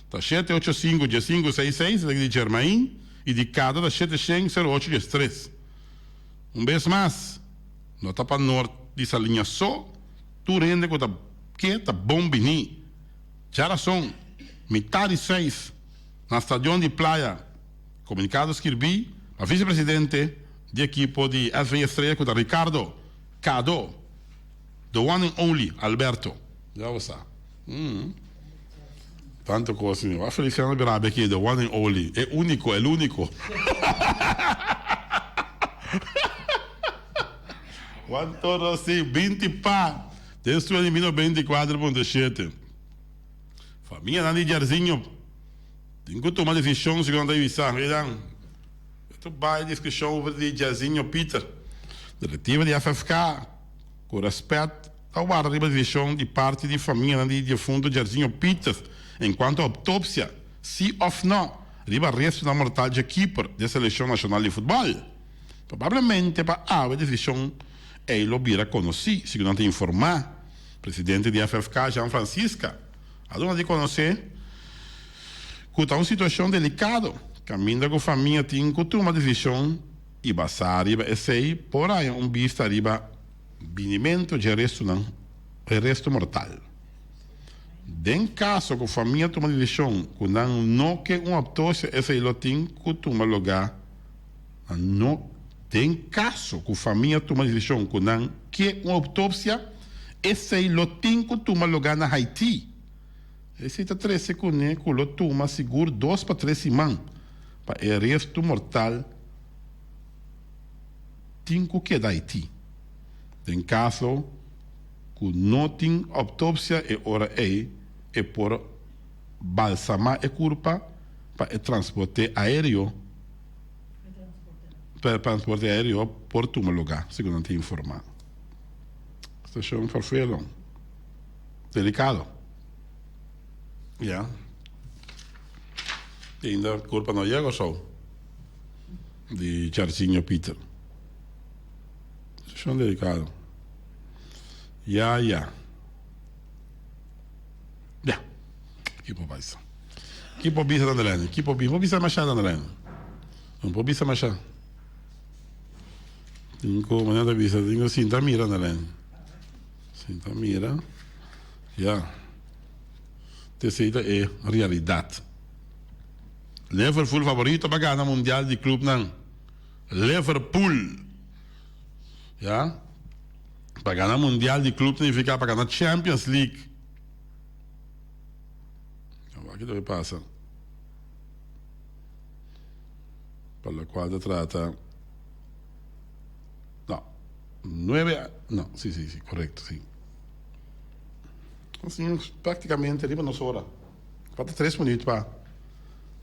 Ta shete ocho sinku diesinku seis seis, esaki di Germain, i di Kada ta shete shen sero ocho diestres. Un bes mas, no ta pa Noord di Saliña so, tur hende ku ta ke ta bon bini. Djarason, mitá di seis, na Stadion di Playa, komunikado skirbí pa visepresidente di ekipo di SV Estrella ku ta Ricardo Kado, the one and only Alberto. Ya bo sa. Tanto cos mi. Wa Feliciano bira rabia aki, the one and only, e unico, el unico. Juan Toro si, binti pa, den studio di mino binti kuater punto shete. Famianan di Jairzinho tin ku tuma desishon segun nan ta bisa. Miran, e ta bai diskushon over di Jairzinho Pieter. Direktiva di FFK ku rèspèt Ta warda riba desishon di parti di famianan di difunto Jairzinho Pieters enkuanto autopsia, si òf nò, riba restonan mortal dje kiper dje selekshon nashonal di futbòl. Probablemente pa awe desishon ei lo bira konosí, segun nan ta informá. Presidente di FFK, Jean Francisca, a duna di konosé ku ta un situashon delikado kaminda ku famia tin ku tuma desishon i basá riba esei por haña un bista riba Binimento dje restonan, e resto mortal. Den kaso ku famia tuma desishon ku nan no ke un autopsia esei lo tin ku tuma lugá na no Den kaso ku famia tuma desishon ku nan ke un autopsia esei lo tin ku tuma lugá na Haiti. Esei ta trese kuné ku lo tuma sigur dos pa tres siman pa e resto mortal tin ku keda Haiti. Den kaso ku no tin autopsia e ora ei e por balsamá e kurpa pa e transporte aéreo pa e transporte aéreo por tuma lugá, segun nan ta informá. Stashon Farfelo, delikado. Ya. Ainda kurpa no yega Kòrsou. Di Charcinho Pieter. Situacion delicado. Ya, ya. Ya. Ki por bisa? Ki por bisa tanda lene? Ki por bisa? Por bisa masha tanda lene. No por bisa masha. Tin ku, manera ta bisa, tin ku sinta mira tanda lene. Sinta mira. Ya. Tesey ta e realidad. Liverpool favorito pa gana mundial di clubnan. Liverpool ya pa gana mundial di club significa pa gana Champions League. Wak ki ta pasa. Pa locual ta trata no nueve no si si si correcto si. Asina practicamente riba nos ora. Falta tres minuut pa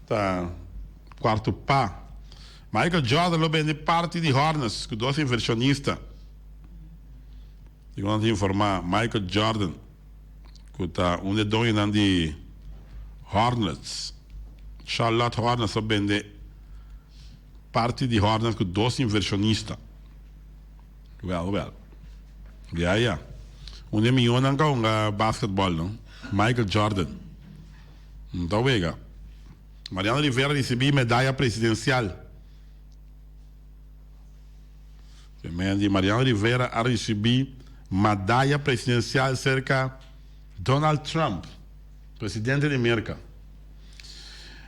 ta cuarto pa. Michael Jordan lo bende parti di Hornets cu dos inversionista. Segun nan ta informa, Michael Jordan, cu ta un di e doñonan di Hornets, Charlotte Hornets lo bende parti di Hornets cu dos inversionista. Wel, wel. Ya, ya. Un di e miyonan ka hunga basketball, no? Michael Jordan. No ta wega. Mariano Rivera ricibi medaya presidencial. Di Mariano Rivera a ricibi madaya presidencial cerca Donald Trump, presidente di Merca.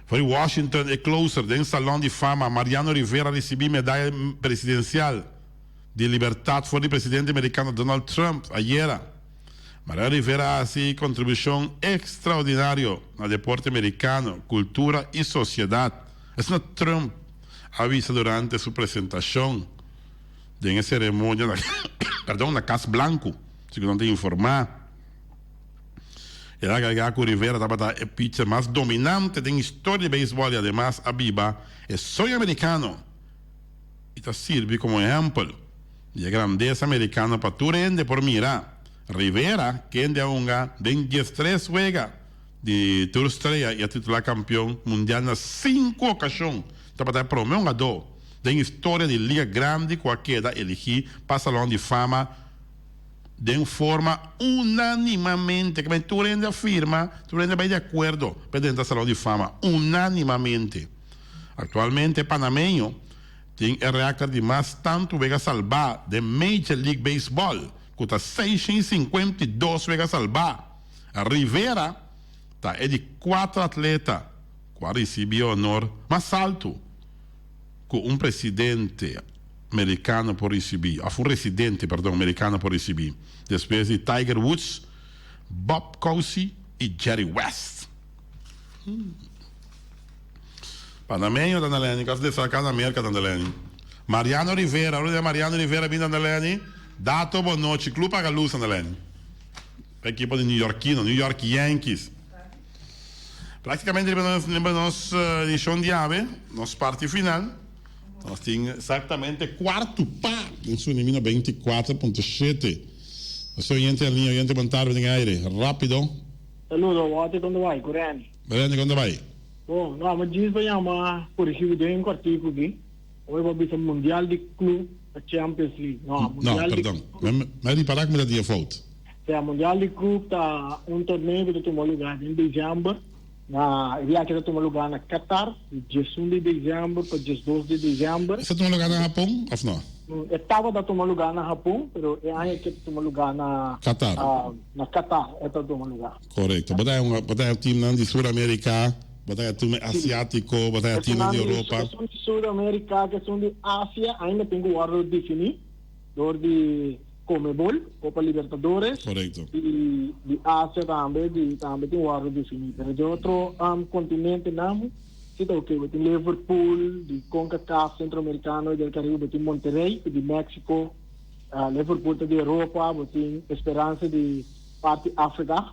For di Washington e closer den Salon di Fama Mariano Rivera a ricibi medaya presidencial di libertad for di presidente mericano Donald Trump ayera. Mariano Rivera a haci contribucion extraordinario na deporte mericano, cultura y sociedad, asina Trump a bisa durante su presentacion den e ceremonia na perdon na Cas Blanco, segun nan ta informa. El a agrega cu Rivera tabata e pitcher mas dominante den historia di beisbol y ademas a biba e soño americano y ta sirbi como ehempel di e grandesa americano pa tur hende por mira. Rivera, kende a hunga den diestres wega di tur strea y a titula campeon mundial na cinco ocasion, tabata e prome hungador den historia di Liga Grandi cu a keda eligi pa Salon di Fama. Den forma unanimamente, ke tur hende a firma, tur hende a bai di akuerdo pa e drenta Salon di Fama, unanimamente. Aktualmente e panameño tin e rèkòrt di mas tantu wega salbá den Major League Baseball, ku ta 652 wega salbá. Rivera ta e di kuater atleta ku a risibí e honor mas altu ku un presidente merikano por risibí, òf un residente, perdon, merikano por risibí, despues di Tiger Woods, Bob Cousy i Jerry West. Panameño ta na leni, kas destaká na Merka ta na leni. Mariano Rivera, ora di Mariano Rivera bin ta na leni, Dato Bonochi, Club Agaluz ta na leni. Ekipo di New-Yorkino, New York Yankees. Práktikamente riba nos riba nos edishon di awe, nos parti final, nos tin eksaktamente kuartu pa den su nimino 24.7. Nos oyente en liña, oyente bon tarde den aire, rápido. Saludo, Walter kon ta bai? Ku Renny. Renny kon ta bai? Bon, no, mi djis pa yama korigí bo den un kòrtiku aki. Hoy bo a bisa Mundial di Club pa Champions League. No, Mundial di. No, perdon. Mi a ripará ku mi ta tin e fout. Sea, Mundial di Club ta un torneo ku ta tuma lugá den desèmber. Na e biaha aki ta tuma lugá na Qatar, di diesun di desèmber pa diesdos di desèmber. Esei ta tuma lugá na Hapon òf no? E tabata tuma lugá na Hapon, pero e aña aki ta tuma lugá na Qatar. Na Qatar e ta tuma lugá. Korekto. Bo ta haña un, bo ta haña timnan di Sur Amerika, bo ta haña tim asiátiko, bo ta haña timnan di Europa. Esun di Sur Amerika ku esun di Asia ainda tin ku wòrdu definí dor di Conmebol, Copa Libertadores. Korekto. I di Asia tambe, di tambe tin wòrdu definí. Pero di otro kontinentenan si ta oke. Bo tin Liverpool, di Concacaf, Centroamericano i del Caribe, bo tin Monterrey ku di Mexico. Liverpool ta di Europa, bo tin Esperanza di parti Africa,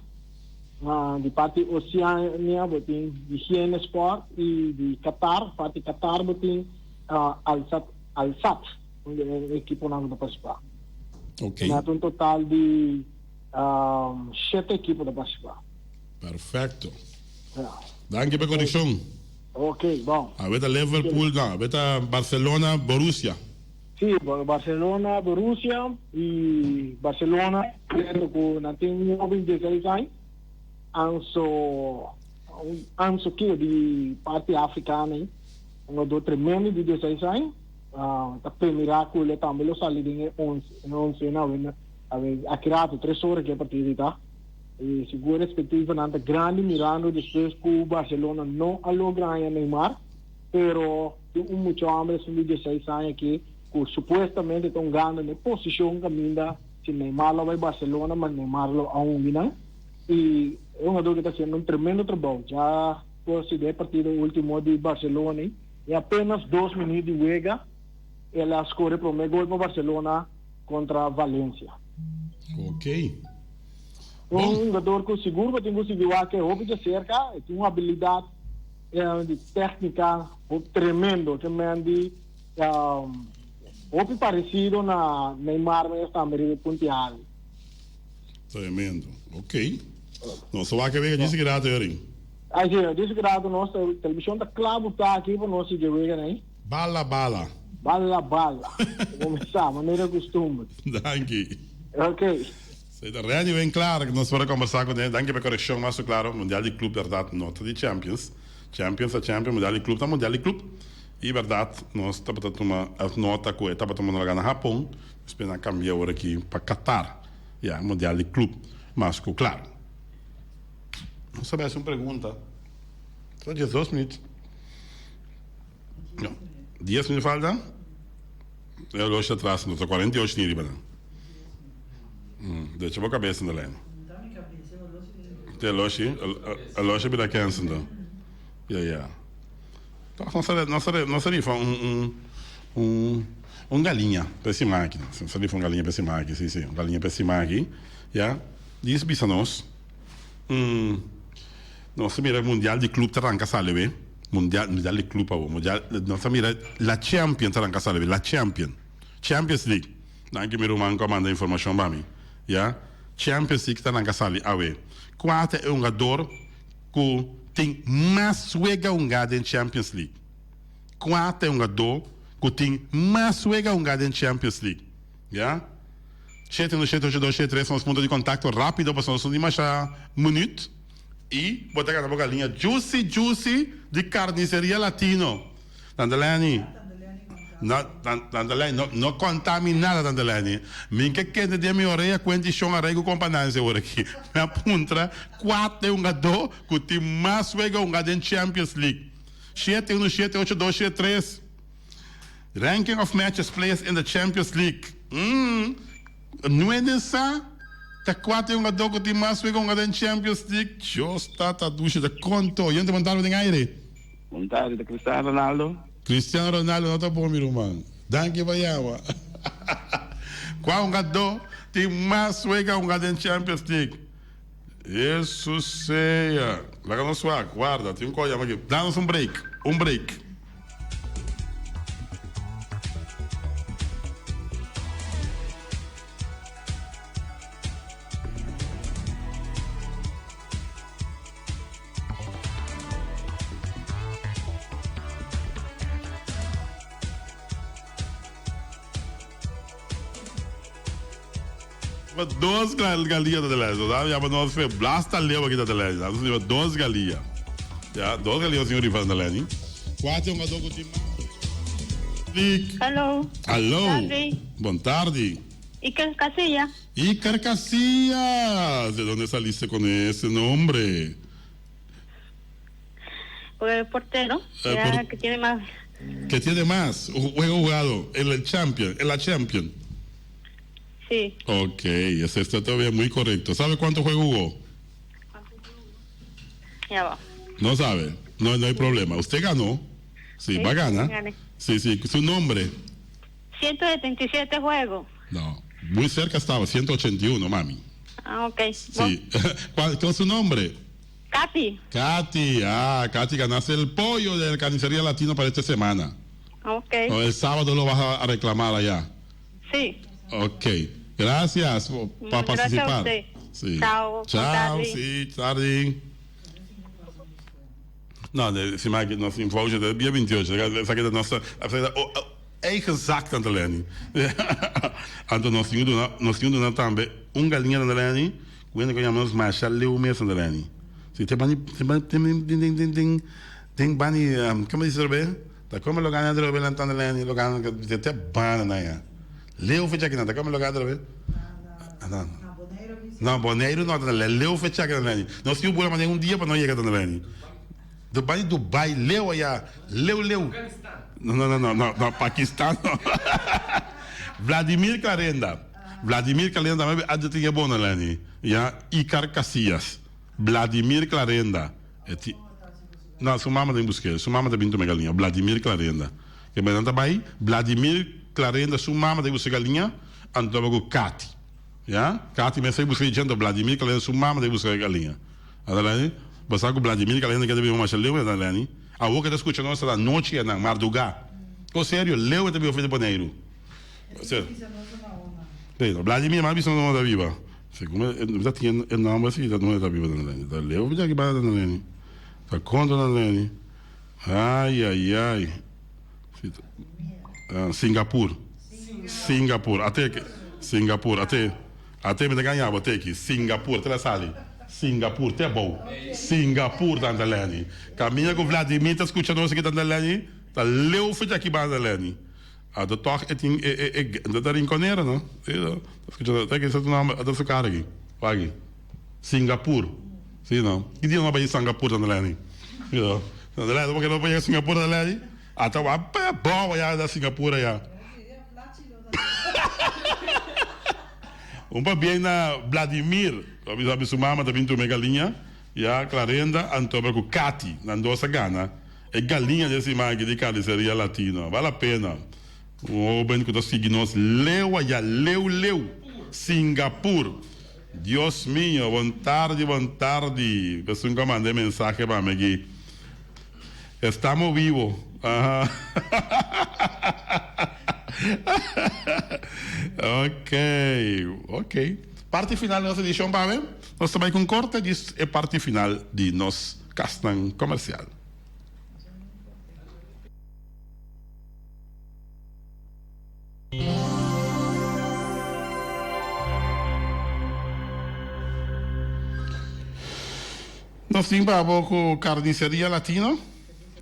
di parti Oceania bo tin Higiene Sport y di Qatar, parti Qatar bo tin Al Sadd, Al Sadd, un di e ekiponan ku ta partisipá. Ok. Ta un total di shete ekipo ta partisipá. Perfecto. Danki pa e konekshon. Ok, bon. Awe ta Liverpool, no, awe ta Barcelona, Borussia. Sí, Barcelona, Borussia y Barcelona siendo cu nan tin un hoben di dieseis aña, Anso, Anso kico di parti Africano ey, un jugador tremendo di dieseis aña, ta premira cu lo tambe lo sali den e once, e once na awe, awe aki rato, tres ora cu e partido ta, y sigur expectivanan ta grandi mirando despues cu Barcelona no a logra haña Neymar, pero. Tin un mucha homber esun di dieseis aña aki cu supuestamente ta hungando na e posicion caminda si Neymar lo bay Barcelona, ma Neymar lo a hungi nan. Y e hungador aki ta haciendo un tremendo trabou. Ya por si den e partido ultimo di Barcelona ey, den apenas dos minuut di wega el a score e prome gol pa Barcelona contra Valencia. Ok. Un hungador cu sigur bo tin cu sigui wak e hopi djacerca, e tin un habilidad. Di tecnica hopi tremendo ke men di hopi parecido na Neymar mes tambe riba e punti ali. Tremendo. Ok. Nos ta wak e wega djis grato Erin. Ai si, djis grato nos television ta kla buta aki pa nos sigui e wega nei. Bala bala. Bala bala. Kuminsá manera kustumber. Danki. Ok. Esei ta ready wen klar nos por a kombersá kuné. Danki pa e korekshon mas ku klaro. Mundial di klub bèrdat no ta di Champions. Champions ta Champions, Mundial di klub ta Mundial di klub. I bèrdat nos tabata tuma nota ku e tabata manda lugá na Hapon, despues nan a kambia awor aki pa Qatar. Ya, Mundial di klub mas ku klaro. Nos a bes un pregunta. Ta 12 minuut. No, 10 minuut falta. E oloshi atras no ta 48 ni riba nan. Decha bo cabeza na lijn. Te oloshi, oloshi bira kens ento. Ya ya. Toch nos a nos a nos a rifa un un un un galiña pa e siman aki. Nos a rifa un galiña pa e siman aki, si si, un galiña pa e siman aki. Ya. Dis bisa nos. Nos a mira mundial di club ta ranca sali awe. Mundial, mundial di club awo. Mundial, nos a mira la Champion ta ranca sali awe, la Champion. Champions League. Danki mi ruman ku a manda informashon pa mi. Ya. Champions League ta ranca sali awe. Kua ta e hungador ku tin mas wega hungá den Champions League? Kua ta e hungador ku tin mas wega hungá den Champions League? Ya. 7178273 nos punto di contacto rapido pasobra nos no tin masha minuut y bo ta gana bo galiña juicy juicy di Carniceria Latino. Tante Lenny, no, Tante Lenny, no, no conta mi nada Tante Lenny. Mi ke kende den mi orea cuenti shon a rei cu compa Nancy awor aki. Mi a puntra cua ta e hungador cu tin mas wega hunga den Champions League. 7178273. Ranking of matches players in the Champions League. Mm, nueve sa ta cua ta e hungador cu tin mas wega hunga den Champions League. Dios tata dushi ta conto. Yente bon tarde den aire. Bon tarde, ta Cristiano Ronaldo. Cristiano Ronaldo no ta bon mi ruman. Danki pa yama. Cua hungador tin mas wega hunga den Champions League? Hesus sea. Laga nos wak. Warda, tin un cos yama aki. Da nos un break. Un break. Dos galia ta telèn. So ya pa nos fe blasta leu aki ta telèn. Nos riba dos galia. Ya, dos galia nos tin riba ta telèn. Kuater un adó ku tin mas. Hallo. Hallo. Tardi. Bon tardi. Iker Casilla. Iker Casillas. De dónde saliste con ese nombre? El portero, ya que tiene más. Que tiene más juego jugado en el Champion, en la Champion. Sí. Ok, eso está todavía muy correcto. ¿Sabe cuánto juego jugó? Ya va. No sabe. No, no hay problema. Usted ganó. Sí, va a ganar. Sí, sí. Su nombre. 177 juegos. No, muy cerca estaba, 181, mami. Ah, ok. Sí. ¿Cuál, ¿Cuál es su nombre? Katy. Katy, ah, Katy, ganaste el pollo de la carnicería latino para esta semana. Ok. O el sábado lo vas a reclamar allá. Sí. Ok. Gracias por Gracias a participar. usted. Sí. Chao. Chao, Tarde. sí, tarde. No, de, si maar nos info de dia 28, esa que nos eigen zak tante Lenny. Anto nos tin duna, nos tin duna tambe un galiña tante Lenny, ku hende ku yama nos masha leu mes tante Lenny. Si te bani te bani den den den den den bani komo dice otra Ta come lo gana otra vez tante Lenny, lo gana te te bana na ya. Leu fecha kinan, ta come lo gana otra vez. No, Boneiru no tante Lenny, leu fecha kinan Lenny. Nos tin bula manera un dia pa no yega tante Lenny. Dubai, Dubai, leu allá, leu, leu. No, no, no, no, no, no, Pakistan no. Vladimir Clarenda. Vladimir Clarenda tambe a tin e bona Lenny. Ya, Icar Casillas. Vladimir Clarenda. E ti No, su mama ta bin busk'é. Su mama ta bin tuma e galiña. Vladimir Clarenda. Ke nan ta bai, Vladimir Clarenda su mama ta bin buska e galiña, anto ta bai ku Katy. Ya, Katy mes ta bin buska e djente, Vladimir Clarenda su mama ta bin buska e galiña. Ata Lenny, bo sa ku Vladimir Clarenda ke ta biba masha leu, ata Lenny. Awor ke ta skucha nos ta anochi anan, mardugá. Ko serio, leu e ta biba for di Boneiru. Sí, Vladimir mas bisa nos ta biba. Segun mi ta tin e nomber si ta donde ta biba tante Lenny. Ta leu di aki banda tante Lenny. Ta kontra tante Lenny. Ai ai ai. Singapur. Singapur. Ate ki. Singapur. Ate. Ate mi ta gaña bo ate ki. Singapur. Te la sali. Singapur. Te abou. Singapur tante Lenny. Kaminda ku Vladimir ta skucha nos aki tante Lenny. Ta leu for di aki banda tante Lenny. Ato toch e tin e e e e ta rinconera no si no ta scucha ta ki sa su nomber ata su cara aki wak aki Singapur si no ki dia no a bai Singapur tanta leni si no tanta leni porque no por yega Singapur tanta leni ata wak pe bo aya na Singapur aya un pabien na Vladimir lo bisa su mama ta bin tuma e galiña ya Clarenda anto ku Katy nan dos a gana. E galiña di e siman aki di Carniceria Latino. Bal la pena. Un hoben cu ta sigui nos leu allá, leu leu. Singapur. Dios mio, bon tardi, bon tardi. Esun cu a manda e mensahe pa mi aki. Estamos vivo. Aha. Ok, ok. Parti final di nos edicion pa awe. Nos ta bay cu un corte djis e parti final di nos Kasnan komersial. Nos tin pa bo ku Carniceria Latino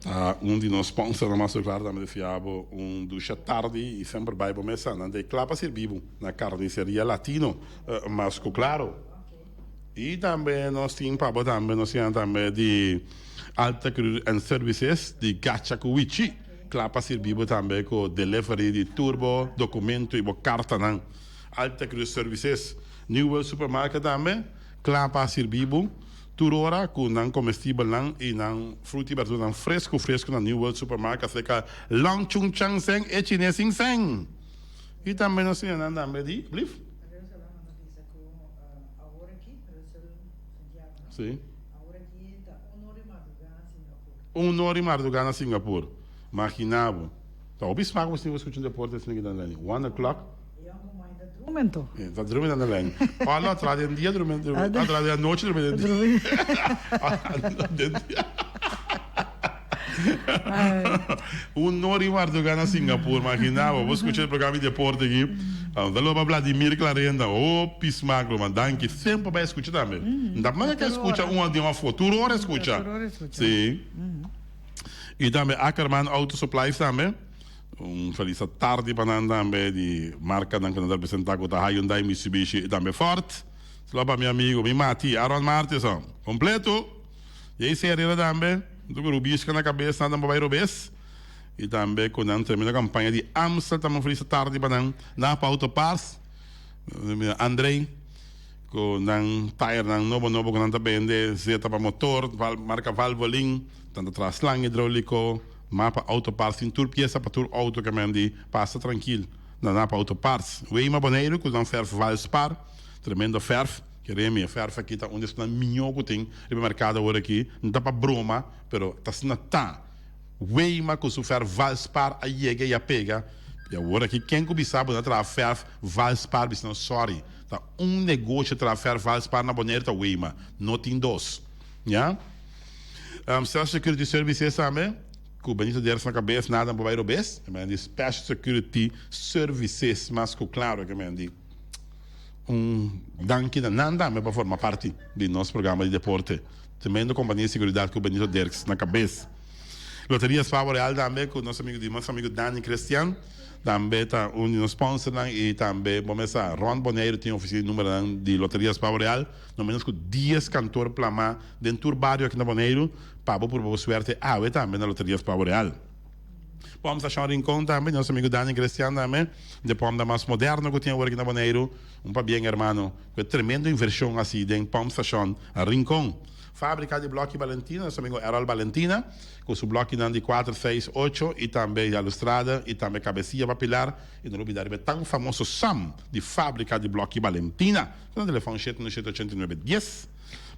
ta un di nos sponsornan mas klar tambe deseá bo un dusha tardi i semper bai bo mesa nan ta e kla pa sirbi bo na Carniceria Latino mas ku klaro. I tambe nos tin pa bo tambe nos tin tambe di Alta Cruz and Services di Gacha ku Wichi kla pa sirbi bo tambe ku delivery di tur bo dokumento i bo kartanan. Alta Cruz Services, New World Supermarket tambe kla pa sirbi bo tur ora ku nan komestibelnan i nan fruta i berduranan fresku fresku na New World Supermarket serka Long Chung Chang Seng e Chines Sing Seng. I tambe nos tin nan tambe di blief. Sí. Un ora i mardugá na Singapur. Magina bo. Ta hopi smak bo sinti bo skucha un deporte asina ki ta leni. One o'clock. Drumento. Ta drumi na leni. Olo atra den dia drumi, atra den anochi drumi den dia. Den dia. Un ora i mardugá na Singapur. Magina bo. Bo skucha e programa di deporte aki. Saludo pa Vladimir Clarenda. Hopi smak ruman. Danki. Semper bai skucha tambe. N ta manda ke skucha un ora di un afo. Tur ora e skucha. Si. I tambe Ackerman Auto Supplies tambe. Un felis tardi pa nan tambe di markanan ku nan ta representá ku ta Hyundai, Mitsubishi i tambe Ford. Saludo pa mi amigo, mi mati, Aaron Martison. Kompleto! Jayce Herrera tambe, huntu ku Rubisca na kabes nan tambe bai robes. I tambe ku nan tremendo kampaña di Amstel tambe un felis tardi pa nan. Napa Auto Parts, Andrey. Ku nan tayernan nobo nobo ku nan ta bende, zeta pa motor, marka Valvoline, nan ta traha slang hidroliko, mapa auto parts, tin tur piesa pa tur auto ke men di pasa trankil na Napa Auto Parts. Weima Boneiru ku nan ferf Valspar, tremendo ferf, kere mi e ferf aki ta un di esnan mihó ku tin riba merkado awor aki, no ta pa broma, pero ta asina ta. Weima ku su ferf Valspar a yega i a pega, i awor aki ken ku bisa bo na traha ferf Valspar bisa nan sorry. Ta un negoshi traha ferf Valspar na Boneiru ta Weima, no tin dos. Ya. Special Security Services tambe, ku Benito Ders na kabes, nada no por bai robes. E men di Special Security Services mas ku klaro ke men di un danki na nan tambe pa forma parti di nos programa di deporte. Tremendo kompania di seguridat ku Benito Dirks na kabes. Loteria Spa Boreal tambe ku nos amigo di nos amigo Dani Christian tambe ta un di nos sponsornan y tambe bo mes sa rond Boneiru tin ofisina di numeronan di Loteria Spa Boreal no menos ku dies kantor plama den tur bario aki na Boneiru pa bo purba bo suerte awe tambe na Loteria Spa Boreal. Pòm Stashon Rincon tambe nos amigo Dani Christian tambe de pòm ta mas moderno ku tin awor aki na Boneiru un pabien hermano ku e tremendo invershon hasi den Pòm Stashon Rincon. Fábrika di blòki Balentina, nos amigo Errol Balentina, ku su blòkinan di kuater, seis, ocho i tambe Yalustrada i tambe Kabesia pa Pilar i no lubidá riba e tan famoso Sam di Fábrika di Blòki Balentina. Ku nan telefòn shete no shete ochenta i nuebe dies.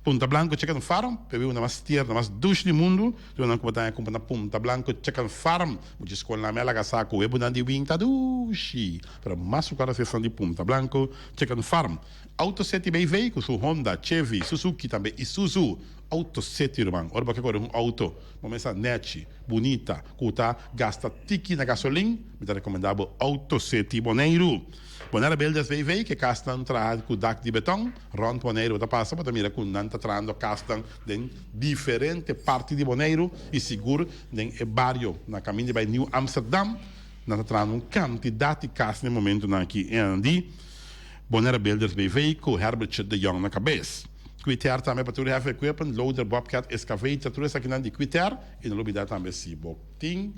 Punta Blanco Chicken Farm, p'e biuda mas tierno, mas dushi di mundu, di nan ku bo ta haña kumpra na Punta Blanco Chicken Farm. Mucha skolnan mi a laga sa ku webunan di win ta dushi, pero mas ku kada esnan di Punta Blanco Chicken Farm. Auto City BV ku su Honda, Chevy, Suzuki tambe Isuzu. Auto City ruman, ora bo ke kore un auto bo mester nechi, bunita, ku ta gasta tiki na gasolin, mi ta rekomendá bo Auto City Boneiru. Bonaire Builders BV ke kasnan traha ku dak di beton, rònt Boneiru bo ta pasa bo ta mira ku nan ta trahando kasnan den diferente parti di Boneiru i sigur den e bario na kaminda di bai Nieuw Amsterdam nan ta trahando un kantidat di kas na e momentunan aki. E nan di. Bonaire Builders BV ku Herbertje de Jong na kabes. Quitair tambe pa tur heavy equipment, loader, bobcat, excavator, tur esakinan di Quitair. I no lubida tambe si bo tin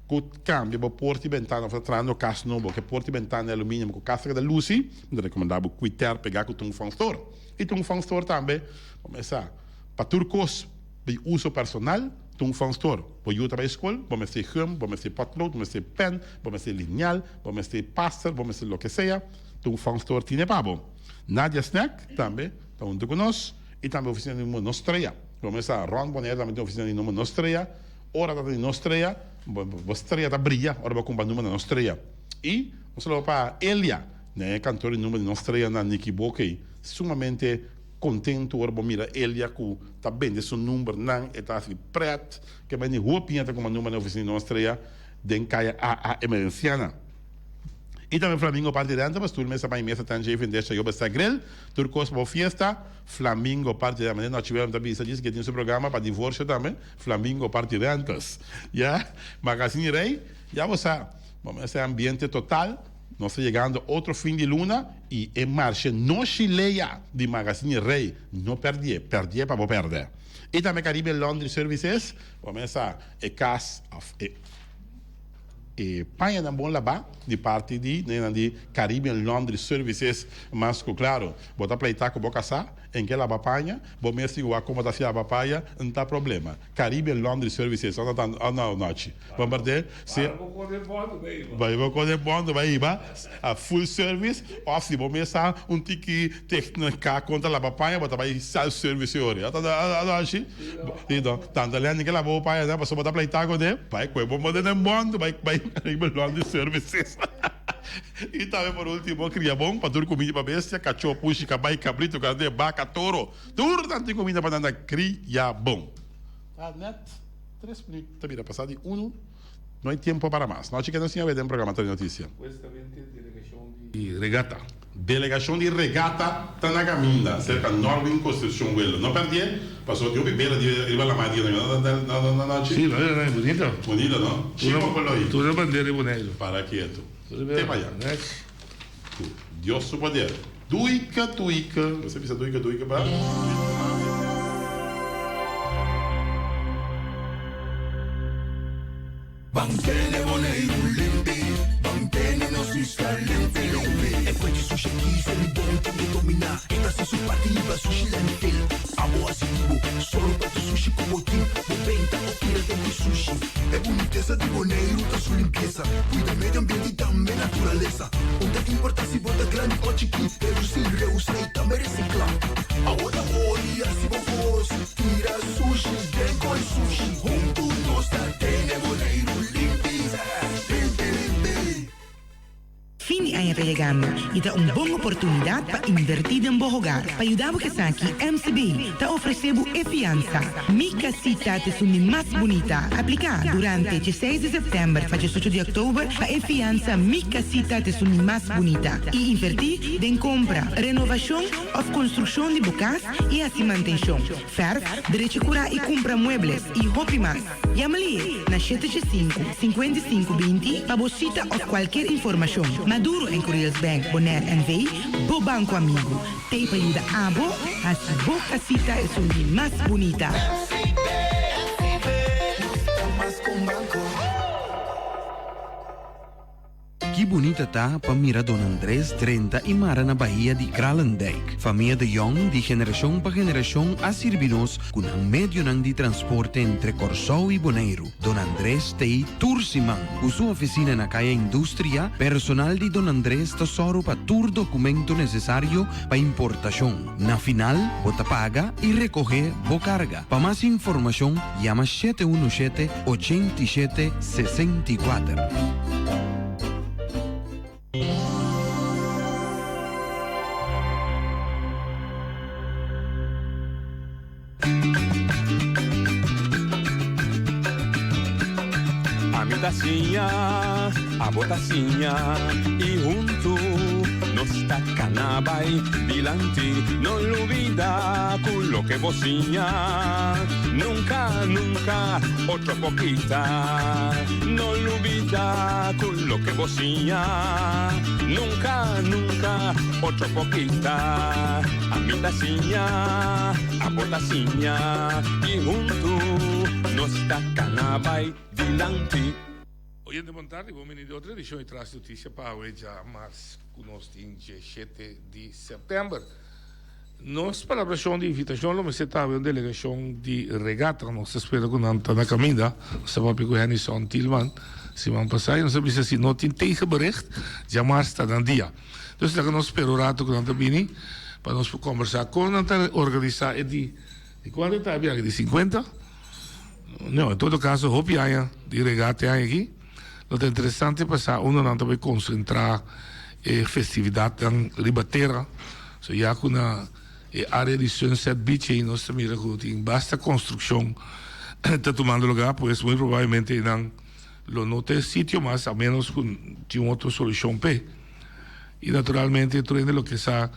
ku kambia bo porta i bentana of ta trahando kas nobo ke porta i bentana di aluminium ku kas ta keda lusi, mi ta rekomenda bo Quitair pega ku Tung Fong Store. I Tung Fong Store tambe bo mester sa pa tur kos di uso personal, Tung Fong Store. Bo yu ta bai skol, bo mester gum, bo mester potlood, bo mester pen, bo mester linial, bo mester pastel, bo mester loke sea. Tung Fong Store tine pa bo. Nadia Snack tambe ta huntu ku nos i tambe ofisina di number Nostrea. Bo mester sa rònt Bonaire tambe tin ofisina di number Nostrea. Ora ta di Nostrea, bo strea ta bria ora bo kumpra number na Nostrea. I un saludo pa Elia na e kantor di number di Nostrea na Nicky Bokey. Sumamente kontentu ora bo mira Elia ku ta bende su numbernan, e ta hasi prèt. Ke bende hopi hende ta kumpra number na ofisina di Nostrea den kaya AA Emerenciana. I tambe Flamingo Party Rental pa stoel, mesa, pan i mesa Tanja i Vendesha Yoba Sta Grill. Tur kos pa bo fiesta. Flamingo Party Rental. Manera Nochi Wèl mi ta bisa djis ke tin su programa pa divorsio tambe. Flamingo Party Rentals. Ya. Magazine Rey. Ya bo sa. Bo mester ambiente total. Nos ta yegando otro fin di luna i e marshe Noshi Lea di Magazine Rey. No pèrdié. Pèrdié pa bo pèrdè. I tambe Caribbean Laundry Services. Bo mester e kas òf e. E pañanan bon labá di parti di nenan di Caribbean Laundry Services. Mas ku klaru, bo ta pleitá ku bo kasá, en ke laba paña, bo mes tin ku wak komo ta hasi laba paña, n ta problema. Caribbean Laundry Services, unda ta unda anochi? Bon bardé? Si Bai bo kore bòndu bai hiba a full service òf si bo mes sa un tiki téknika kon ta laba paña, bo ta bai self service e ora. Anochi? Sí no, tanta Lenny ke laba bo paña nan pasobra bo ta pleitá kuné, bai kohe bo manda den bòndu bai bai riba laundry services. I tambe por último kria bon pa tur kuminda pa bestia, kachó, pushi, kabai, kabritu, karné, baka, toro, tur nan tin kuminda pa nan ta kria bon. Ta nèt tres minüt ta bira pasá di unu, no hay tiempo para mas. Nochi ke nos tin awe den programa Tele Noticia. Puestamente delegashon di regata. Delegashon di regata ta na kaminda serka Norwin Construccion Welo. No pèrdie, pasobra tin hopi bela di riba lamá di na nochi. Sí, bandera nan e bunita. Bunita no? Chico Coloy. Tur e bandera di Boneiru. Para ketu. Te pa ya. Ku Dios su poder. Duika duika. Bo sa bisa duika duika pa? Ban tene Boneiru limpi, ban tene nos isla limpi limpi. E fuechi sushi aki se mi bon tin ke dominá. E ta hasi su parti hiba sushi landfill. Abo hasi di bo, solo pa tur sushi ku bo tin. Bo benta òf tira den ku sushi. E bunitesa di Boneiru ta su limpiesa. Kuida medio ambiente i tambe naturalesa. Un ta importá si bo ta grandi òf chikí, redusí, reusá i tambe resiklá. Abo ta hori hasi bo kos, tira sushi den koi sushi. Huntu nos ta tene Boneiru limpi, limpi, limpi. Fin di aña ta yegando y ta un bon oportunidad pa inverti den bo hogar. Pa yuda bo esaki, MCB ta ofrece bo e fiansa Mi Casita te su mi mas bunita. Aplica durante dieseis di september pa diesocho di october pa e fiansa Mi Casita te su mi mas bunita y inverti den compra, renovacion of construccion di bo cas y haci mantencion, verf, drecha cura y cumpra muebles y hopi mas. Yama lié na shete shesinku, 55 binti pa bo sita òf kualkier informashon. Maduro en Curiels Bank Bonaire NV, bo banko amigu, t'ei pa yuda abo hasi bo kasita esun di mas bunita. Ki bunita ta pa mira Don Andres drenta i mara na bahia di Kralendijk. Famia de Jong di generashon pa generashon a sirbi nos ku nan medionan di transporte entre Kòrsou i Boneiru. Don Andres t'ei tur siman. Ku su ofisina na Kaya Industria, personal di Don Andres ta sòru pa tur dokumento nesesario pa importashon. Na final, bo ta paga i rekohé bo karga. Pa mas informashon, yama 717 87 64. Ami ta siña, abo ta siña i huntu nos ta kana bai dilanti. No lubida ku loke bo siña nunka, nunka otro por kita. No lubida ku loke bo siña nunka, nunka otro por kita. Ami ta siña, abo ta siña i huntu nos ta kana bai dilanti. Oyente bon tardi, bon bini di otro edicion di Tras Noticia pa awe djamars cu nos tin djeshete di september. Nos palabracion di invitacion lo mester ta awe un delegacion di regata, nos ta spera cu nan ta na caminda, nos ta papia cu Hennyson Tielman siman pasa y nos a bisa si no tin tegenbericht djamars ta nan dia. Dus laga nos spera un rato cu nan ta bini pa nos por combersa con nan ta organisa e di di cuanto e ta e biaha di 50? No, en todo caso hopi aña di regata e aña aki. Lo ta interesante pa sa unda nan ta bay concentra e festividadnan riba tera. So ya cu na e area di Sunset Beach ey nos ta mira cu tin basta construccion ta tumando lugar, pues muy probablemente nan lo no ta e sitio mas a menos cu tin otro solucion p'e. I naturalmente tur hende loke sa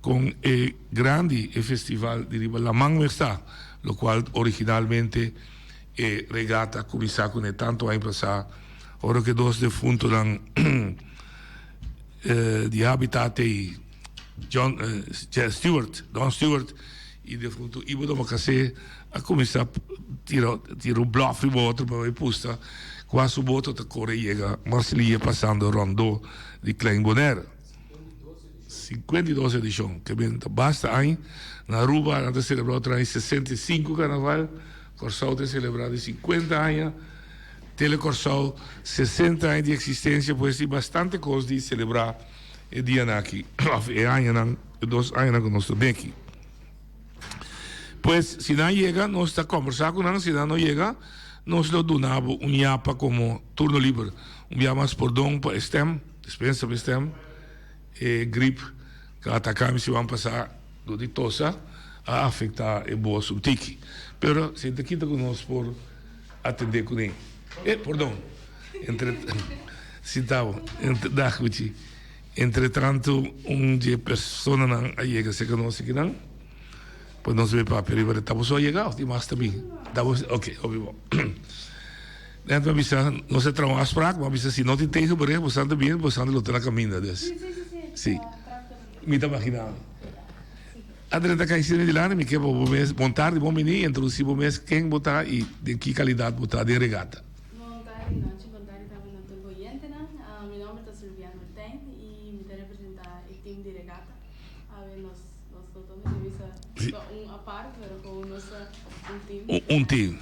kon e grandi e festival di riba laman mes ta, lokual originalmente e regata a kuminsá kuné tantu aña pasá ora ku e dos defuntonan di Habitat ei John Stewart, Don Stewart i defunto Ibo Domacassé a kuminsá tira tira un blòf riba otro pa bai pusta kua su boto ta kore yega Marsilia pasando rondó di Klein Bonaire. 52 edishon, ke ben ta basta aña. Na Aruba nan ta selebrá otro aña 65 karnaval, Kòrsou ta selebrá di 50 aña, Tele Kòrsou 60 aña di eksistensia, pues tin bastante kos di selebrá e dianan aki, òf e añanan, e dos añanan ku nos ta den aki. Pues, si nan yega, nos ta kòmbersá ku nan, si nan no yega, nos lo duna bo un yapa komo turno liber. Un bia mas pordon pa e stèm, dispensa pa e stèm, e grip ku a ataká mi siman pasá dor di tosa a afektá e bos un tiki. Pero si ta kita ku nos por atendé kuné. E, pordon. Entre, sinta bo. Entre, dag Wichi. Entretantu un di e personanan a yega serka nos akinan, pues nos bai papia riba de ta boso a yega of tin mas ta bin? Ta boso, ok, hopi bon. Net mi a bisa, nos a traha un afspraak, mi a bisa si no tin tegenbericht boso ta bini, boso lo ta na kaminda, dus si, mi ta magina mi. Adrian ta kai sirbi dilanti, mi ke pa bo mes, bon tardi, bon bini, introdusi bo mes ken bo ta i den ki kalidat bo ta den regata. Bon tardi nochi, bon tardi tambe na tur oyentenan. Mi nomber ta Sylviane Martijn y mi ta representa e team di Regata. Awe nos nos no ta mester bisa ta un apart, pero como nos ta un team. Un team.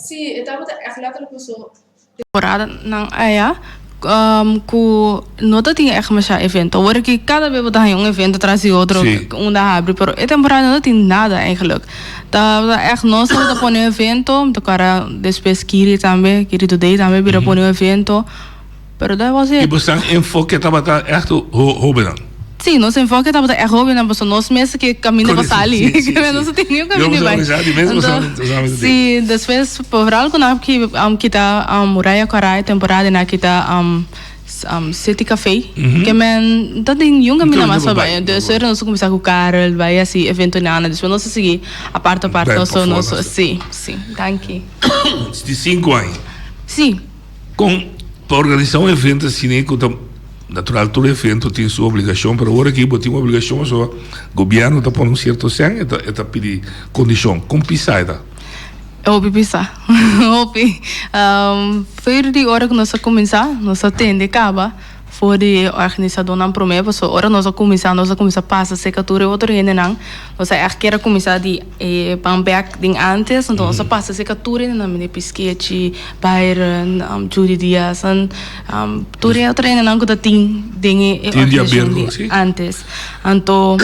Sí, e tabata ègt letterlijk paso temporadanan aya ku no ta tin ègt masha evento. Awor aki kada bes bo ta haña un evento tras di otro unda habri, pero e temporada no ta tin nada eigenlijk. Tabata ègt nos tabata pone un evento, mi ta kòrda despues Kiri tambe, Kiri Today tambe bira pone un evento. Pero dat was I it. bosan enfoke tabata ègt hóbennan? Sí, nos enfoke tabata ègt hóbennan pasobra nos mes ke kaminda pa Correcto, sali. sí, sí, Nos sí. no tin niun Yo kaminda boso bai. organisá di mes Anto, boso boso tin. sí, despues vooral ku nan a kita Muraya Kòrá e temporada nan a kita. City Café. Ke men ta tin niun kaminda mas pa bai. Dus ora nos a kuminsá ku Karel bai hasi eventonan. Despues nos a sigui apart apart Bai nos pafó nos nos. sí sí danki. Di sinku aña. Sí. Kon pa organisá un evento asina ku ta natural tur evento tin su obligashon pero ora aki bo tin un obligashon pasobra gobièrnu ta pone un sierto sèn e ta e ta pidi kondishon. Kon pisa e ta? Hopi pisa hopi. For di ora ku nos a kuminsá nos a tende kaba for di e organisadónan promé pasobra ora nos a kuminsá nos a kuminsá pasa serka tur e otro hendenan nos a ègt kier a kuminsá di e pan bèk den ántes anto nos a pasa serka tur hendenan mende Piskechi, Byron, Judy Diaz tur e otro hendenan ku ta tin den e organisashon di ántes anto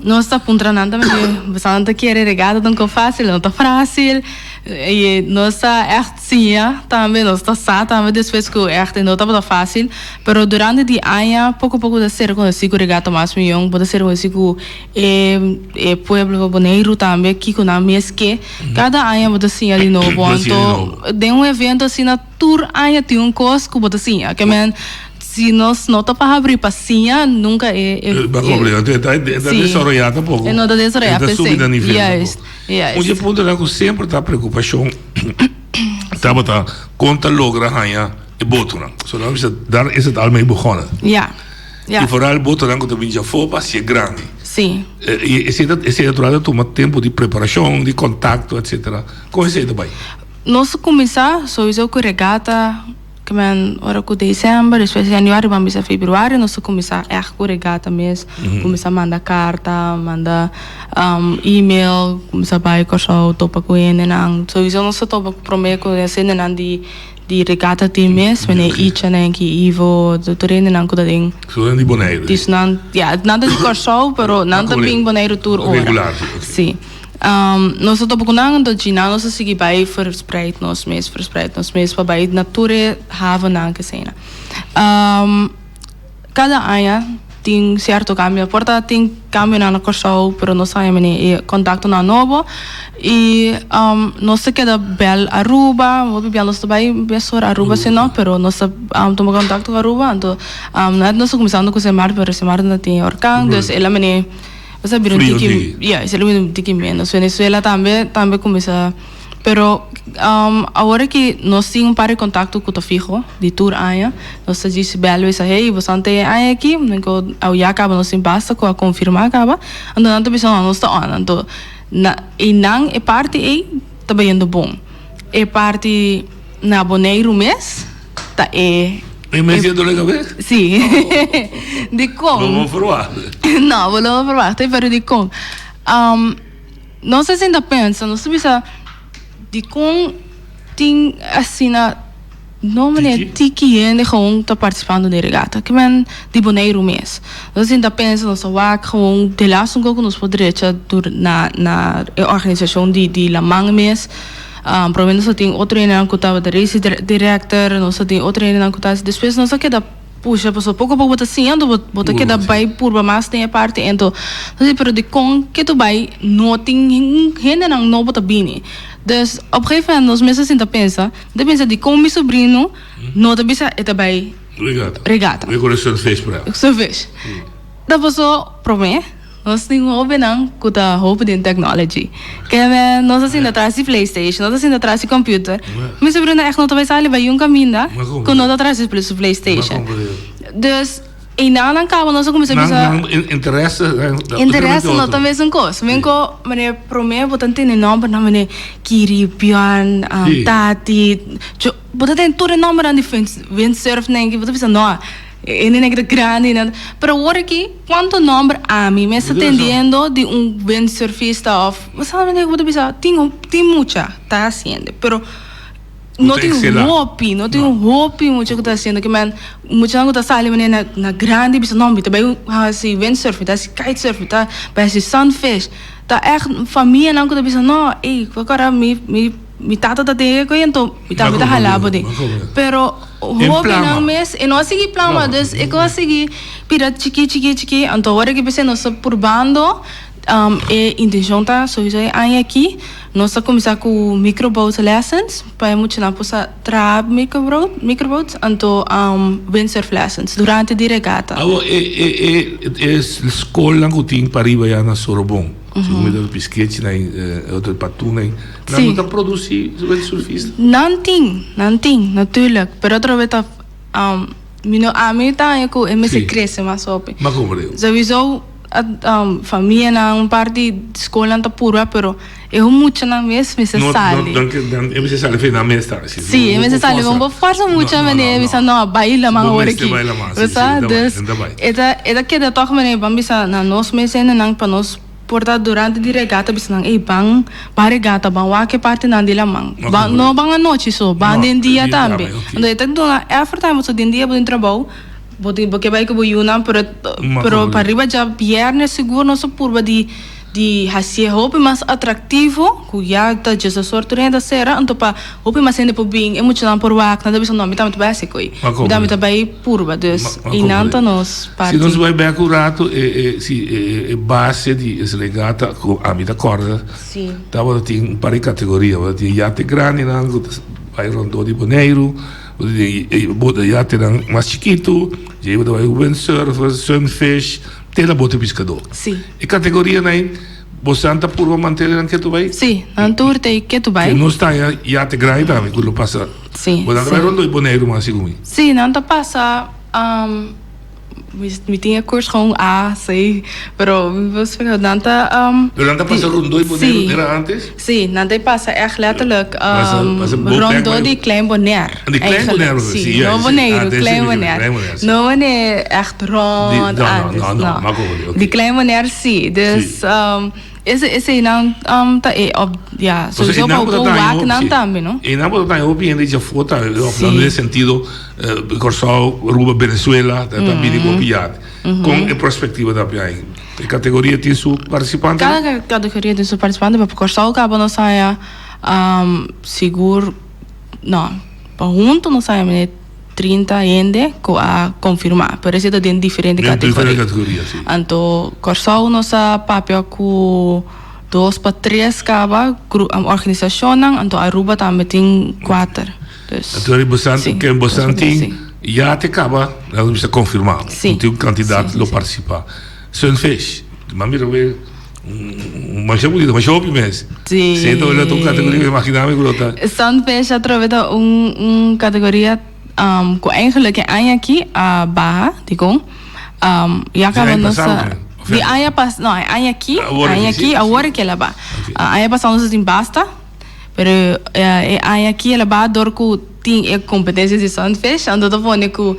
nos ta puntra nan tambe boso nan ta kere regata ta un kos fásil no ta fásil i nos ta ègt siña tambe nos ta sa tambe despues ku ègt e no tabata fásil pero durante di aña poko poko bo ta ser konosí ku regata mas miyon bo ta ser konosí ku e e pueblo Boneiru tambe kiko nan mes ke kada aña bo ta siña di nobo anto den un evento asina tur aña tin un kos ku bo ta siña ke men si nos no ta pa habri pa siña nunka e e E ta e ta desaroyá tampoco e no ta desaroyá e ta subi na nivel tampoco juist Un dje puntonan ku semper ta preokupashon tabata kon ta logra haña e botonan so nan a bisa dar is het al mee begonnen ja I foral botonan ku ta bin djafó pa hasié grandi. Sí. I esei ta esei natural ta tuma tempu di preparashon, di kontakto, etsetera. Kon esei ta bai? Nos a kuminsá souiso ku regata ke men ora ku desèmber, despues yanüari ban bisa febrüari nos a kuminsá ègt ku regata mes. Kuminsá manda karta, manda email, kuminsá bai Kòrsou topa ku hendenan. Souiso nos a topa promé ku e hendenan di Di regata tin mes, meneer Icha, Nenki, Ivo, tur hendenan ku ta den. Su nan di Boneiru. Di su nan, ya, nan ta di Kòrsou, pero nan ta bin Boneiru tur ora. Regular, si, oke. Si. Nos ta topa ku nan, anto djinan nos a sigui bai verspreid nos mes, verspreid nos mes pa bai na tur e havennan keseinan. Kada aña tin sierto kambio. Por ta tin kambionan na Kòrsou, pero nos haña mene e kontaktonan nobo i nos ta keda bèl Aruba. Hopi bia nos ta bai mesora Aruba si no, pero nos ta tuma kontakto ku Aruba. Anto nèt nos ta kuminsando ku Sint Maarten, pero Sint Maarten ta tin orkan, dus el a mene a bira un tiki, ya, el a bira un tiki ménos. Venezuela tambe, tambe kuminsá. Pero awor aki nos tin un par di contacto cu ta fiho di tur aña. Nos ta djis bel bisa, hey, boso ta e aña aki? Nan cu au ya caba nos tin basta cu a confirma caba. Anto nan ta bisa, no, nos ta on. Anto na einan e parti ei ta bayendo bon. E parti na Boneiru mes ta e. E mes dia dole cabes? Si. Dicon? Bo no verwacht. No, bo no verwacht, pero dicon? Nos a sinta pensa, nos ta bisa dikon tin asina no manera tiki hende gewoon ta partisipando den regata ke men di Boneiru mes. Nos a sinta pensa, nos a wak gewoon de laatste un kos ku nos por drecha dur na na e organisashon di di laman mes. Prome nos a tin otro hendenan ku tabata race director, nos a tin otro hendenan ku ta hasi despues nos a keda. Pusha pasobra poko poko bo ta siña anto bo ta keda bai purba mas den e parti ento ta si pero dikon ke tu bai no tin hendenan nobo ta bini dus op gegeven moment nos mes a sinta pensa mi ta pensa dikon mi sobrino no ta bisa e ta bai regata sunfish ta paso prome Nos tin hobennan ku ta hopi den technology. Ke men nos a sinta tras di playstation, nos a sinta tras di computer. Mi sobrino ègt no ta bai sali bai un kaminda ku no ta tras di su playstation. Dus einan nan kaba nos a kuminsá bisa. Nan interesse Interesse no ta mesun kos. Men ko manera promé bo ta tende nòmbernan manera Kiri, Bjorn, Tati, bo ta tende tur e nòmbernan di windsurf nan bo ta bisa no. E nene ta grandi nan. Pero awor aki cuanto nomber ami mes ta tendiendo di un windsurfista of bo sa manera cu bo ta bisa tin tin mucha ta haciendo pero no tin hopi no tin hopi mucha cu ta haciendo kimen muchanan cu ta sali manera na na grandi bisa no mi ta bay haci windsurf mi ta haci kitesurf mi ta bay haci sunfish ta echt famianan cu ta bisa no ey cu mi mi Mi tata ta den e koe anto mi tambe ta hala bo den. Pero hopinan mes e no a sigui plama dus e koe a sigui bira chiki chiki chiki anto awor aki p'esei nos ta purbando. E intencion ta sowieso e aña aki nos ta cuminsa cu microboat lessons pa e muchanan por sa traha microboats anto windsurf lessons durante di regata. Awor e e e e scolnan cu tin pariba ya na Sorobon, segun mi ta Piskechi nan e otro Patunay, nan no ta produci windsurfista? Nan tin, nan tin natuurlijk, pero otro vez ta Mi no ami ta haña ku e mester krese mas hopi. Ma komo digo? Sowieso famianan, un par di skolnan ta purba pero e ho muchanan mes mester sali. No, no, e mester sali fe nan mes ta. Si, e mester sali. Bo no por forsa mucha manera bisa no, bai laman awor aki. Bo mester bai laman, si, si, e ta bai. Dus e ta keda tòg manera ban bisa na nos mes hendenan pa nos Por ta durante di regata bisa nan, ey ban, ban regata, ban wak e partinan di laman. Ban, no ban anochi so, ban den dia tambe. Anto e ta duna effort tambe pasobra den dia bo tin trabou, bo tin, bo ke bai ku bo yunan, pero, pero pariba dja bièrnè sigur nos a purba di, di hasié hopi mas atraktivo, ku ya ta djes a sor tur hende ta sera, anto pa hopi mas hende por bin, e muchanan por wak, nan ta bisa no, mi tambe ta bai hasi koe, mi tambe ta bai purba, dus einan ta nos. Si nos bai bek un rato e e si e base di es regata ku ami ta kòrda tabata tin un par di kategoria. Bo ta tin yate grandinan ku ta bai rondó di Boneiru, bo ta tin e bote yatenan mas chikitu, djei bo ta bai windsurfer, sunfish, te na bote piskadó. E kategorianan ei bosan ta purba mantene nan ketu bai? Si, nan tur ta ei ketu bai. Ke nos ta haña yate grandi tambe ku lo pasa. Bo nan ta bai rondó di Boneiru mas segun mi. Si, nan ta pasa. Mi tin e kurs gewoon A, C, pero mi por splika nan ta. Pero nan ta pasa rondó di Bonaire manera antes? Sí, nan ta pasa ègt letterlijk rondó di Klein Bonaire. Di Klein Bonaire, sí. No Boneiru, Klein Bonaire. No wanneer ègt rond antes, no. Di Klein Bonaire sí, dus Eseinan ta e op, ya, sowieso pa bo wak nan tambe, no? Einan bo ta taña hopi hende djafó ta, of nan den sentido Kòrsou, Aruba, Venezuela, ta bini ku hopi yat. Kon e perspektiva ta api ai? E kategoria tin su partisipante? Kada kategoria tin su partisipante, pero pa Kòrsou kaba nos haña sigur, no, pa huntu nos haña mene 30 hende ku a konfirmá, pero esei ta den diferente kategoria. Anto Kòrsou nos a papia ku dos pa tres kaba organisashonnan, anto Aruba tambe tin kuater. Anto ken bosan tin ya te kaba nan mester konfirmá ku tin un kantidat lo partisipá. Sunfish, m'a mira wea masha bunita, masha hopi mes. Si. Ta wea un kategoria ku imaginá mi ku lo ta. Sunfish atrobe ta un un kategoria ku eigenlijk e aña aki a baha dikon ya kaba nos a di aña pas no e aña aki aña aki awor ke el a baha aña pasá nos a tin basta. Pero e aña aki el a baha dor ku tin e kompetensia di Sunfish, anto ta pone ku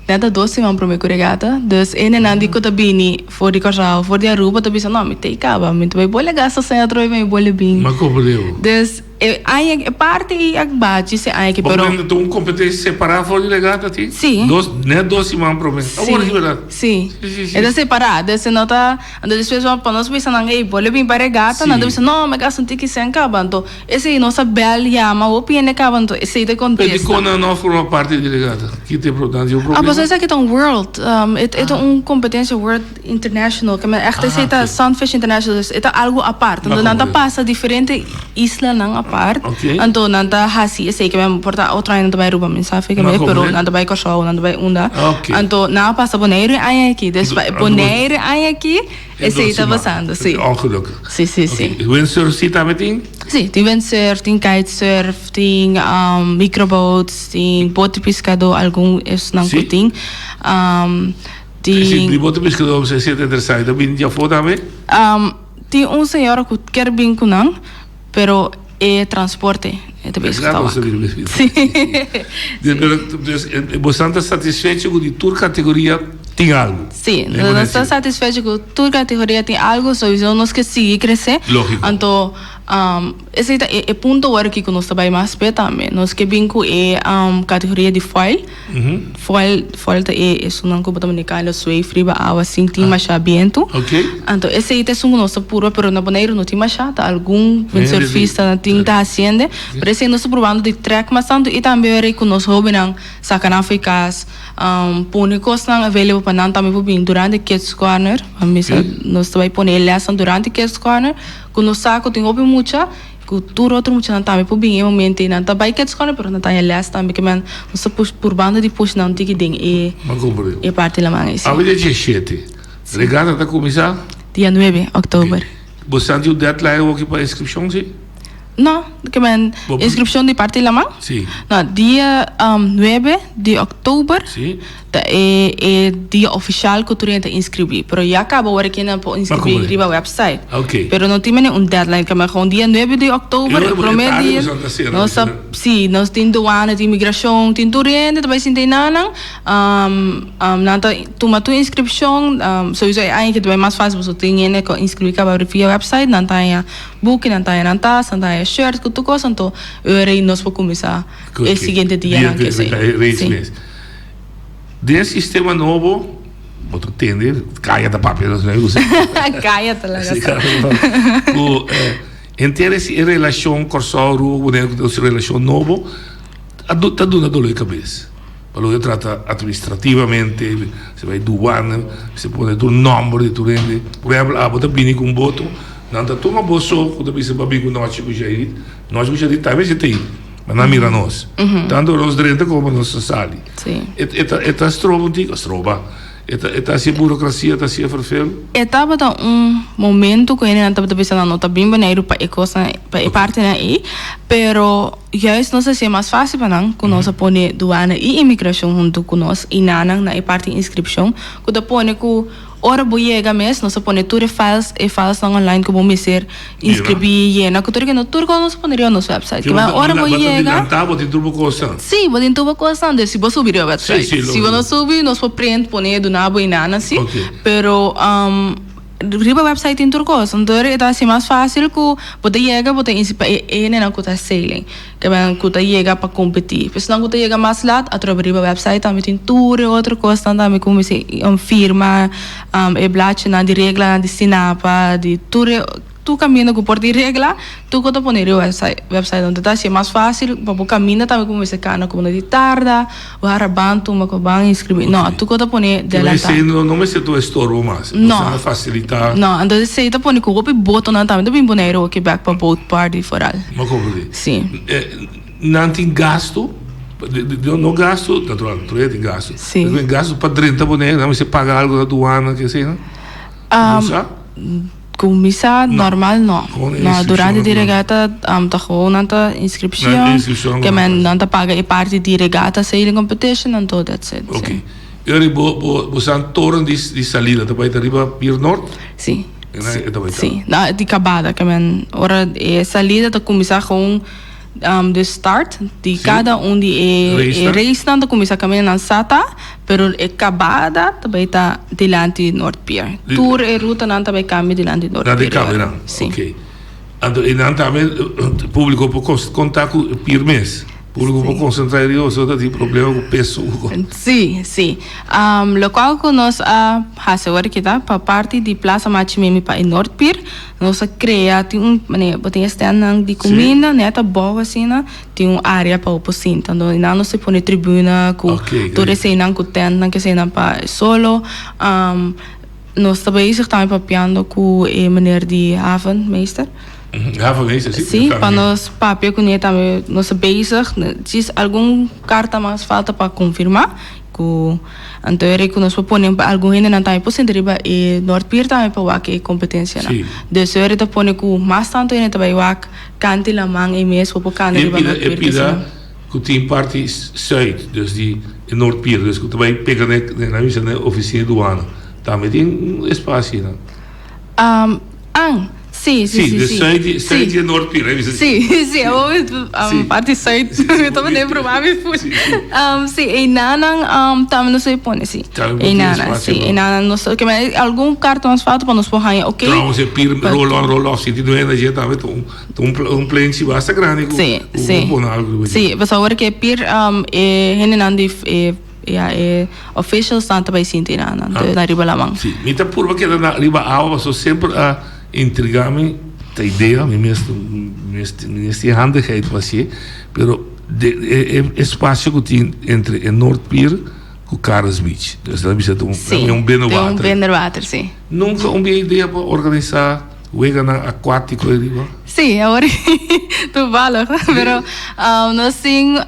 net a dos siman prome ku regata. Dus e nenan di ku ta bini for di Kòrsou, for di Aruba ta bisa, no, mi ta ei kaba, mi ta bai bole gasta sèn atrobe pa mi bole bin. Ma komo deu? Dus e aña, e parti ei a baha djis e aña aki, pero. Bo ta un kompetensia separá for di regata tin? Si. Dos, net dos siman prome. Si. Awor ki bèrdat? Si. E ta separá, dus e no ta. Anto despues pa nos bisa nan, ey, bo lo bin pa regata? Nan ta bisa, no, mi gasta un tiki sen kaba. Anto esey nos a bel yama hopi hende kaba, anto esey ta kontesta. Pero dikon nan no a forma parti di regata? Ki ta e nan tin un problema? Ah, pasobra esaki ta un world, e ta un kompetensia world international, ke men ègt esey ta Sunfish International, dus e ta algu apart. Anto nan ta pasa diferente islanan apart, anto nan ta hasi esey, ke men por ta otro aña nan ta bai Aruba, mi sa fe ke men, pero nan ta bai Kòrsou, nan ta bai unda. Anto nan a pasa Boneiru e aña aki, dus pa e Boneiru e aña aki esei ta pasando, si. Ongelukkig. Si, si, si. Windsurf si tambe tin? Si, tin windsurf, tin kitesurf, tin microboats, tin bote piskadó, algun esnan ku tin. Tin. Si, di bote piskadó mi sa interesante, ta bini di afó tambe? Tin un señora ku kier bin ku nan. Pero e transporte e ta bezig ta wak. Sí. Dus bosan ta satisfecho ku di tur kategoria tin algu? Sí, nos ta satisfecho ku tur kategoria tin algu, sowiso nos ke sigui krese. Lógiko. Anto. Esei ta e punto awor aki ku nos ta bai mas p'e tambe. Nos ke bin ku e kategoria di foil. Foil, foil ta e esunnan ku bo ta manda e lo zweef riba awa sin tin masha bientu. Anto esei ta esun ku nos ta purba pero na Boneiru no tin masha, ta algun windsurfistanan tin ta hasiende. Pero esei nos ta probando di trèk mas tantu i tambe ora ku nos hóbennan saka nan for e kas, pone kosnan available pa nan tambe por bin durante Kids Corner. Nos ta bai pone e lèsnan durante Kids Corner. Ku nos sa ku tin hopi mucha, ku tur otro muchanan tambe por bin e momento ei. Nan ta bai Kids Corner pero nan ta haña lès tambe ke men nos ta push purbando di push nan tiki den e e parti laman ei si. Awe dia diesshete, regata ta kuminsá? Dia nuebe òktober. Bo sa tin un deadline awoki pa inskripshon si? No, ke men inskripshon di parti laman? Si. No, dia nuebe di òktober. Si. Ta e e dia ofishal ku tur hende ta inskribí. Pero ya kaba ora ku nan por inskribí riba wèpsait. Pero no tin mene un deadline kaba. Gewoon dia nuebe di òktober e promé dia nos ta si nos tin duana tin imigrashon tin tur hende ta bai sinta enanan. Nan ta tuma tur inskripshon. Souiso e aña aki ta bai mas fásil pasobra tin hende ku a inskribí kaba via wèpsait. Nan ta haña buki nan ta haña nan tas nan ta haña shirt ku tur kos. Anto e ora ei nos por kuminsá e siguiente dianan kesei. Si. Den e sistema nobo, bo ta tende, kaya ta papia nos mei ku Kaya ta laga sa. Ku henter e relashon Kòrsou, Aruba ku Boneiru ku ta un relashon nobo ta duna doló di kabes. Pa loke ta trata administrativamente, si bai duana, si pone tur nòmber di tur hende. Por ehèmpel, abo ta bini ku un boto, nan ta tuma bo so ku ta bisa bo a bini ku Nochi ku Jair. Nochi ku Jair tambe si ta ei. Ma nan mira nos. Tanto nos drenta como nos ta sali. E ta e ta stroba un tiki, stroba. E ta e ta haci burocracia, ta haci vervel. E tabata un momento cu hendenan tabata bisa nan no ta bin Boneiru pa e cosnan, pa e partinan ey, pero juist nos a hacié mas facil pa nan cu nos a pone Douane y Inmigracion hunto cu nos y nanan na e parti inscripcion cu ta pone cu Ora bo yega mes, nos a pone tur e files, e filesnan online ku bo mester inskribí, yena ku tur e tur kos nos a pone riba nos website. Ki Ora bo bo ta yega. dilantá, bo tin tur bo kosnan. Sí, bo tin tur bo kosnan, dus si bo subi riba website. Sí, sí, Si bo no subi, nos por print, pone, duna bo i nana así. Pero riba website tin tur kos. Anto e ta hasi mas fásil ku bo ta yega, bo ta insi pa e hendenan ku ta sailing. Kemen ku ta yega pa kompetí. Personan ku ta yega mas lat atrobe riba wèpsait tambe tin tur e otro kosnan tambe ku mester firma, e blachinan di reglanan di Stinapa, di tur e tur kaminda ku por tin regla tur ku ta pone riba wèpsait wèpsait. Anto ta hasié mas fásil pa bo kaminda tambe ku bo mester kana ku bo no di tarda bo hara ban tuma ku ban inskribí. No, tur ku ta pone delantá. Esei no mester tur estorbo mas. No. Esei ta fasilitá. No, anto esei ta pone ku hopi botonan tambe ta bin Boneiru oki bèk pa boat party foral. Bo comprendí. Sí. Nan tin gasto, no gasto, natural, tur hende tin gasto. Sí. Pero gasto pa drenta Boneiru, nan mester paga algo na duana, ke asina? Bo sa? Ku mi sa, normal no. Gewoon No, inscripcion durante di natural. regata ta gewoon nan ta inscripcion, Nan inscripcion ke men normal. nan ta paga e parti di regata sailing competition, anto that's it. Ok. Sí. Yori, bo, bo, bo sa toren di, di salida ta bai ta riba Pier Noord? Sí. E ta bai ta. Sí, na di kabada ke men ora e salida ta kuminsá gewoon de start di kada un di e racenan ta kuminsá kaminda nan sa ta, pero e kabada ta bai ta dilanti Noord Pier. Tur e rutanan ta bai kambia dilanti Noord Nan Pier. ta kambia nan? Sí. Ok. Anto e nan tambe publico por konta ku pier mes? Público por concentra riba boso ta tin problema cu peso. Sí, sí. Locual cu nos a haci awor aki ta pa parti di Plaza Machi Mimi pa e Noordpier, nos a crea tin un manera bo tin e standnan di cuminda net abou asina tin un area pa bo por sinta. Anto nan nos a pone tribuna cu tur eseinan cu tentnan cu eseinan pa e solo. Nos ta bezig tambe papiando cu e meneer di havenmeester. Havenmeester, si. Si, pa nos papia cu ne tambe. Nos ta bezig, djis algun carta mas falta pa confirma cu anto e rei cu nos por pone pa algun hendenan tambe por sinta riba e Noordpier tambe pa wak e competencianan. Dus e rei ta pone cu mas tanto hende ta bay wak canta y laman e mes por por cana riba Noordpier. E pida Ku tin parti sùit, dus di e Noordpier, dus ku ta bai pega na e, nan bisa na e ofisina di duana, tambe tin un espasio einan. An, Sí, sí, sí, de sí. zuid, di- zuid di Noordpier, hè, bisa. Sí, sí, awor um, parti zuid, mi ta mane proba mi full. Um, sí, einanan um, tambe nos a pone, sí. Tambe tin Einanan, espacio, sí, no? einanan nos, ke men algun karton nos falta pa nos por haña, oké. Trouwens, e pier Pa- roll on, roll off, si tin energia tambe, ta un, ta un, un plenchi basta grandi ku, Sí, ku sí. por pone algo riba dje. Sí, pasobra awor ke pier um, e hendenan di e Ya e officials nan ta bay sinti nan nan ta na riba laman. Si, mi ta purba keda na riba awa pasobra semper a intriga mi ta idea, mi mes mi mes tin handigheid pa hacié, pero de e e espacio cu tin entre e Noordpier cu Karis Beach, dus nan bisa ta un Si, un ta un binnenwater. binnenwater, si. Nunca un bia idea pa organisa weganan acuatico ahí riba? Si, awor toevallig, pero nos tin.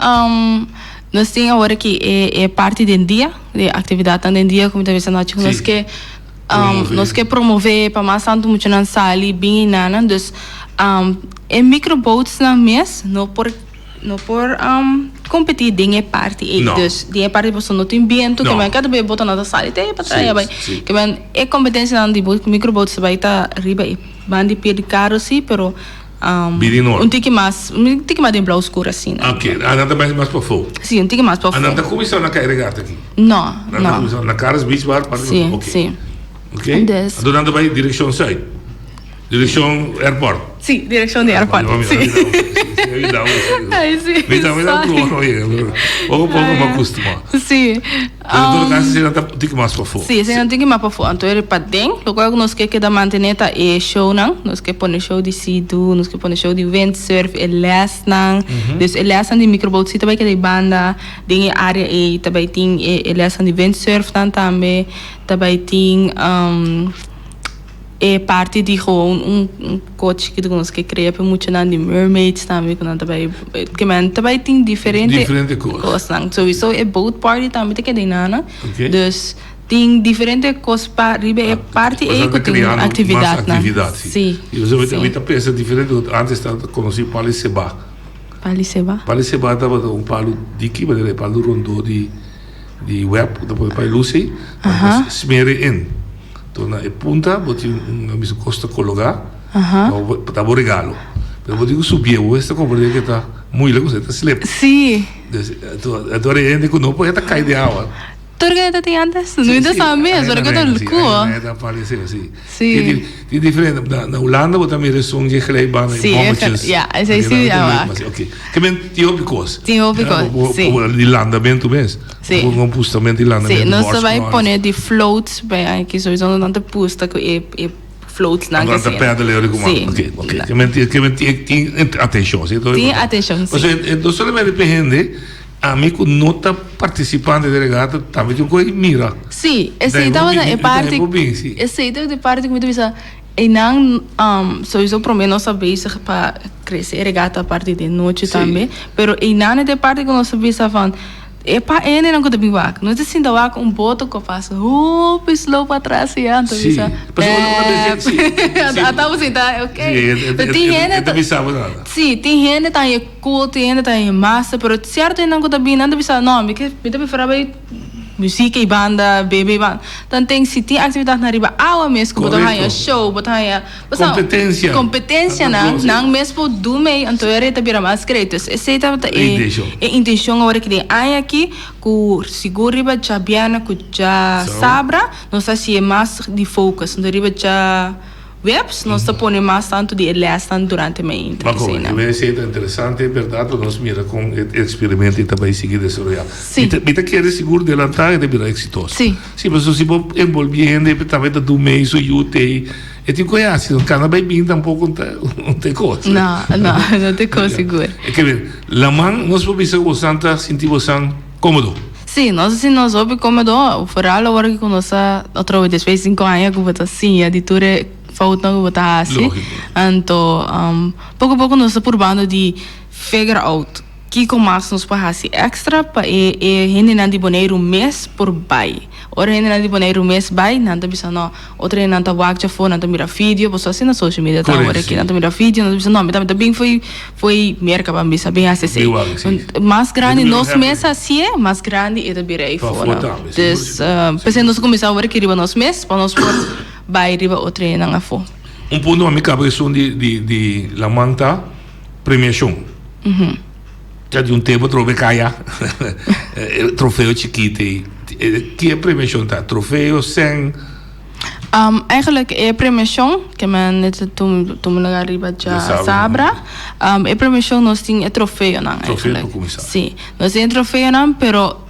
Nos tin awor aki e e parti den dia, di actividadnan den dia, como ta bisa nochi, cu nos ke nos ke promove pa mas tanto muchanan sali bin enanan. Dus e microboatsnan mes no por no por competi den e parti ey. Dus den e parti pasobra no tin biento, ke men kada bes botonan ta sali te patras y a bay. Ke men e competencianan di microboats ta bay ta riba e banda di pie di caro si, pero. Bini nort. Un tiki mas, un tiki mas den blauw skur asina. Ok, a nan ta bai mas pafó. Sí, un tiki mas pafó. A nan ta kuminsá na kai regata aki? No, Nan ta no. kuminsá na Karis Beach Bar parti Sí, pafó, ok. sí. Ok, Dus. anto nan ta bai direkshon sùit, direkshon airport. Sí, direkshon di airport, sí. Ai, sí, Mi tambe ta sorry. prueba oye, poko poko mi a kustumá. Sí. Pero en todo caso esei nan ta un tiki mas pafó. Sí, esei nan tiki mas pafó. Anto e paden, lokual ku nos ke keda mantené ta e shownan. Nos ke pone show di Sea-Doo, nos ke pone show di windsurf, e lèsnan. Dus e lèsnan di microboat sí ta bai keda ei banda. Den e área ei ta bai tin e lèsnan di windsurfnan tambe. Ta bai tin. E parti di gewoon un un kos chikitu ku nos ke krea pa e muchanan di mermaids tambe ku nan ta bai ke men ta bai tin diferente Diferente kos. kosnan. Souiso e boat party tambe ta keda einana. Oké. Dus tin diferente kos pa riba e parti ei ku Boso ta tin kreando mas aktividatnan. aktividat, si. Si, I boso si. mi ta pensa diferente ku antes tabata konosí pali seba. Pali seba? Pali seba tabata un palu diki manera e palu rondó di di web ku ta pone pa e lus ei. Aha. Smer e in. Enton na e punta bo tin un a kos ta kologá pa ta bo regalo. Pero bo tin ku subié, bo mester komprendé ke ta moeilijk pasobra e ta slip. Sí. Dus anto e hende ku no por e ta kai den awa. Tur ke ta tin antes? No ta sa mes, pero ke ta lku. Sí, ta parece así. Sí. Tin diferente. Na Hulanda bo ta mira esun dje glijbanen y bommetjes. Sí, ja, esei sí awa. Oké. Ke men tin hopi kos. Tin hopi kos, sí. Di landamentu mes. Sí. Un pustamentu di landamentu. Sí, nos ta bai pone di floats bai aki sowieso nos nan ta pusta ku e e floats nan Nan ta pedal ori kuma. Sí. Oké, oké. Ke men tin ke men tin tin atenshon, sí. Tin atenshon, sí. Pasobra no solamente pa hende, ami ku no ta partisipante den regata tambe tin ku mira. Sí, esei tabata e parti, esei tabata e parti ku mi ta bisa einan sowieso prome nos ta bezig pa krese e regata parti den nochi tambe, pero einan e parti ku nos ta bisa van E pa hendenan ku ta bin wak. No ta sinta wak un boto ku a pasa hopi slow patras i anto bisa pèp. Ata bo sinta ok. Pero tin hende ta si tin hende ta haña cool tin hende ta haña masa pero sierto hendenan ku ta bin nan ta bisa no mi ke mi ta prefera bai muziek ei banda bebe ei banda. Tanten si tin aktividatnan riba awa mes ku bo ta haña show bo ta haña Competencia. Competencianan, nan mes por do mei, anto e ta bira mas great. Dus esey tabata e e intencion awor aki den aña aki, cu sigur riba djabièrnè cu djasabra nos ta haci'e mas di focus. Anto riba djaweps nos ta pone mas tanto di e lesnan durante mainta. Baco, esey ta interesante, berdad, pa nos mira con e experimento ta bay sigui desaroya. Sí. Mi ta kere sigur delanta e ta bira exitoso. Sí. Sí, pasobra si bo envolvi hende tambe ta do mei su yu tey. E tin ku e hasi, no kana bai bin tampoko un ta un ta e kos. No, no, no ta e kos sigur. E ke ber, laman nos por bisa ku bosan ta sinti bosan kómodo? Sí, nos ta sinti nos hopi kómodo, foral awor ku nos a atrobe despues di sinku aña ku bo ta siña di tur e foutnan ku bo ta hasi. Lógiko. Anto, poko poko nos ta purbando di figure out kiko mas nos por hasi èkstra pa e e hendenan di Boneiru mes por bai. Ora hendenan di Boneiru mes bai, nan ta bisa no. Otro hende nan ta wak djafó, nan ta mira video, pasobra asina social media ta awor aki, nan ta mira video, nan ta bisa no, mi ta bin fo'i fo'i Merka pa mi bisa bin hasi esei. Mas grandi nos mes hasié, mas grandi e ta bira ei for. Dus, p'esei nos a kuminsá awor aki riba nos mes, pa nos por bai riba otro hendenan afó. Un punto pa mi kaba esun di di di laman ta premiashon. Ya di un tempo trobe kaya e trofeo chikito ei. Ki e premiashon ta? Trofeo, sèn? Eigenlijk e premiashon ke men net a tuma lugar riba djasabra. E premiashon nos tin e trofeonan Trofeo eigenlijk. pa kuminsá. Si, nos tin e trofeonan pero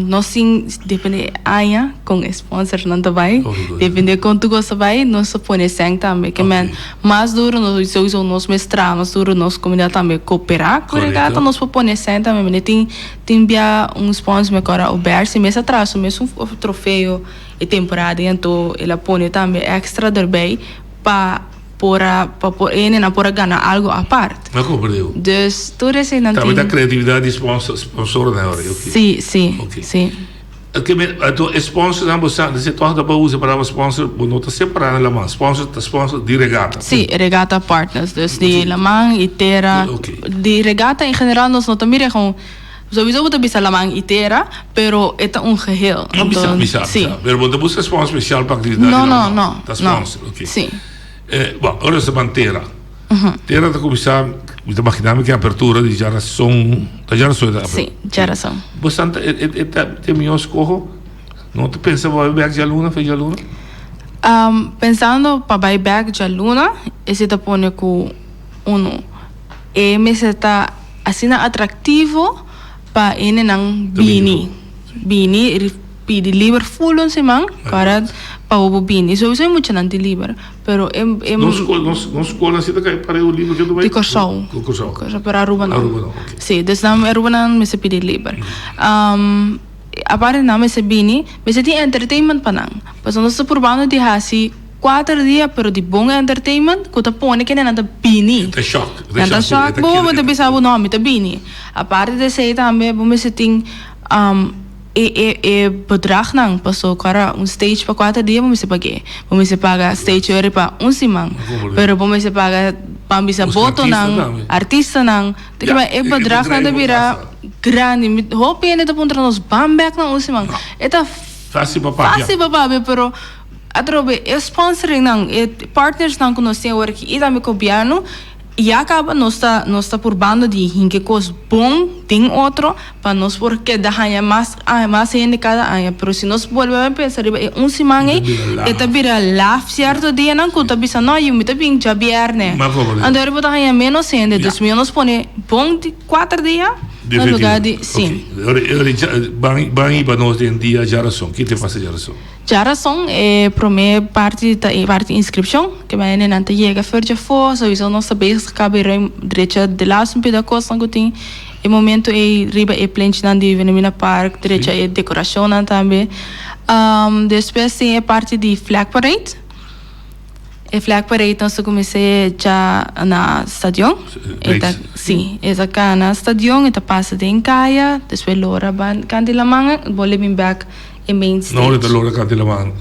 nos tin depende e aña kon e sponsornan ta bai, depende kon tur kos ta bai nos ta pone sèn tambe. Ke men mas duro nos souiso nos mes traha mas duro nos komunidat tambe koperá ku regata nos por pone sèn tambe. Mene tin tin bia un sponsor mi acorda Obersi mes a traha su mesun trofeo e temporada ei anto el a pone tambe extra derbij pa por a pa por hendenan por a gana algo apart. Mi a comprende. Dus tur eseinan Tambe tin. ta creatividad di sponsor sponsornan ahora ei, oké. Sí, sí, Oké. sí. Oké, mi anto e sponsornan bo sa, dese toch ta bo usa e palabra sponsor, bo no ta separa nan laman. Sponsor ta sponsor di regata. Sí, regata partners. Dus di laman y tera. Oké. Di regata en general nos no ta mira gewoon. Sowieso bo ta bisa laman y tera, pero e ta un geheel. No, bisa, Anto, bisa, sí. bisa. Pero bo no ta busca sponsor special pa actividad di No, laman, no, no, Ta no. sponsor, oké. Sí. Eh, bon, ora nos ta ban tera. Tera ta cuminsa, mi ta imagina mi ke apertura di djarason, ta djarason e ta Sí, djarason. Bo san ta, e, e, e ta, te mihó scoho? No ta pensa bo bai bek djaluna, fe djaluna? Pensando pa bai bek djaluna, esei ta pone cu uno e mester ta asina atractivo pa hendenan bini, bini pidi liber full un siman para pa bo por bini. Sowieso e muchanan tin liber, pero e e Nos skol, nos nos skolnan si ta kai pareu liber ke Di Kòrsou. Di Kòrsou. Kòrsou, pero Aruba no. Aruba no, oké. Sí, dus nan Aruba nan mester pidi liber. Aparte nan mester bini, mester tin entertainment pa nan. Pasobra nos ta purbando di hasi Kuater dia pero di bon entertainment ku ta pone kende nan ta bini. Nan ta shock. Nan ta shock bo, bo ta bisa bo no mi ta bini. Aparte di esei tambe bo mester tin e e e bedragnan paso kora un stage pa kuater dia bo mester pag'é. Bo mester paga stage ori pa un siman. Pero bo mester paga ban bisa botonan, artistanan. E bedragnan ta bira grandi. Hopi hende ta puntra nos ban bek na un siman. E ta Fácil pa papia. Fácil pa papia pero Atrobe e sponsoringnan, e partnersnan ku nos tin awor aki i tambe gobièrnu, ya kaba nos ta nos ta purbando di hinka e kos bon den otro pa nos por keda haña mas mas hende kada aña. Pero si nos bolbe a pensa riba e un siman ei, e ta bira laf sierto dianan ku ta bisa no yu mi ta bin djabièrnè. Anto ora bo ta haña ménos hende. Dus mihó nos pone bon di kuater dia na lugá di si. Ban hiba nos den dia djarason. Ki te pasa djarason? Djarason e prome parti ta e parti inscripcion, ke manera nan ta yega for djafó, souiso nos ta bezig caba e ruim drecha de laatste un pida cosnan cu tin e momento ey riba e plenchinan di Wilhelmina Park, drecha e decoracionnan tambe. Despues tin e parti di flag parade, e flag parade nos ta cuminsa dja na stadion, e ta si e ta cana stadion e ta pasa den caya, despues lora ban canta di laman bolbe bin bek. E main stage. No, ta logra canta laman.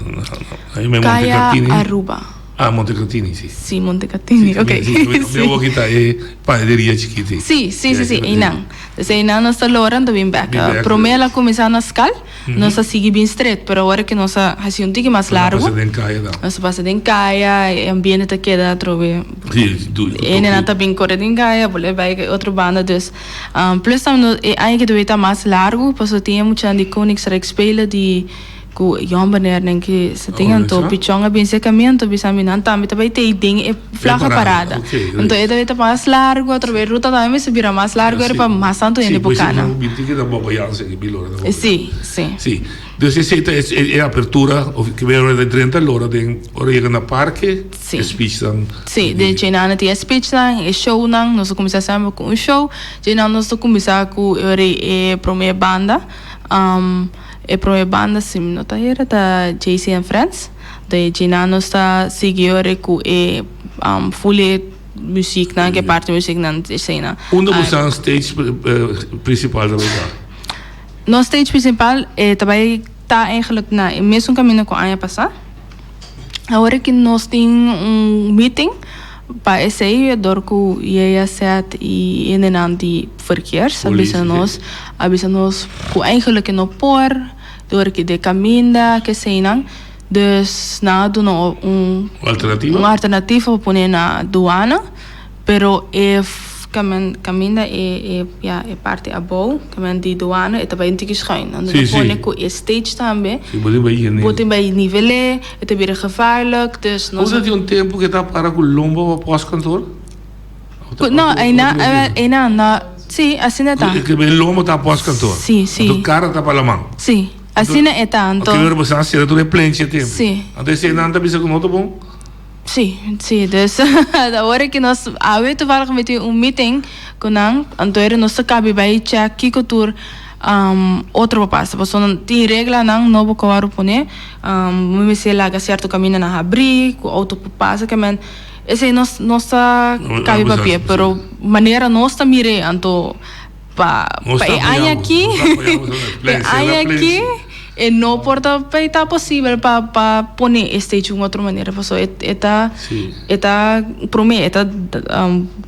Ahí me Kaya Montecatini. Aruba. Ah, Montecatini, sí. Sí, Montecatini, Sí, ok. Sí, Sí. Mi abuela ta e panaderia chikito. Sí, sí, sí, sí, einan. Dus einan nos ta logra, anto bin bek. Bin bek. Prome el a cuminsa na skal, nos a sigui bin stret, pero awor ke nos a haci un tiki mas largo. Nos a pasa den kaya dan. Nos a pasa den kaya, e ambiente ta keda atrobe. Sí, du. Hendenan ta bin core den kaya, bolbe bay otro banda, dus. Plus tambe no e aña ke ta ta mas largu pasobra tin e muchanan di Koningsrijk spelen di ku yòmbernernan ke sa tin anto pichon a bin serka mi anto bisa mi nan tambe ta bai tei den e vlaggen parada anto e ta bai ta mas largu atrobe e ruta tambe mester bira mas largu ora pa mas tantu hende por kana. Si si. Si dus esei ta e apertura of ke ora ta drenta lora den ora yega na parke. Sí. E speechnan. Sí, den djenan tin e speechnan, e shownan. Nos ta kuminsá semper ku un show. Djenan nos ta kuminsá ku e ora e promé banda. E promé banda, si mi no ta hera, ta JC and Friends. Den djenan nos ta sigui e ora ku e full e muzieknan, ku e parti muzieknan eseinan. Unda bo sa stage principal ta bai ta? Nos stage principal e ta bai ta eigenlijk na e mesun kaminda ku aña pasá. Awor ki nos tin un meeting pa esey dor cu JSZ y hendenan di verkeers a bisa nos a bisa nos cu eigenlijk e no por dor ki de caminda keseynan. Dus nan a duna un alternativa, un alternativa pa pone na Douane, pero e kaminda e ya e parti abou kaminda di Douane e ta bai un tiki schuin. Nan ta pone ku e stage tambe bo tin bai nivel'é, e ta bira gevaarlijk, dus nos. Unda tin un tempu ku e ta para ku lomba pa postkantoor? No, einan, einan no, si, asina ta. E lomba ta postkantoor? Si, si. Anto kara ta pa laman? Si. Asina e ta anto. Oke, pero boso a sera tur e plenchi e tempu. Si. Anto esei nan ta bisa ku no ta bon? Si, si. Dus awor ki nos awe toevallig mi tin un meeting ku nan, anto ora nos ta kabi bai check kiko tur otro por pasa. Pasobra tin reglanan nobo ku a wòrdu pone, mi mester laga sierto kamindanan habrí ku outo por pasa, ke men esei nos nos ta kabi papia, pero manera nos ta mir'é anto. Pa pa e aña aki, pa e aña aki e no por ta pa ta posibel pa pa pone e stage un otro manera pasobra e e ta e ta prome e ta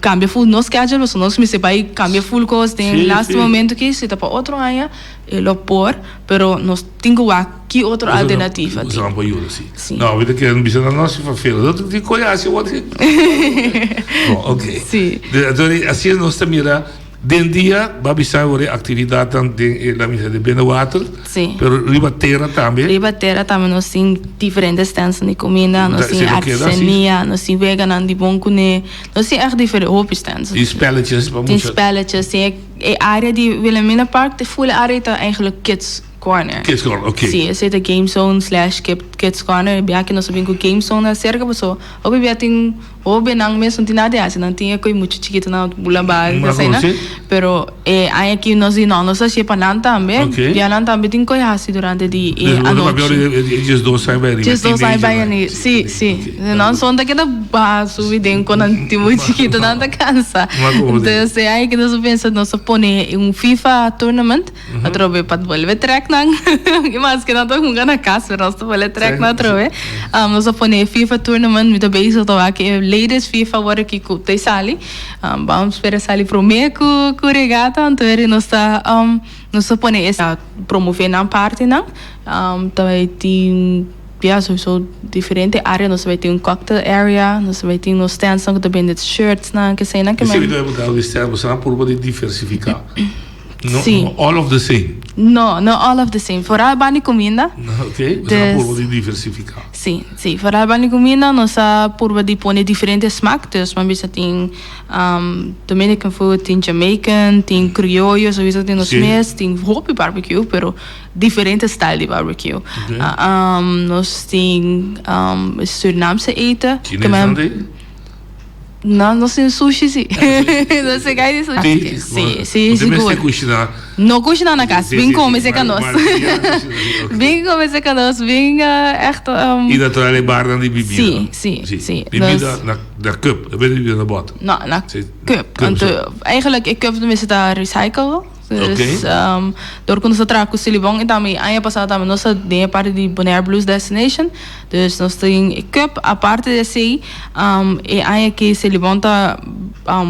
cambia full nos schedule pasobra nos mester bai cambia full cos den laatste momento aki si ta pa otro aña e lo por pero nos tin cu wak ki otro alternativa tin. Boso por yuda si. No mi ta kere bisa nan no si vervelend no tin koe hasi bon ok asina nos ta mira. Den dia ba bisa ora e actividadnan den e la misa di Binnenwater, Sí. pero riba tera tambe. Riba tera tambe nos tin diferente standsnan di cuminda, nos Si tin lo keda así. artesania, nos tin weganan di bon cune, nos tin echt diferente hopi stands. Tin spelletjes pa Tin mucha. spelletjes, tin e e area di Wilhelmina Park, te full area ta eigenlijk kids corner. Kids corner, oké. Sí, esei ta game zone slash kids corner, bia ki nos a bin cu game zone acerca paso hopi bia tin. Hobennan mes no tin nada di hasi, nan tin e koe muchu chikito nan bula ba asina, pero e aña aki nos di no, nos hacié pa nan tambe, ya nan tambe tin koe hasi durante di e anochi. 12 aña bai ariba, si, si, nan son ta keda baha subi den kon nan tin muy chikito, nan ta cansa, entonces e aña aki nos a pensa nos a pone un FIFA tournament. Atrobe pa bolbe trek nan. I maske nan ta hunga na kas, pero nos ta bolbe trek nan atrobe. Nos a pone e FIFA tournament, mi ta bezig ta wak e latest FIFA awor aki ku ta sali. Bam spera sali prome ku ku regata, anto eri nos ta nos ta pone e promove nan partinan. Ta bai tin ya souiso diferente area, nos ta bai tin un cocktail area, nos ta bai tin nos standsnan ku ta bende shirtsnan, keseinan. Esei mi ta bai puntra bo di stand, boso nan purba di diversifiká. No, Sí. no all of the same. No, no all of the same. Vooral banda di cuminda. Ok, nos a purba di diversifica. Sí, sí. Vooral banda di cuminda nos a purba di pone diferente smaak. Dus ban bisa tin um, Dominican food, tin Jamaican, tin criollo, sowieso tin nos Sí. mes, tin hopi barbecue, pero diferente style di barbecue. Ok. Um, nos tin um, Surinaamse eten. Chinees nan tin? No, nos tin sushi si. Nos se gai di sushi. Sí, Sí, sí, Bo mester sigur. kushiná. No kushiná na kas. Sí, Bin sí, kome sí. serka nos. Mar- martiá kushiná, sí, ok. Bin kome serka nos. Bin eh, echt. I natural e barnan di bibida. Sí, sí, sí. Bibida Nos- na, na cup, en bes di bibida na bòt. No, na Sí, cup. cup, Anto, sí. eigenlijk e cup mester ta recycle. Dus, Ok. door ku nos ta traha ku Silibon i tambe aña pasá tambe nos ta den e parti di Bonaire Blues Destination. Dus nos tin e cup. Aparte di esei, e aña aki Selibon ta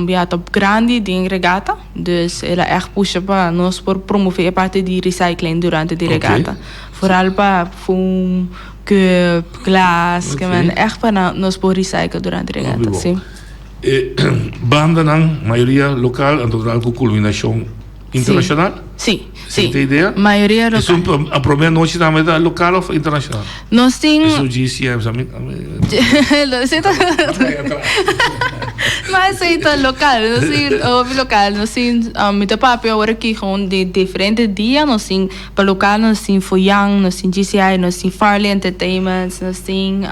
ya ta grandi den regata. Dus el a ègt pusha pa nos por promove e parti di recycling durante di regata. Vooral pa foam, cup, glas, ke men ègt pa nos por recycle durante regata, si. E bandanan mayoria lokal anto tal ku kulminashon internashonal? Sí, sí. Esei ta idea? Mayoria lokal. Esun a prome anochi tambe ta lokal of internashonal? Nos tin. Esun GCM sa mi. Esei ta. Ma esei ta lokal. Nos tin hopi lokal. Nos tin mi ta papia awor aki gewoon di diferente dia. Nos tin pa lokal nos tin Foyan, nos tin GCI, nos tin Farley Entertainment, nos tin.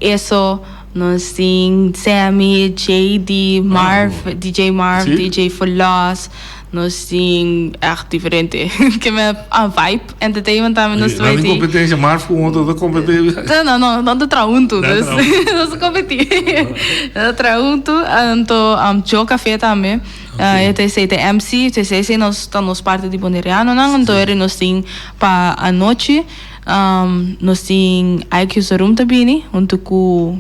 Eso, nos tin Sammy, JD, Marv, DJ Marv, DJ Verlos, nos tin echt diferente. Ke men a Vibe Entertainment tambe nos Nan tin competencia, Marv cu otro ta competi. No, no, nan ta traha hunto, dus nos ta competi. Nan ta traha hunto, anto Joe Café tambe, e ta esey ta MC, esey nos ta nos parti di Bonerianonan, anto eri nos tin pa anochi. Nos tin IQ Serum ta bini hunto cu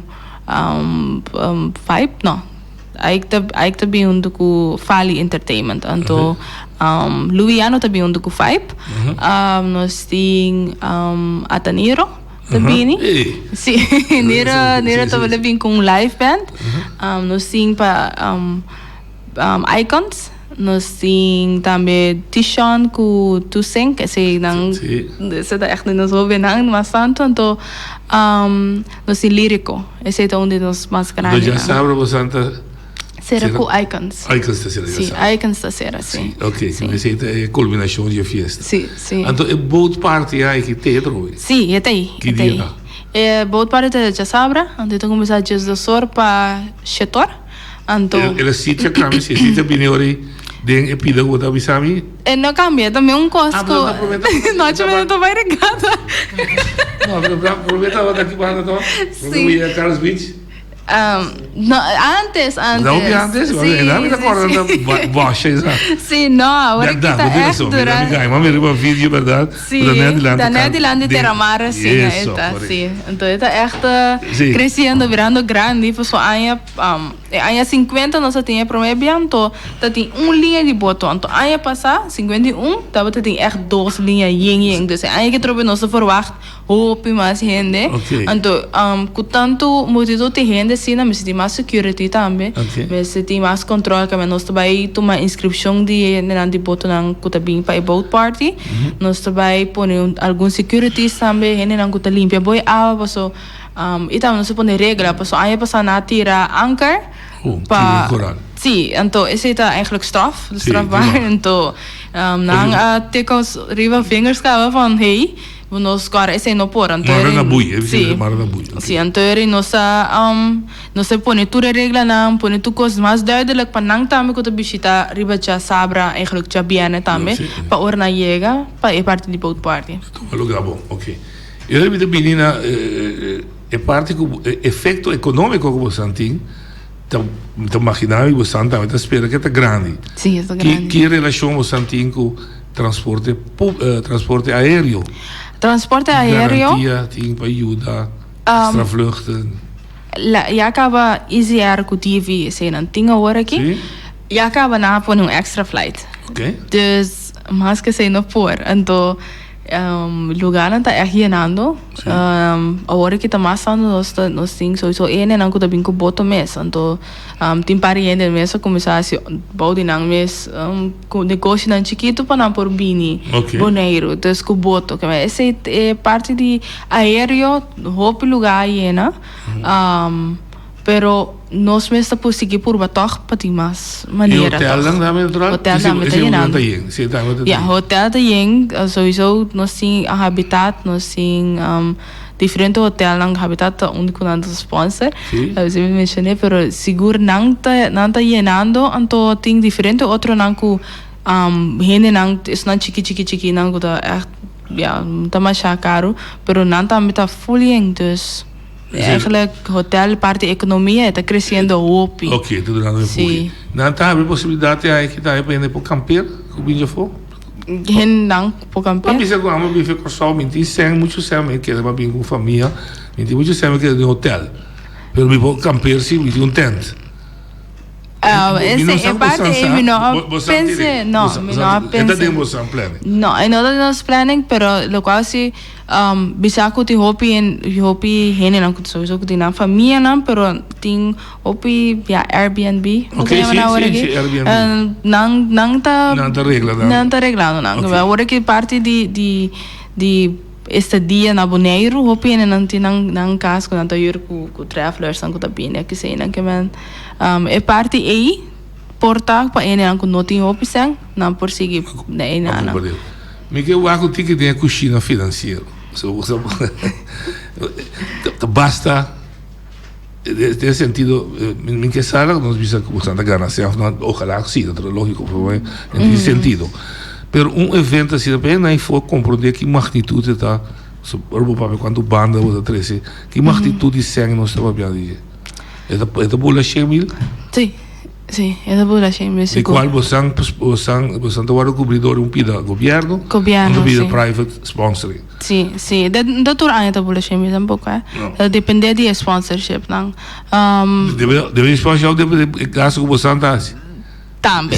Vibe, no. Ike ta Ike ta bin huntu ku Fali Entertainment. Anto um Luiano ta bin huntu ku Vibe. Um nos tin um Ataniro ta bini. Sí, Niro Niro ta bole bin ku un live band. Um nos tin pa um um Icons. Nos tin tambe Tishon ku Tusink, esei nan esei ta ègt di nos hóbennan mas tantu. Anto um nos tin Líriko, esei ta un di nos mas Anto grandinan. djasabra boso ta Sera ku Icons. Icons ta sera Sí, djasabra. Icons ta sera, sí. Sí, ok. Esei ta e kulminashon di e fiesta. Sí, sí. Anto e boat party aki te atrobe? Sí, e ta ei, Ki e ta dia ei. ta? E boat party ta djasabra, anto e ta kuminsá djesdos or pa shetor. Anto. El a sitio a cambia, si e sitio a bini ora ei den e pida cu bo ta bisa mi. E no cambia, ta mi un cos Ah, cu pero ta prome ta nochi mi no ta bai regata. No, pero prome tabata aki banda to, prome Si. bo yega Carlos Beach. No, antes, antes. No, hopi antes, Si, mi ta si, corda si. ta bosha esa. Si, no, awor aki Berdad, ta bo tin echt razon, mi dura. mi gay, mami riba video, berdad. Si, Bo ta net dilanti ta net kar- dilanti den- Terramar asina, e Eso, ta, correcto. si. Anto e ta echt Si. creciendo, birando grandi, pasobra aña E aña sinkuenta nos a tin e promé bia, anto ta tin un liña di boto. Anto aña pasá, 51, tabata tin ègt dos liña yen yen. Dus e aña ke trobe nos ta ferwagt hopi mas hende. Anto ku tantu multitut di hende asina mester tin mas security tambe. Mester tin mas kòntròl kaminda nos ta bai tuma inskripshon di hendenan di botonan ku ta bin pa e boat party. Nos ta bai pone algun securities tambe, hendenan ku ta limpia bo e awa paso. I tambe nos a pone regla, pasobra aña pasá nan a tira anker pa. Oh, koral. Sí, anto esei ta eigenlijk straf, de strafbaar. Anto nan a teka ons riba vingers kaba van hey, nos kòrda esei no por. Anto Mara na bui, e sí. Mara na bui. Sí, anto eri nos a nos a pone tur e reglanan, pone tur kos mas duidelijk pa nan tambe ku ta bishita riba djasabra, eigenlijk djabièrnè tambe, pa ora nan yega pa e parti di boat party. Tuma lugá bon, oké. E ora mi ta bini na e parti ku e efekto ekonómiko ku bosan tin, ta mi ta maginá mi bosan tambe ta spera ke ta grandi. Sí, e ta grandi. Ki relashon bosan tin ku transporte transporte aéreo? Transporte aéreo. Ki garantia tin pa yuda extra vluchten? Ya kaba Easy Air ku TV eseinan tin awor aki. Sí. Ya kaba nan a pone un extra flight. Oké. Dus mas ke esei no por. Anto. Lugarnan ta ègt yenando. Awor ki ta mas tantu nos ta nos tin souiso e hendenan ku ta bin ku boto mes. Anto tin par di hende mes a kuminsá hasi bou di nan mes ku negoshinan chikitu pa nan por bini Boneiru. Dus ku boto. Esei e parti di aereo hopi lugar a yena. Pero nos mes ta por sigui purba tòg pa tin mas manera tòg. E hotelnan tambe natural? Hotel tambe ta yenando. Ya, hotel ta yen. Souiso nos tin Habitat, nos tin diferente hotelnan. Habitat ta un ku nan ta sponsor. Si mi menshoné, pero sigur nan ta nan ta yenando. Anto tin diferente otronan ku hendenan, esnan chiki chiki chikinan ku ta ègt, ya, ta masha karu, pero nan tambe ta full yen. Dus. Eigenlijk hotel parti economia e ta creciendo hopi. Ok, ta durando e Sí. hopi. Nan ta habri posibilidad te aki tambe pa hende por kampeer ku bin djafó? Hendenan por kampeer? Nan bisa ku amo bin fe Kòrsou, mi tin sèn, muchu sèn mi keda pa bin ku famia, mi tin muchu sèn mi keda den hotel. Pero mi por kampeer si mi tin un tent. Ese e parte ei mi no a pense, no, mi no a pense. E ta den boso planning? No, e no ta den nos planning, pero lokual si bisa ku tin hopi hopi hendenan ku souiso ku tin nan famianan, pero tin hopi ya Airbnb, ku ta yama nan awor aki. Nan nan ta Nan ta regla nan. Nan ta reglando nan. Awor aki parti di di di Estadia na Boneiru, hopi hendenan tin nan nan kas ku nan ta hür ku ku travelers-nan ku ta bini aki eseinan ke men e parti ei por ta pa hendenan ku no tin hopi sèn nan por sigui na einan. Mi ke wak un tiki den e kushina finansiero. Ta basta den e sentido mi ke sa la nos bisa ku boso ta gana sèn òf no ojalá ku si ta lógiko pero den tin sentido pero un evento asina pa hende for komprondé ki magnitut e ta ora bo papia kuantu banda bo ta trese ki magnitut di sèn nos ta papia di dje e ta bula shen mil? Si. Sí, e ta bula shen mil Di sigur. cual bosan bosan bosan ta wordo cubri door un pida gobierno, Gobierno, un pida sí. private sponsoring. Sí, sí. De, no tur aña ta bula shen mil tampoco, eh. No. Ta depende di e sponsorship nan. Um, Debe debe sponsorship debe e gasto cu bosan ta haci. Tambe.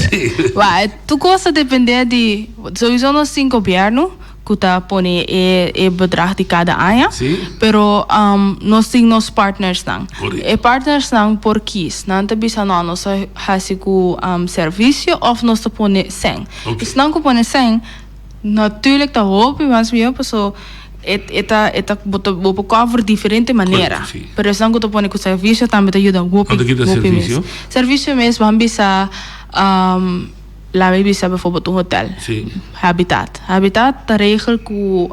Wa, tur cos ta depende di, sowieso nos tin gobierno cu ta pone e e bedrag di cada aña, Sí. pero um, nos tin nos partnersnan. Correcto. E partnersnan por kies. Nan ta bisa no, nos ta haci cu um, servicio of nos ta pone cen. Ok. Esnan cu pone cen, Natuurlijk ta hopi mas mihó paso e e ta e ta bo ta bo por cover diferente manera. Correcto, sí. Pero esnan ku ta pone ku servisio tambe ta yuda hopi Anto kita hopi mes. servisio? Servisio mes ban bisa laat mi bisa bijvoorbeeld un hotel. Sí. Habitat. Habitat ta regel ku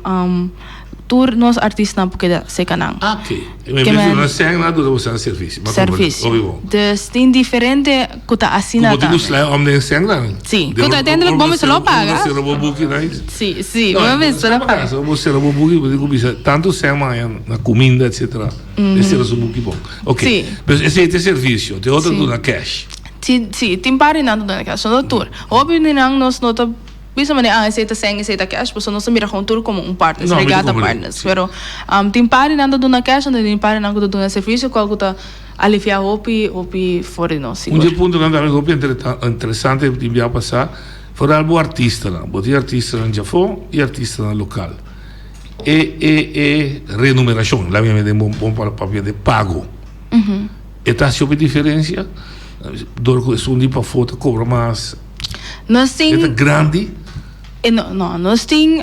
Tur nos artistanan por keda seca nan. Ah, ok. En vez di duna sèn, nan a duna boso nan servicio. M'a comprende. Servicio. Hopi bon. Dus tin diferente cu ta asina Cu bo tin cu tambe. slai om den sèn nan. Si. Cu ta uiteindelijk bo mester lo paga. Bo cera bo buki nan. Si, si. Bo mester lo paga. Bo cera bo buki, bo tin cu bisa tanto sèn m'a haña na cuminda, etcetera. E cera su buki bon. Ok. Si. Pues esey ta e servicio. Te otro duna cash. Si, si. Tin par di nan ta duna cash. No ta tur. Hopi di nan nos no ta. Bisa manera, ah, esei ta sèn, esei ta cash, pasobra nos ta mira gewoon tur komo un partners, No, mi ta regata comprende, partners. sí. Pero tin partenan ta duna cash, anto tin partenan ku ta duna servisio, kual ku ta aliviá hopi, hopi for di nos, Un sigur. di e puntonan tambe hopi interesante di bia pasá, foral bo artistanan. Bo tin artistanan djafó i artistanan lokal. E e e renumerashon, laat mi yama den bon bon papia de pago. E ta hasi hopi diferensia? Dor ku esun di pafó ta kobra mas. Nos tin. E ta grandi? E no, no. Nos tin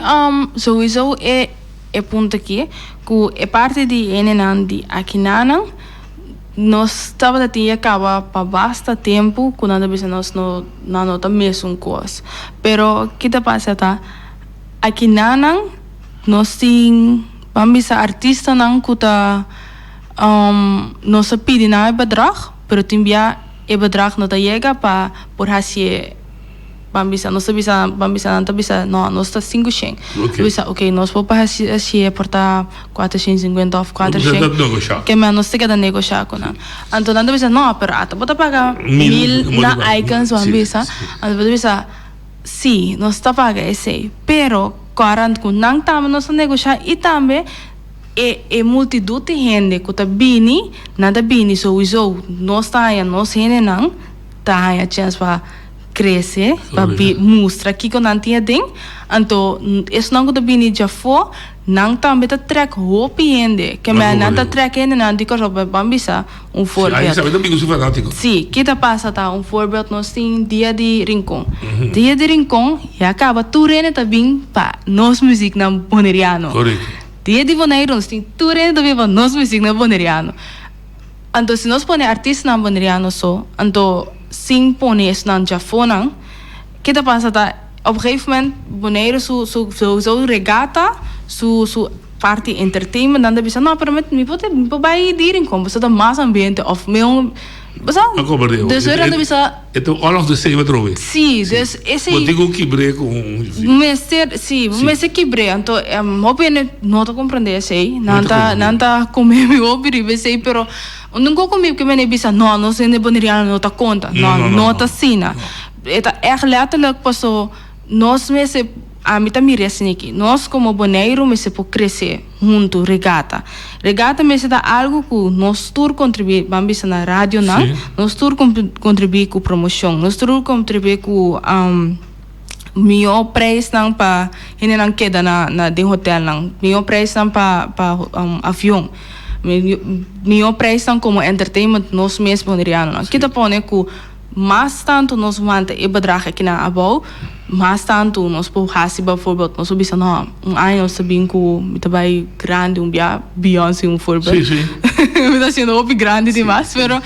souiso e e punto aki ku e parti di hendenan di akinanan nos tabata tin ya kaba pa basta tempu ku nan ta bisa nos no nan no ta mesun kos. Pero ki ta pasa ta akinanan nos tin ban bisa artistanan ku ta nos a pidi nan e bedrag pero tin bia E bedrag no ta yega pa por hacié, ban bisa, nos ta bisa, ban bisa, nan ta bisa, no, nos ta sinku shen. Ok. Bo bisa, ok, nos por pa haci, hacié por ta kuater shen sinkuenta òf kuater Bo shen. ta negoshá. Ke men nos ta keda negoshá ku nan. Anto nan ta bisa, no, pero ata bo ta paga Mil, mil na Icons, ban Sí, bisa. sí. Anto bo ta bisa, sí, nos ta paga esei, pero kòrant ku nan tambe nos ta negoshá i tambe E e multidut di hende ku ta bini, nan ta bini souiso. Nos ta haña nos hendenan ta haña chèns pa krese, pa bi mustra kiko nan tin aden. Anto esnan ku ta bini djafó, nan tambe ta trèk hopi hende. Ke mei nan ta trèk hendenan di Kòrsou. Ban bisa un voorbeeld. Sí, ki ta pasa ta un voorbeeld nos tin Dia di Rincon. Dia di Rincon ya kaba tur hende ta bin pa nos muziknan boneriano. Dia di Boneiru nos tin tur hende ta biba nos muzieknan boneriano. Anto si nos pone artistanan boneriano so, anto sin pone esnan djafonan, ke ta pasa ta op een gegeven moment Boneiru su su su regata, su su parti entertainment nan ta bisa no pero mi por mi por bai di Rincon pasobra ta mas ambiente of mihor bo sa. Dus ora nan ta bisa. E ta all of the same atrobe. Sí, dus esei. Bo tin ku kibr'é ku un. Mester, sí, bo mester kibr'é. Anto hopi hende no ta komprendé esei. Nan ta, nan ta kome mi hopi riba esei, pero nunka ku mi ke mene bisa no, nos hende boneriano no ta konta. No, no ta asina. E ta ègt lètterlijk paso nos mester, ami ta mira esei aki, nos komo Boneiru mester por krese. Huntu, regata. Regata mester ta algu ku nos tur kontribuí, ban bisa na radionan, nos tur kontribuí ku promoshon, nos tur kontribuí ku mihó preisnan pa hendenan keda na na den hotelnan, mihó preisnan pa pa avion, mihó preisnan komo entertainment nos mes bonerianonan. Ki ta pone ku Mas tantu nos wanta e bedrag akinan abou, mas tantu nos por hasi bijvoorbeeld, nos por bisa no, un aña nos ta bin ku mi ta bai grandi un bia, Beyoncé un voorbeeld. Sí, sí. Mi ta hasiendo hopi grandi di mas, pero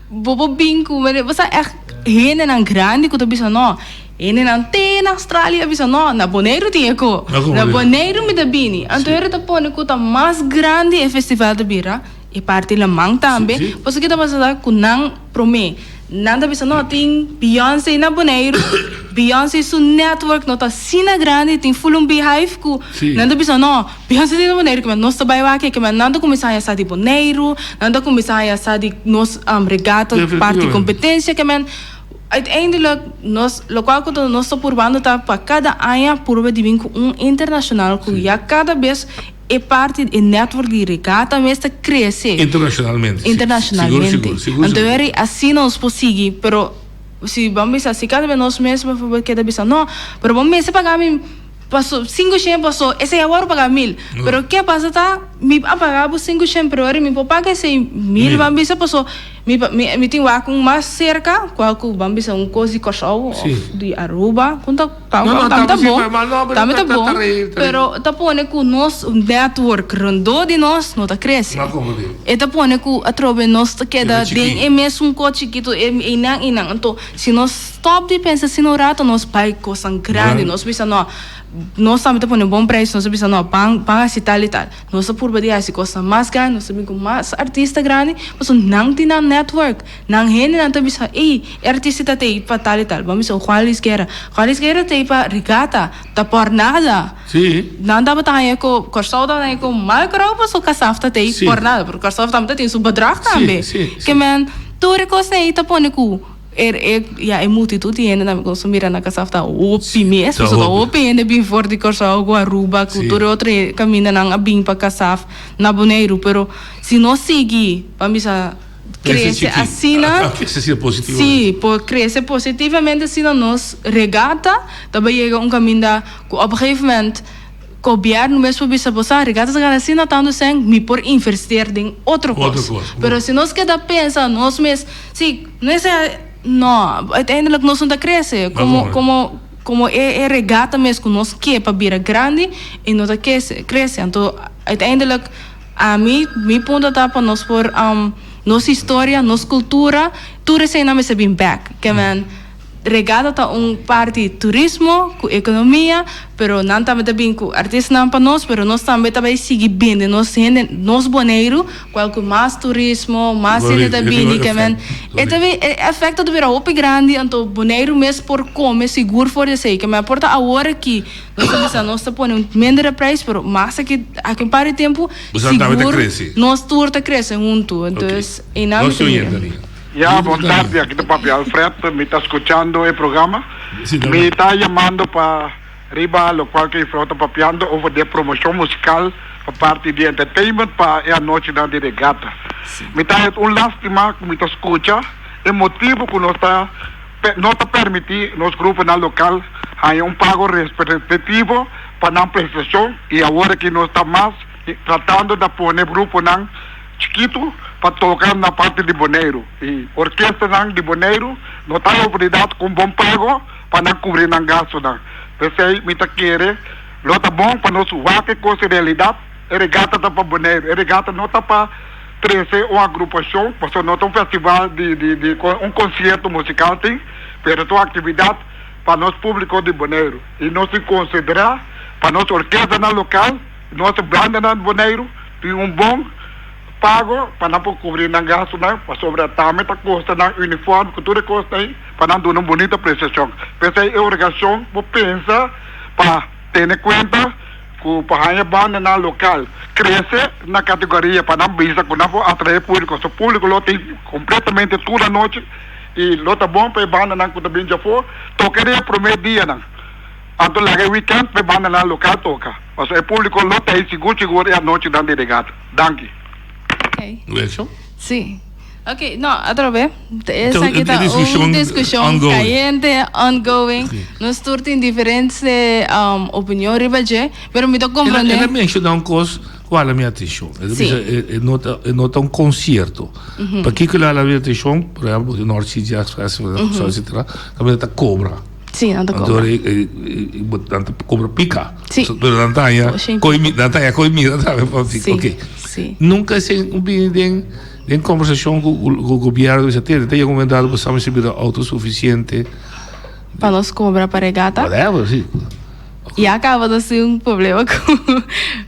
bo por bin ku, bo sa ègt hendenan grandi ku ta bisa no, hendenan te na Australia a bisa no, na Boneiru tin e ko, na Boneiru mi ta bini. Anto ora ta pone ku ta mas grandi e festival ta bira, e parti laman tambe, pasobra ke ta pasa ta ku nan promé. Nan ta bisa no tin Beyoncé na Boneiru, Beyoncé su network no ta asina grandi, tin full un beehive ku nan ta bisa no, Beyoncé tin na Boneiru kimen nos ta bai wak kimen nan ta kuminsá haña sa di Boneiru, nan ta kuminsá haña sa di nos regata parti kompetensia kimen. Uiteindelijk nos locual cu ta nos ta purbando ta pa cada aña purba di bin cu un internacional cu ya cada bes e parti e network di regata mes ta crece. Internacionalmente, si. Internacionalmente. Sigur, sigur, sigur, Anto sigur. weri asina nos por sigui, pero si ban bisa si cada bes nos mes bijvoorbeeld keda bisa no, pero bo mester paga mi paso cinco shen paso esey a wòrdu paga mil. Pero ke pasa ta mi a paga bo cinco shen pero weri mi por paga esey mil ban bisa paso Mi mi mi tin wak un mas serka kual ku ban bisa un kos di Kòrsou òf di Aruba ku ta ta No, no, tambe ta tambe si bon pa mal no, pero tambe ta ta ta bon ta reír, ta reír. pero ta pone ku nos network rondó di nos no ta krese No komprendé. e ta pone ku atrobe nos ta keda Keda chikí. den e mesun kos chikitu e einan einan anto si nos stòp di pensa asina un rato nos bai kosnan grandi Grandi. nos bisa no nos tambe ta pone bon preis nos ta bisa no ban ban hasi tal i tal. Nos ta purba di hasi kosnan mas grandi, nos ta bin ku mas artista grandi, pasobra nan tin nan network, nan hendenan ta bisa, ey, e artista ta tei pa tal i tal. Bo a bisa Juan Luis Guerra. Juan Luis Guerra tei pa regata, ta por nada. Sí. Nan tabata haña ku Kòrsou tabata haña ku mal krou pasobra Kasaf ta tei Sí. por nada, pero Kòrsou tambe ta tin su bedrag tambe. Sí, sí, sí. Ke men tur e kosnan ei ta pone ku E e ya e multitud di hende tambe ku mira na Kasaf ta hopi mes, Ta pasobra hopi. hopi hende bin for di Kòrsou ku Aruba ku Sí. tur e otro kamindanan a bin pa Kasaf na Boneiru, pero si nos sigui ban bisa Krese krese chikí. asina, A krese asina positivamente. sí, por krese positivamente asina nos regata ta bai yega un kaminda ku op een gegeven moment Gobièrnu mes por bisa bo sa, Regatas a gana asina tantu sèn, mi por inversteer den otro kos. Otro kos. Pero si nos keda pensa nos mes, si, no esei, no, uiteindelijk nos no ta krese. Komo, komo, komo e e regata mes ku nos ke pa bira grandi, e no ta kese, krese. Anto uiteindelijk ami, mi punto ta pa nos por nos historia, nos kultura, tur eseinan mester bin bèk. Ke men. Regata ta un parti turismo ku ekonomia, pero nan tambe ta bin ku artistanan pa nos, pero nos tambe ta bai sigui bende nos hende, nos Boneiru, kual ku mas turismo, mas hende ta bini ke men. E ta bin, e efekto ta bira hopi grandi, anto Boneiru mes por kome sigur for di esei. Ke men por ta awor aki nos ta bisa nos ta pone un mindere prijs, pero mas aki aki un par di tempu sigur nos tur ta krese huntu. Entonces einan mi ta mira. Ya, bon tardi, aki ta papia Alfred, mi ta skuchando e programa. Mi ta yamando pa riba lokual ku juffrouw ta papiando over di e promoshon musikal pa parti di entertainment pa e anochinan di regata. Mi ta het un lastima ku mi ta skucha e motibu ku nos ta no ta permiti nos gruponan lokal haña un pago respectivo pa nan prestashon i awor aki nos ta mas tratando na pone gruponan Chikitu pa toka na parti di Boneiru. E orkestanan di Boneiru no ta oportunidat ku un bon pago pa nan kubri nan gastunan. P'esei mi ta kere lo ta bon pa nos wak e kos en realidat. E regata ta pa Boneiru. E regata no ta pa trese un agrupashon, pasobra no ta un festival di di di un konsierto musikal tin, pero ta un aktividat pa nos públiko di Boneiru. I nos tin konsiderá pa nos orkestanan lokal. Nos bandanan di Boneiru tin un bon pago pa nan por kubri nan gastunan pasobra tambe ta kosta nan uniform ku tur e kosnan ei pa nan duna un bunita prestashon. P'esei e organisashon por pensa pa tene kuenta ku pa haña bandanan lokal krese na kategoria pa nan bisa ku nan por atrae públiko. So públiko lo tin kompletamente tur anochi i lo ta bon pa e bandanan ku ta bin djafó toka den e promé dianan. Anto laga e weekend pa e bandanan lokal toka, pasobra e publico lo ta ei sigur sigur e anochinan di regata. Danki. Ok. Wilson? Sí. Ok, no, atrobe. Esaki ta un discusion cayente, ongoing. Nos tur tin diferente opinion riba dje, pero mi ta comprende. El a menciona un cos cu hala mi atencion. El a bisa e no ta, e no ta un concierto. Pakico el a hala mi atencion? Por ehempel, di North Sea Jazz Festival, etcetera, caminda ta cobra. Sí, nan ta cobra. Anto nan ta cobra pica. Sí. Pero nan ta haña coy nan ta haña coy mira tambe pa pica. Sí, Ok. sí. Nunca se un bini den den conversacion cu cu gobierno bisa tene ta yega un momento dado bo sa mester bira autosuficiente. Pa nos cobra pa regata? Whatever, sí. Ya caba ta sin un problema cu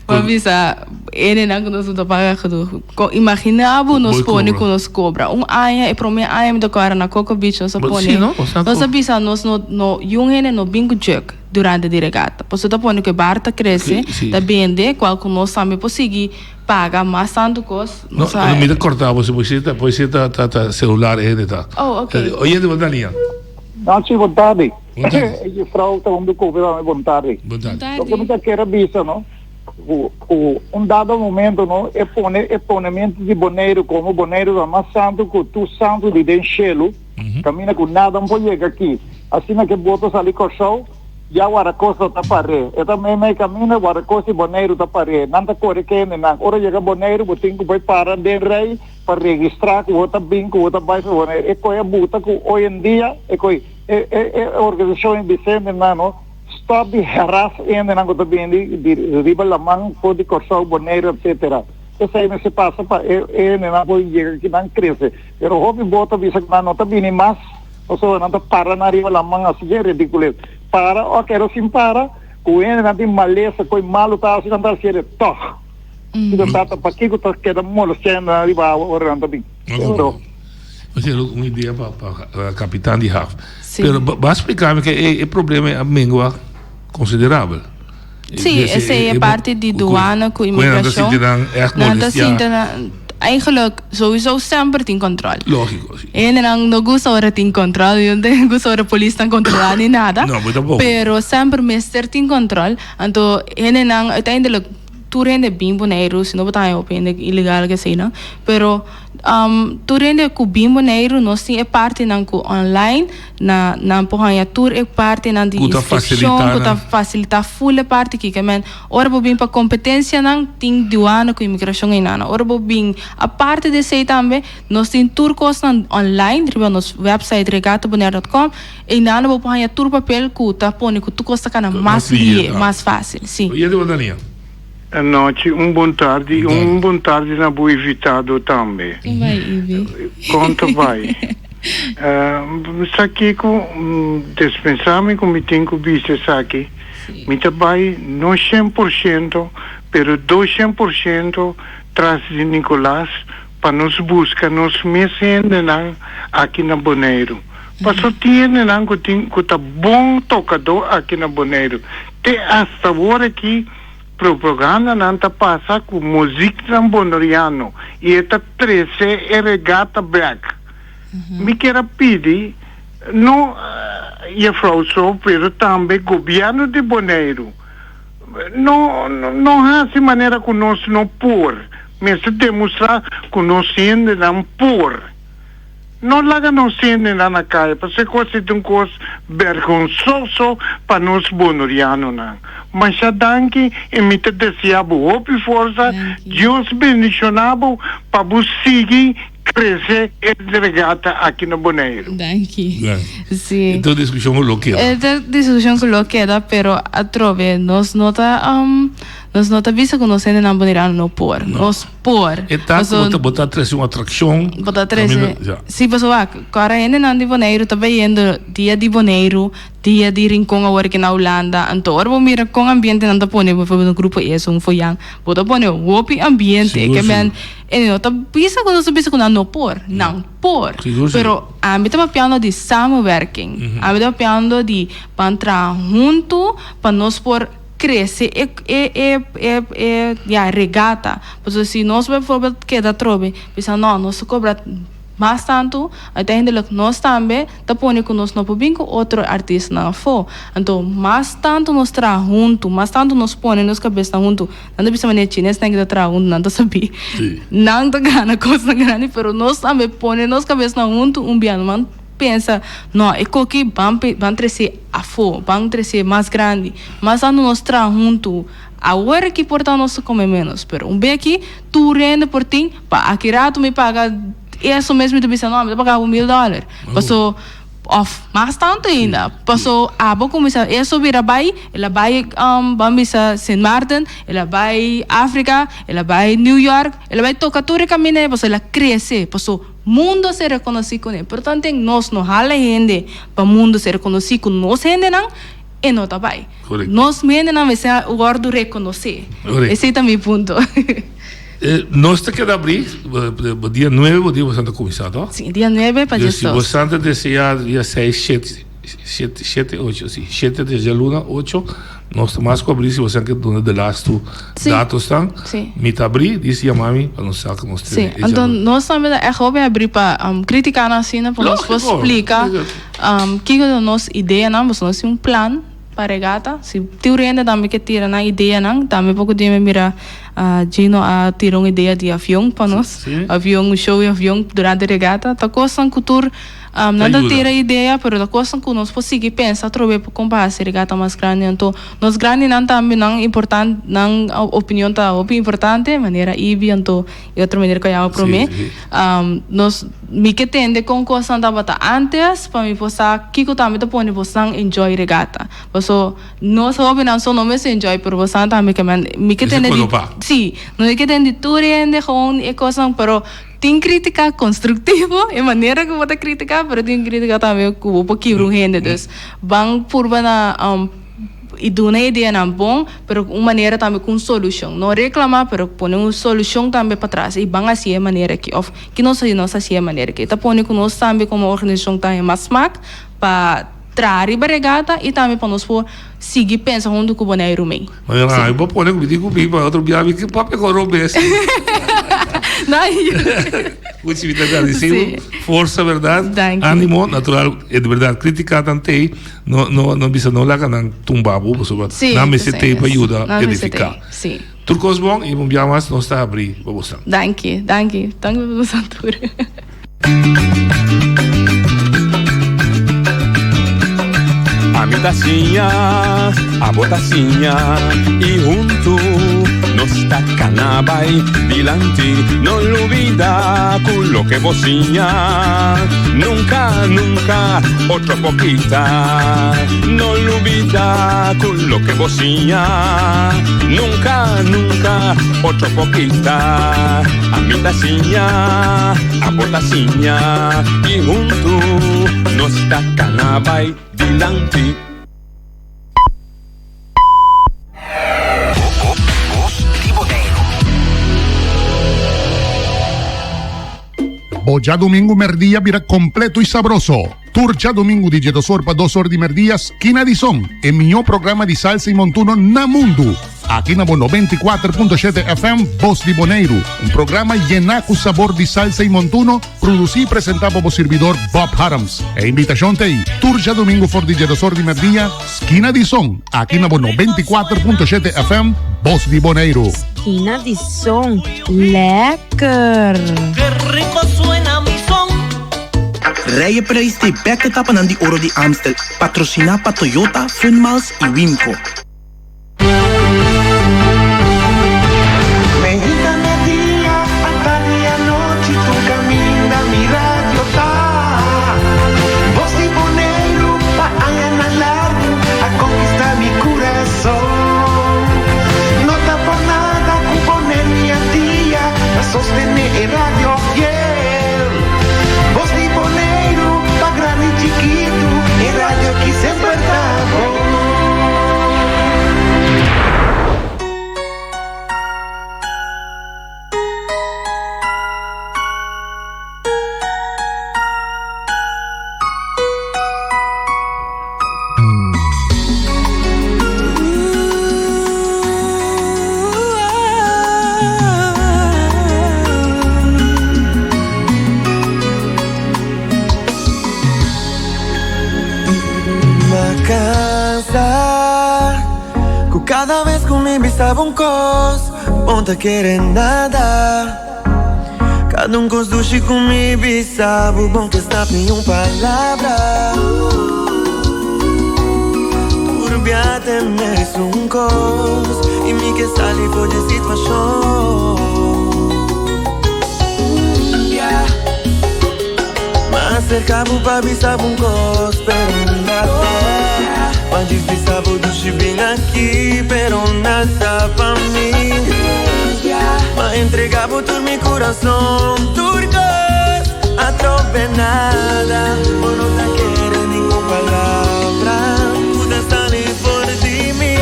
bo bisa hendenan cu nos no ta paga genoeg. Con imagina bo nos pone cu nos cobra. Un aña, e prome aña mi ta acorda na Coco Beach nos a pone, nos a bisa nos no no yun hende no bin cu juk durante di regata. Pasobra ta pone cu e bar ta crece, ta bende, cual cu nos tambe por sigui paga mas tanto cos. No, mi ta corta bo si bo si ta celular e hende ta. Oh, ok. Oyente bo ta liña. Nancy, bon tardi. E juffrouw ta un kopi pa mi bon tardi. Bon tardi. Loke mi ta kier a bisa no, ku ku un dado momento no e pone e ponemento di Boneiru komo Boneiru ta mas santu ku tur santu di den shelu, kaminda ku nada no por yega aki. Asina ke boto sali Kòrsou ya Warakosta ta par'é. E ta meimei kaminda Warakosta i Boneiru ta par'é. Nan ta kore kende nan. Ora yega Boneiru bo tin ku bai para den rei pa registrá ku bo ta bin ku bo ta bai pa Boneiru. E koi a buta ku hoy en dia e koi e e e organisashon e Vicente nan no stòp di harass hendenan ku ta bini di riba laman for di Kòrsou, Boneiru etsetera. Esei mester pasa pa e hendenan por yega aki nan krese. Pero hopi bo ta bisa ku nan no ta bini mas pasobra nan ta para nan riba laman hasi dje ridikules. Para o keda sin para ku hendenan tin malesa koi malu ta hasi nan ta hasiel tòg. Kiko tata pakiko ta keda molestia hendenan riba awa ora nan ta bin? Pero. Esa un idea pa pa kapitan di haf. Pero bo a splika mi ke e problema a mengua konsiderabel. Sí, esei e parti di duana ku imigrashon. Nan ta sinti nan eigenlijk sowieso semper tin control. Lógico, sí. Hendenan no gusta ora tin control, yo no gusta ora polisnan controla ni nada. No, bo tampoco. Pero semper mester tin control. Anto hendenan uiteindelijk tur hende bin Boneiru, si no bo ta haña hopi hende ilegal ke eseinan, pero tur hende ku bin Boneiru nos tin e partinan ku online na nan por haña tur e partinan di Ku ta inskripshon fasilitá ku ta nan. fasilitá ful e parti kiko men ora bo bin pa kompetensianan tin duana ku imigrashon einan ora bo bin aparte di esei tambe nos tin tur kosnan online riba nos website regatabonaire dot com einan bo por haña tur papel ku ta pone ku tur kos ta kana mas Mas lihe, lihe ah. mas fásil si. Oye di bo Dania. Anochi, un bon tardi y un bon tardi na bo invitado tambe. Kon bai Ivi? Kon ta bai? Sa kiko, despensa mi ku mi tin ku bisa esaki, mi ta bai no 100% pero 200% tras di Nicolas pa nos buska nos mes hendenan aki na Boneiru. Paso tin hendenan ku tin ku ta bon tokadó aki na Boneiru. Te hasta awor aki Propagandanan ta pasa ku muziknan bonoriano i e ta trese e regata bek. Mi kier a pidi no jefrou so pero tambe gobièrnu di Boneiru no no hasi manera ku nos no por, mester demostrá ku nos hendenan por. No laga nos hendenan na kaya pasobra e kos ei ta un kos bergonsoso pa nos bonorianonan. Masha danki i mi ta desea bo hopi forsa. Dios bendiciona bo pa bo sigui crece e regata aki na Boneiru. Danki. Sí. E ta un discusion cu lo keda. E ta un discusion cu lo keda, pero atrobe nos no ta nos no ta bisa cu nos hendenan boneriano no por. Nos por. E ta ku bo ta bo ta trese un atrakshon. Bo ta trese. Si pasobra wak, ku ora hendenan di Boneiru ta bayendo dia di Boneiru, dia di Rincon awor aki na Hulanda, anto ora bo mira kon ambiente nan ta pone, bijvoorbeeld un grupo eso, un foyan, bo ta pone hopi ambiente ke men e no ta bisa ku nos ta bisa ku nan no por, nan por. Pero ami ta papiando di samenwerking, ami ta papiando di ban traha huntu pa nos por crece e e e e e ya regata pasobra si nos bijvoorbeeld keda atrobe bisa no nos ta cobra mas tanto uiteindelijk nos tambe ta pone cu nos no por bin cu otro artistanan afo anto mas tanto nos traha hunto mas tanto nos pone nos cabesnan hunto nan ta bisa manera chinesnan ki ta traha hunto nan ta sabi nan ta gana cosnan grandi pero nos tambe pone nos cabesnan hunto un bia no Pensa, No, e koki ban ban trese afó, ban trese mas grandi. Mas tantu nos traha huntu. Awor aki por ta nos ta kome ménos, pero un be aki tur hende por tin pa aki ratu mi paga eso mes mi ta bisa no, mi ta paga bo mil dòler. Paso, òf mas tantu ainda. Paso abo kuminsá eso bira bai, el a bai ban bisa Sint Maarten, el a bai Afrika, el a bai New York, el a bai toka tur e kaminda ei paso el a krese. Paso Mundo a ser reconoci cune, pero tanten nos no hala hende pa mundo ser reconoci cu nos hendenan, e no ta bay. Correcto. Nos hendenan mester a wordo reconoci. Correcto. Esey ta mi punto. Nos ta keda abri dia nuebe bo dia bosan ta cuminsa to? Si, dia nuebe pa Dus si diesdos. bosan ta desea dia seis, shete, shete, shete, ocho, si, shete ta djaluna, ocho, Nos ta mas ku abrí si boso ke duna de lastu Sí. datosnan. Sí. Mi ta abrí, dis yama mi pa nos sa ku nos Sí, tene e anto djaluna. nos tambe ta ègt hopi abrí pa um, kritikanan asina pa nos por Lógiko. splika. Kiko ta nos ideanan, pasobra nos tin un plan pa regata. Si tur hende tambe ke tira nan ideanan, tambe poko dia mi mira Gino a tira un idea di avion pa nos, avion, un show di avion durante regata. Ta kosnan ku tur nan ta tira idea, pero ta kosnan ku nos por sigui pensa atrobe pa kon pa hasi regata mas grandi. Anto nos grandinan tambe nan importan, nan opinion ta hopi importante, manera Ibi anto e otro meneer ku a yama promé. Nos, mi ke tende kon kosnan tabata antes pa mi por sa kiko tambe ta pone bosnan enjoy regata. Paso nos hobennan so no mester enjoy pero bosnan tambe ke men. Mi ke tende di, si, nos ke tende di tur hende gewoon e kosnan pero tin kritika konstruktivo e manera ku bo ta kritika pero tin kritika tambe ku bo por kibra un hende. Dus ban purba na i duna ideanan bon, pero un manera tambe ku un solushon. No reklamá, pero pone un solushon tambe patras i ban hasi e manera aki òf ki nos hasi nos hasi e manera aki. Ta pone ku nos tambe komo organisashon ta haña mas smak pa traha riba regata i tambe pa nos por sigui pensa huntu ku Boneiru mei. Manera ai bo pone ku mi tin ku bin pa otro bia mi ke papia ku robes. Muchi mi ta gradisi bo. Forsa berdad. Animo natural e di berdad kritika tan tei. No no no bisa no laga nan tumba bo pasobra nan mester tei pa yuda edifica. Tur cos bon y un bia mas nos ta abri pa bosan. Danki danki danki pa bosan tur. Ami ta siña, abo ta siña y huntu nos ta cana bay dilanti. No lubida cu loke bo siña nunca nunca Otro pokita, no lubida ku loke bo siña. Nunka, nunka, otro pokita. Ami ta siña, abo ta siña, i huntu nos ta kana bai dilanti. Bo djadumingu merdia bira completo y sabroso. Tur djadumingu di djedosor pa dosor di merdia Skina di Son, e miñó programa di salsa y montuno na mundu. Aki na bo 94.7 FM Bos di Boneiru, un programa yená ku sabor di salsa y montuno, produsí y presentá pa bo sirbidor Bob Harms. E invitashon ta ei, tur djadumingu for di djedosor di merdia, Skina di Son, aki na bo 94.7 FM Bos di Boneiru. Skina di Son, lekker! Ke rico suena mi son. Rijeprijs di bek etapanan di Oro di Amstel, patrosiná pa Toyota, Funmals i Wimco. Meinta media, atardi anochi, tur caminda mi radio ta. Bos di Boneiru pa añanan largu a conquista mi curason. No ta por nada cu Boneiru y Antia ta sostene e radio fiel. Bos di Boneiru pa grandi y chikitu, e radio ki semper ta bon. M'a cansa Cu cada vez cu mi bisa bo un cos Bo ta kere nada Cada un cos dushi cu mi bisa bo Bo ke stap ni un palabra Tur bia te mesun cos Y mi ke sali for di e situacion M'a acerca bo pa bisa bo un cos pero nada M'a djis bisa bo dushi bin aki pero nada pa mi M'a entrega bo tur mi curason tur cos atrobe nada Bo no ta kere ningun palabra cu ta sali for di mi.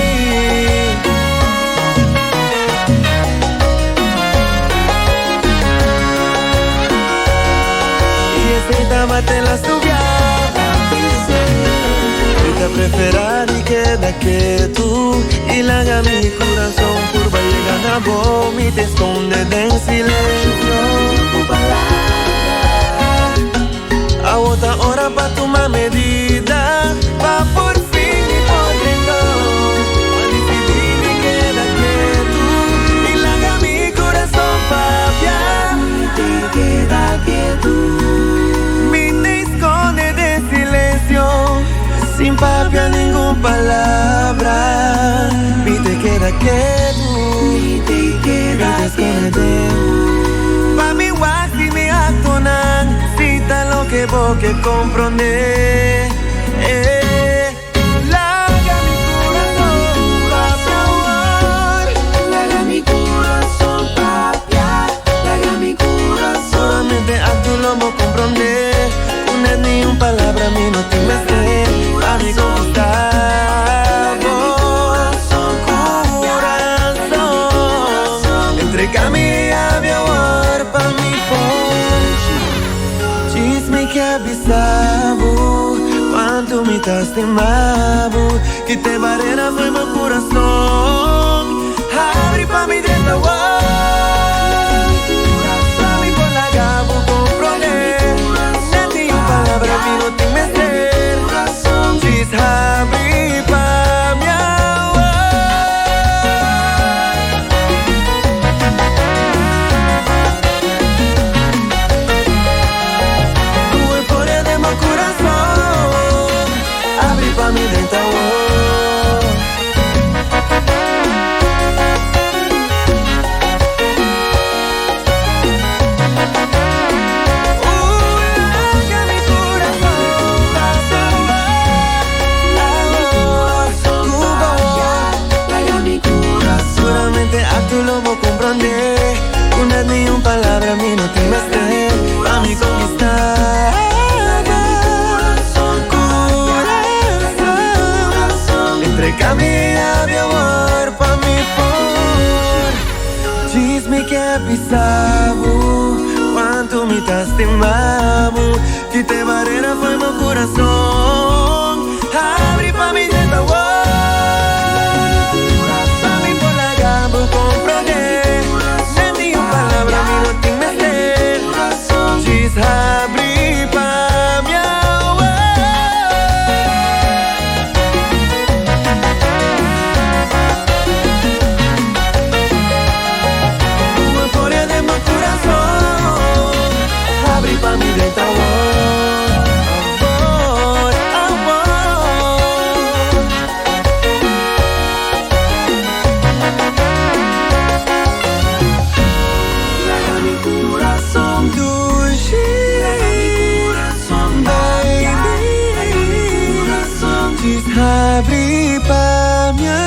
Y esey tabata e lastu biaha. Mi ta prefera di keda ketu y laga mi curazon purba yega na bo. Mi ta esconde den silencio. Awo ta ora pa tuma medida. keda ketu. Mi ta skonde den. Pa mi wak si mi aktonan si ta loke bo ke komprondé. Eh. Laga mi kurason papia awor. Laga mi kurason papia. Laga mi kurason. Solamente akto lo bo komprondé. Ku net ni un palabra mi no tin mester pa mi konkistá bo kurason. Entrega mi e yabi awor pa mi por Djis mi ke bisa bo Cuanto mi ta stima bo Kita e barera fo'i bo kurason Habri pa mi drenta awor Pa mi por laga bo comprende Net ni un palabra mi no tin mester Djis habri pa mi awor. Ku euforia den bo kurason Abri pa mi drenta awor. Laga mi kurason pasa awor Ku bo. Solamente akto lo bo komprondé Ku net ni un palabra mi no tin mester Pa mi konkistá bo kurason Entrega mi e yabi awor pa mi por Djis mi ke bisa bo Kuantu mi ta stima bo Kita e barera fo'i bo kurason Habri pa mi drenta awor Pa mi por laga bo komprondé Net ni un palabra mi no tin mester Djis habri pa mi awor. Ku euforia den bo kurason Habri pa mi drenta awor Awor, awor. Laga mi kurason dushi Laga mi kurason baby Laga mi kurason Djis habri pa mi awor.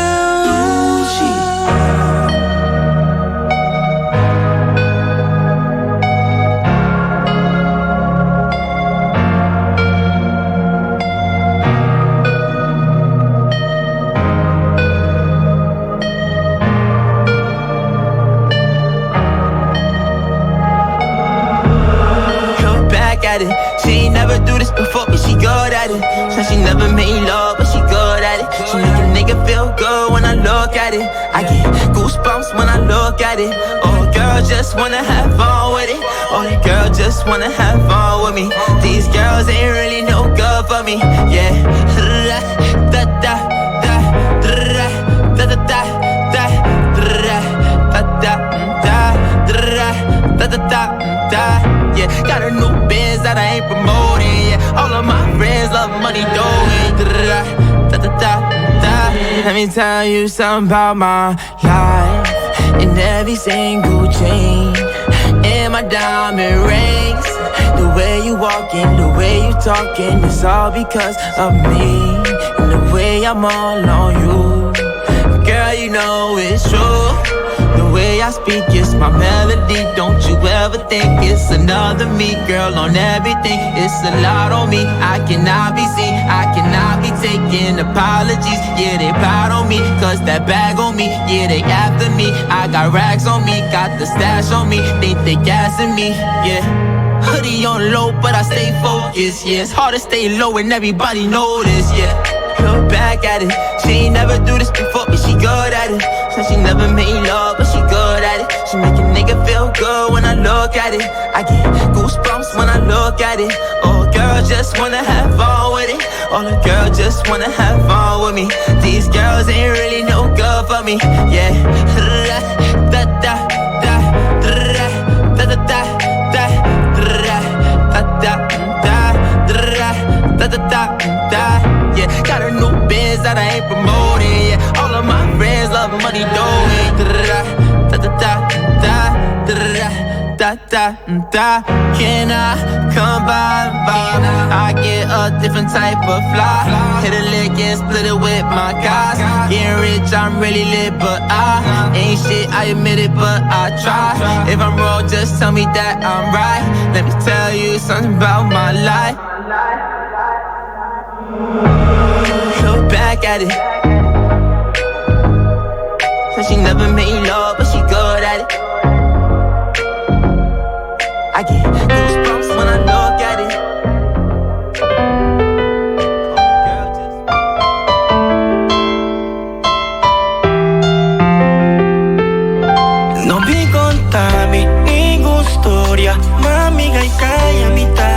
Look back at it. She ain't never do this before, but she good at it. Said she never made love, but she good at it. She make a nigga feel good when I look at it. I get goosebumps when I look at it. Oh, girl, just wanna have fun with it. Oh, the girl just wanna have fun with me. These girls ain't really no good for me. Yeah. Da da da da da da da da da da da da da da da da. Yeah, got a new biz that I ain't promoting. Yeah, all of my friends love money doing. Da da da da da. Let me tell you something about my life. In every single chain, in my diamond rings. The way you walking, the way you talking, it's all because of me. And the way I'm all on you. Girl, you know it's true. The way I speak is my melody. Don't you ever think it's another me, girl, on everything. It's a lot on me. I cannot be seen. I cannot be taking apologies. Yeah, they proud on me. Cause that bag on me. Yeah, they after me. I got racks on me. Got the stash on me. Think they gassing me. Yeah. Hoodie on low, but I stay focused. Yeah, it's hard to stay low and everybody know this. Yeah. Look back at it. She ain't never do this before, but she good at it. Said she never made love, but she good at it. She make a nigga feel good when I look at it. I get goosebumps when I look at it. Oh, girl, just wanna have fun with it. All the girls just wanna have fun with me. These girls ain't really no good for me. Yeah. Da da da da da da da da da da da da da da da da. Yeah, got a new biz that I ain't promoting. Yeah, all of my friends love money. da da da. Can I come by, by? I get a different type of fly. Hit a lick and split it with my guys. Getting rich, I'm really lit, but I ain't shit. I admit it, but I try. If I'm wrong, just tell me that I'm right. Let me tell you something about my life. Look back at it. Said she never made love, but she good at it. I get goosebumps when I look at it. No bin konta mi ningun storia, mami gai kaya mi ta.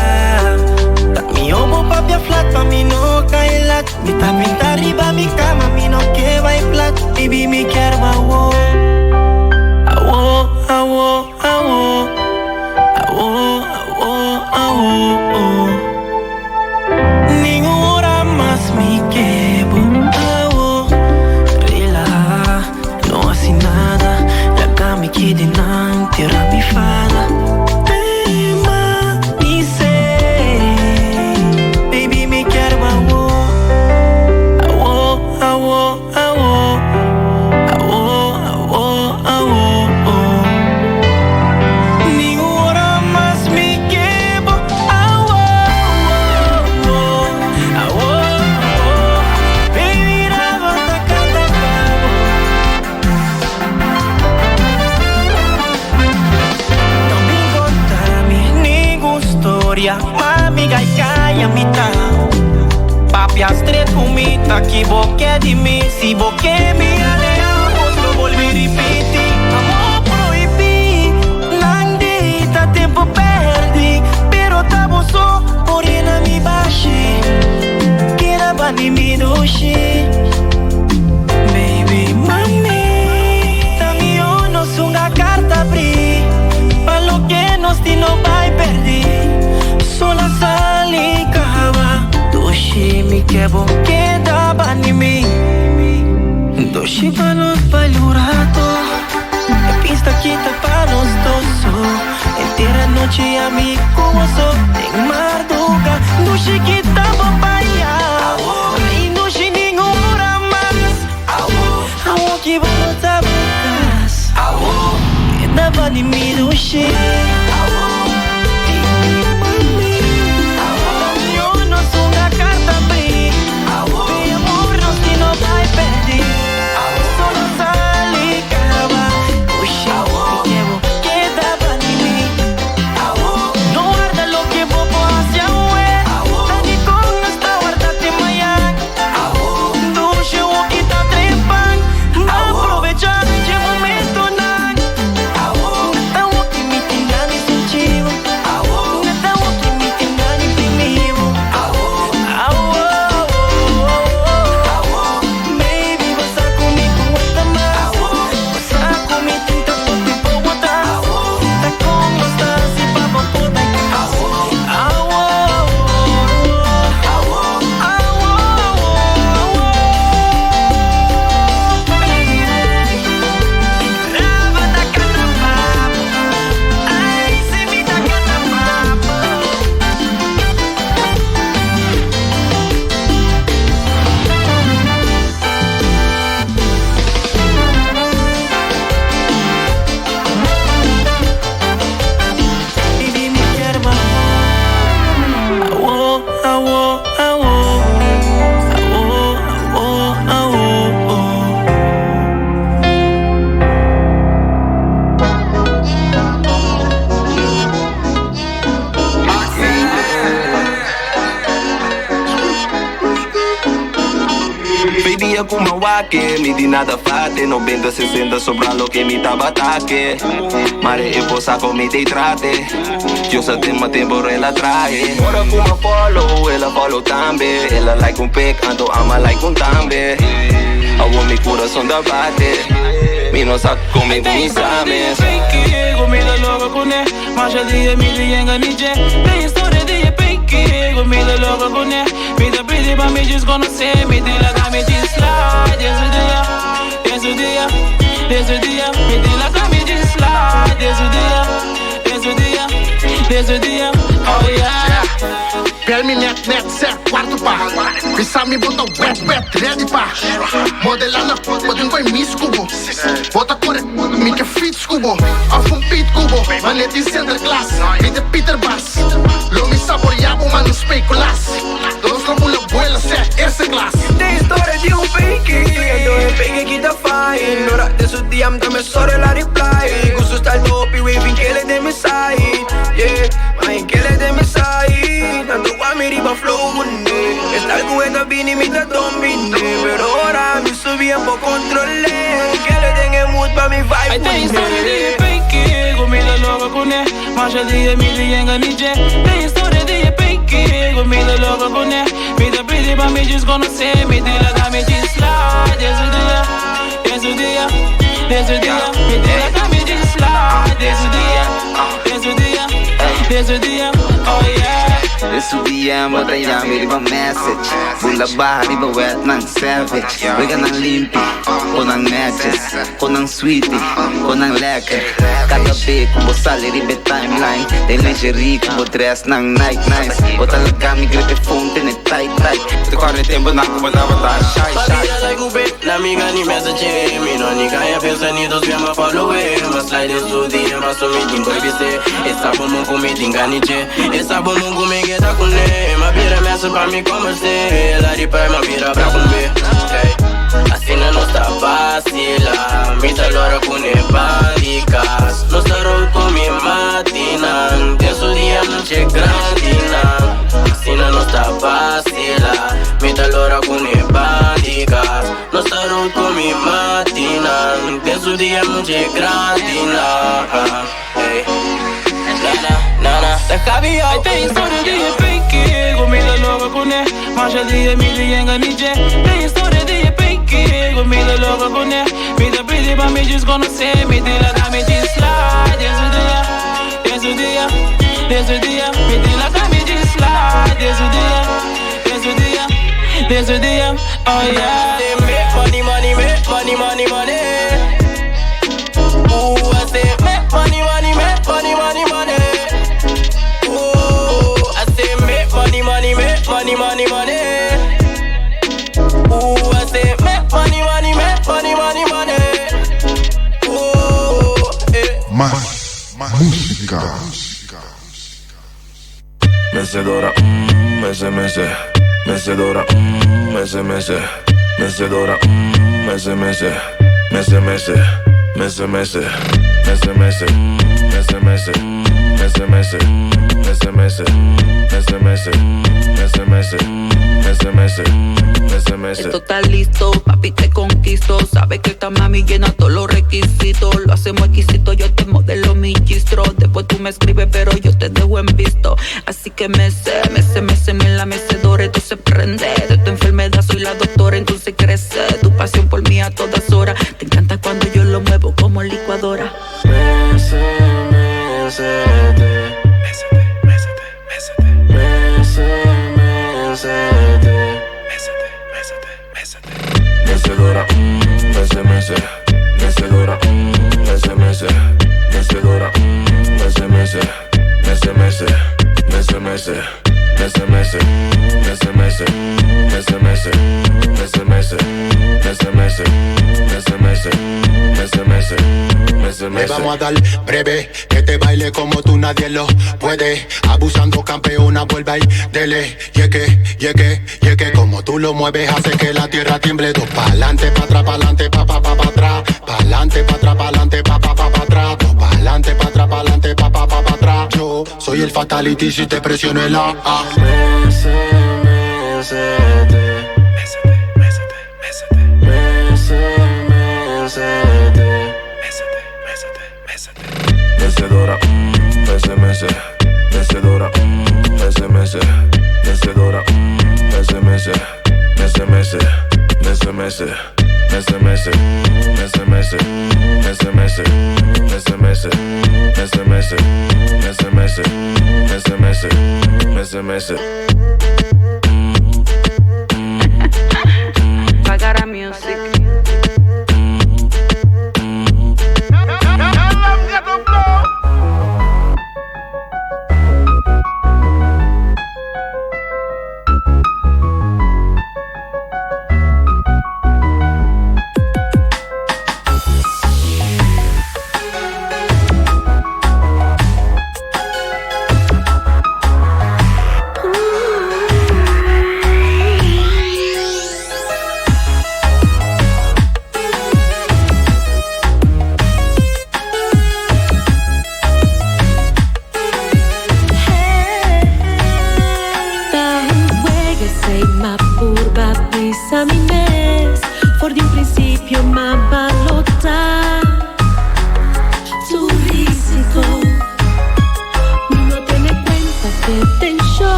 Ta mi omo papia flat pa mi no kai lat. Mi ta pinta riba mi kama, mi no ke bai plat. Baby mi kier awo, awo, awo, awo, awo, awo, awo. Oh. Ningun ora mas mi ke bo awo. Relaha, no hasi nada. Laga mi kede nan, tera mi fada. Tema mi se, baby mi kier awo. Awo, awo, awo. Awo, awo, awo. Oh. Ningun ora mas mi ke bo awo, awo, awo, awo. Baby, rabo ta canta pa bo. No bin konta mi ningun storia, mami gai kaya mi ta. Papia straight ku mi, ta ki bo ke di mi, si bo ke mi aleha, nos lo bolbe ripiti. Amor prohibi, nan di ta tempo perdi, pero ta bo so por yena mi bashi. Keda bani mi dushi. Baby, mami, ta mihó nos hunga karta bri, pa loke nos tin no bai perdi. Sola sali kaba, dushi mi ke bo keda bani mi. Dushi pa nos baila un rato, e pista kita pa nos dos so. Henter anochi ami ku bo so, den marduga, dushi kita bo baya. I dushi ningun ora mas, awo ki bo no ta bo kas. Keda bani mi dushi. Dia ku m'a wak e, mi di nada fate, 90 60 sobra loke mi tabata ke. Mare e por sa kon mi t'ei trate, Dios a den ma tempo el a trahe. Ora ku m'a follow, el a follow tambe, el a like un pic, anto ami a like un tambe. Awor mi kurason ta bate, mi no sa kon mi kuminsá mes. Bel mi net net sè kuartu pa Bisa mi bo ta wet wet ready pa Modela na bo tin koi mis ku bo Bo ta kore mi ke fiets ku bo Of un piet ku bo Mane tin Sinterklaas Mi ta Pieter Bas Lo mi saborea bo man speculaas Nos lo bula buela sè eerste klas. Den historia di un fake Anto e fake ki ta fine Ora den su DM ta me sorry la reply Ku su style ta hopi waving kele den mi side Yeah, ma e kele den mi side Anto wak mi riba flow mune E style ku e ta bini mi ta domine Pero ora mi subi e por controle Kele den e mood pa mi vibe Ai tem história de mune fake Ku mi ta loco kuné Masha dia mi ta yenga ni dje Tem história de fake Ku mi ta loco kuné Mi ta pidi pa mi djis konosé Mi ta laga mi djis slide Den su dia, den su dia, den su dia Mi ta laga mi djis slide Den su dia, den su dia, den su dia, oh yeah. Den su DM bo ta yami riba message Bula baha riba wet nan savage Wega nan limpi, con nan matches Con nan sweetie, con nan lekker Cada be cu bo sali riba e timeline Den lingerie cu bo dress nan Nike nice Bo ta laga mi grip e phone tene tight tight Te corda e temponan cu bo tabata shy shy. Papi sa cu be na mi gani message Mi no ni caya pensa ni dos bia ma follow e Ma slide den su DM paso mi tin coy bise E sa bo mon cu mi tin gani dje E sa bo mon cu mi keda cu ne Ma bira message pa mi converse La reply ma bira bra cu mi Ey Asina nos ta vacila Mi ta lora cu ne bandicas Nos ta road cu mi matinan Den su dia noche grandinan Asina nos ta vacila Mi ta lora cu ne bandicas Nos ta road cu mi matinan Den su dia noche grandinan Ey Na na na na Ta Javi Ai tem historia di e fake Ku mi ta loco kuné Masha dia mi ta yenga ni dje Tem historia di e fake Ku mi ta loco kuné Mi ta pidi pa mi djis konosé Mi ta laga mi djis slide Den su dia, den su dia, den su dia Mi ta laga mi djis slide Den su dia, den su dia, den su dia, oh yeah. Say make money, money, make money, money, money. Ooh, I say make money, money, make money, money, money. Ooh, I say make money, money, make money, money, money. Ooh, I say make money, money, make money, money, money. Ooh, eh. Mas músika. Mecedora, mece, mece. Mecedora, mece, mece. Mecedora, mece, mece. Mece, mece. Mece, mece. Mece, mece. Mece, mece. Mece, mece. Mece, mece. Mece, mece. Mece, mece. Mece, mece. Mece, mece. Esto está listo, papi, te conquisto. Sabes que esta mami llena todos los requisitos. Lo hacemos exquisito, yo te modelo mi gistro. Después tú me escribes, pero yo te dejo en visto. Así que me sé, me sé, me sé, me la mecedora, esto se prende. De tu enfermedad soy la doctora, entonces crece tu pasión por mí a todas horas. Te encanta cuando yo lo muevo como licuadora. Mece, mecete. Mece, mecete. Mecedora, mece, mece. Mecedora, mece, mece. Mecedora, mece, mece. Mece, mece. Mece, mece. Mece, mece. Mece, mece. Mece, mece. Mece, mece. Mece, mece. Mece, mece. Mece, mece. Mece, Le mece. vamos a dar breve, que te baile como tú nadie lo puede. Abusando campeona, vuelve ahí, dele. Yeque, yeque, yeque, como tú lo mueves, hace que la tierra tiemble. Dos pa'lante, pa' atrás, pa'lante, pa' pa' pa' pa' atrás. Pa'lante, pa' atrás, pa'lante, pa' pa' pa' pa' atrás. Dos pa'lante, pa' atrás, pa'lante, pa' pa' pa' pa' atrás. Yo soy el fatality si te presiono el A. A. Mece, mecete. Mece, mecete. Mecedora, mece, mece. Mecedora, mece, mece. Mecedora, mece, mece. Mece, mece. Mece, mece. Mece, mece. Mece, mece. Mece, mece. Mece, mece. Mece, mece. Mece, mece. Mece, mece. Mece, mece. Pagara Music.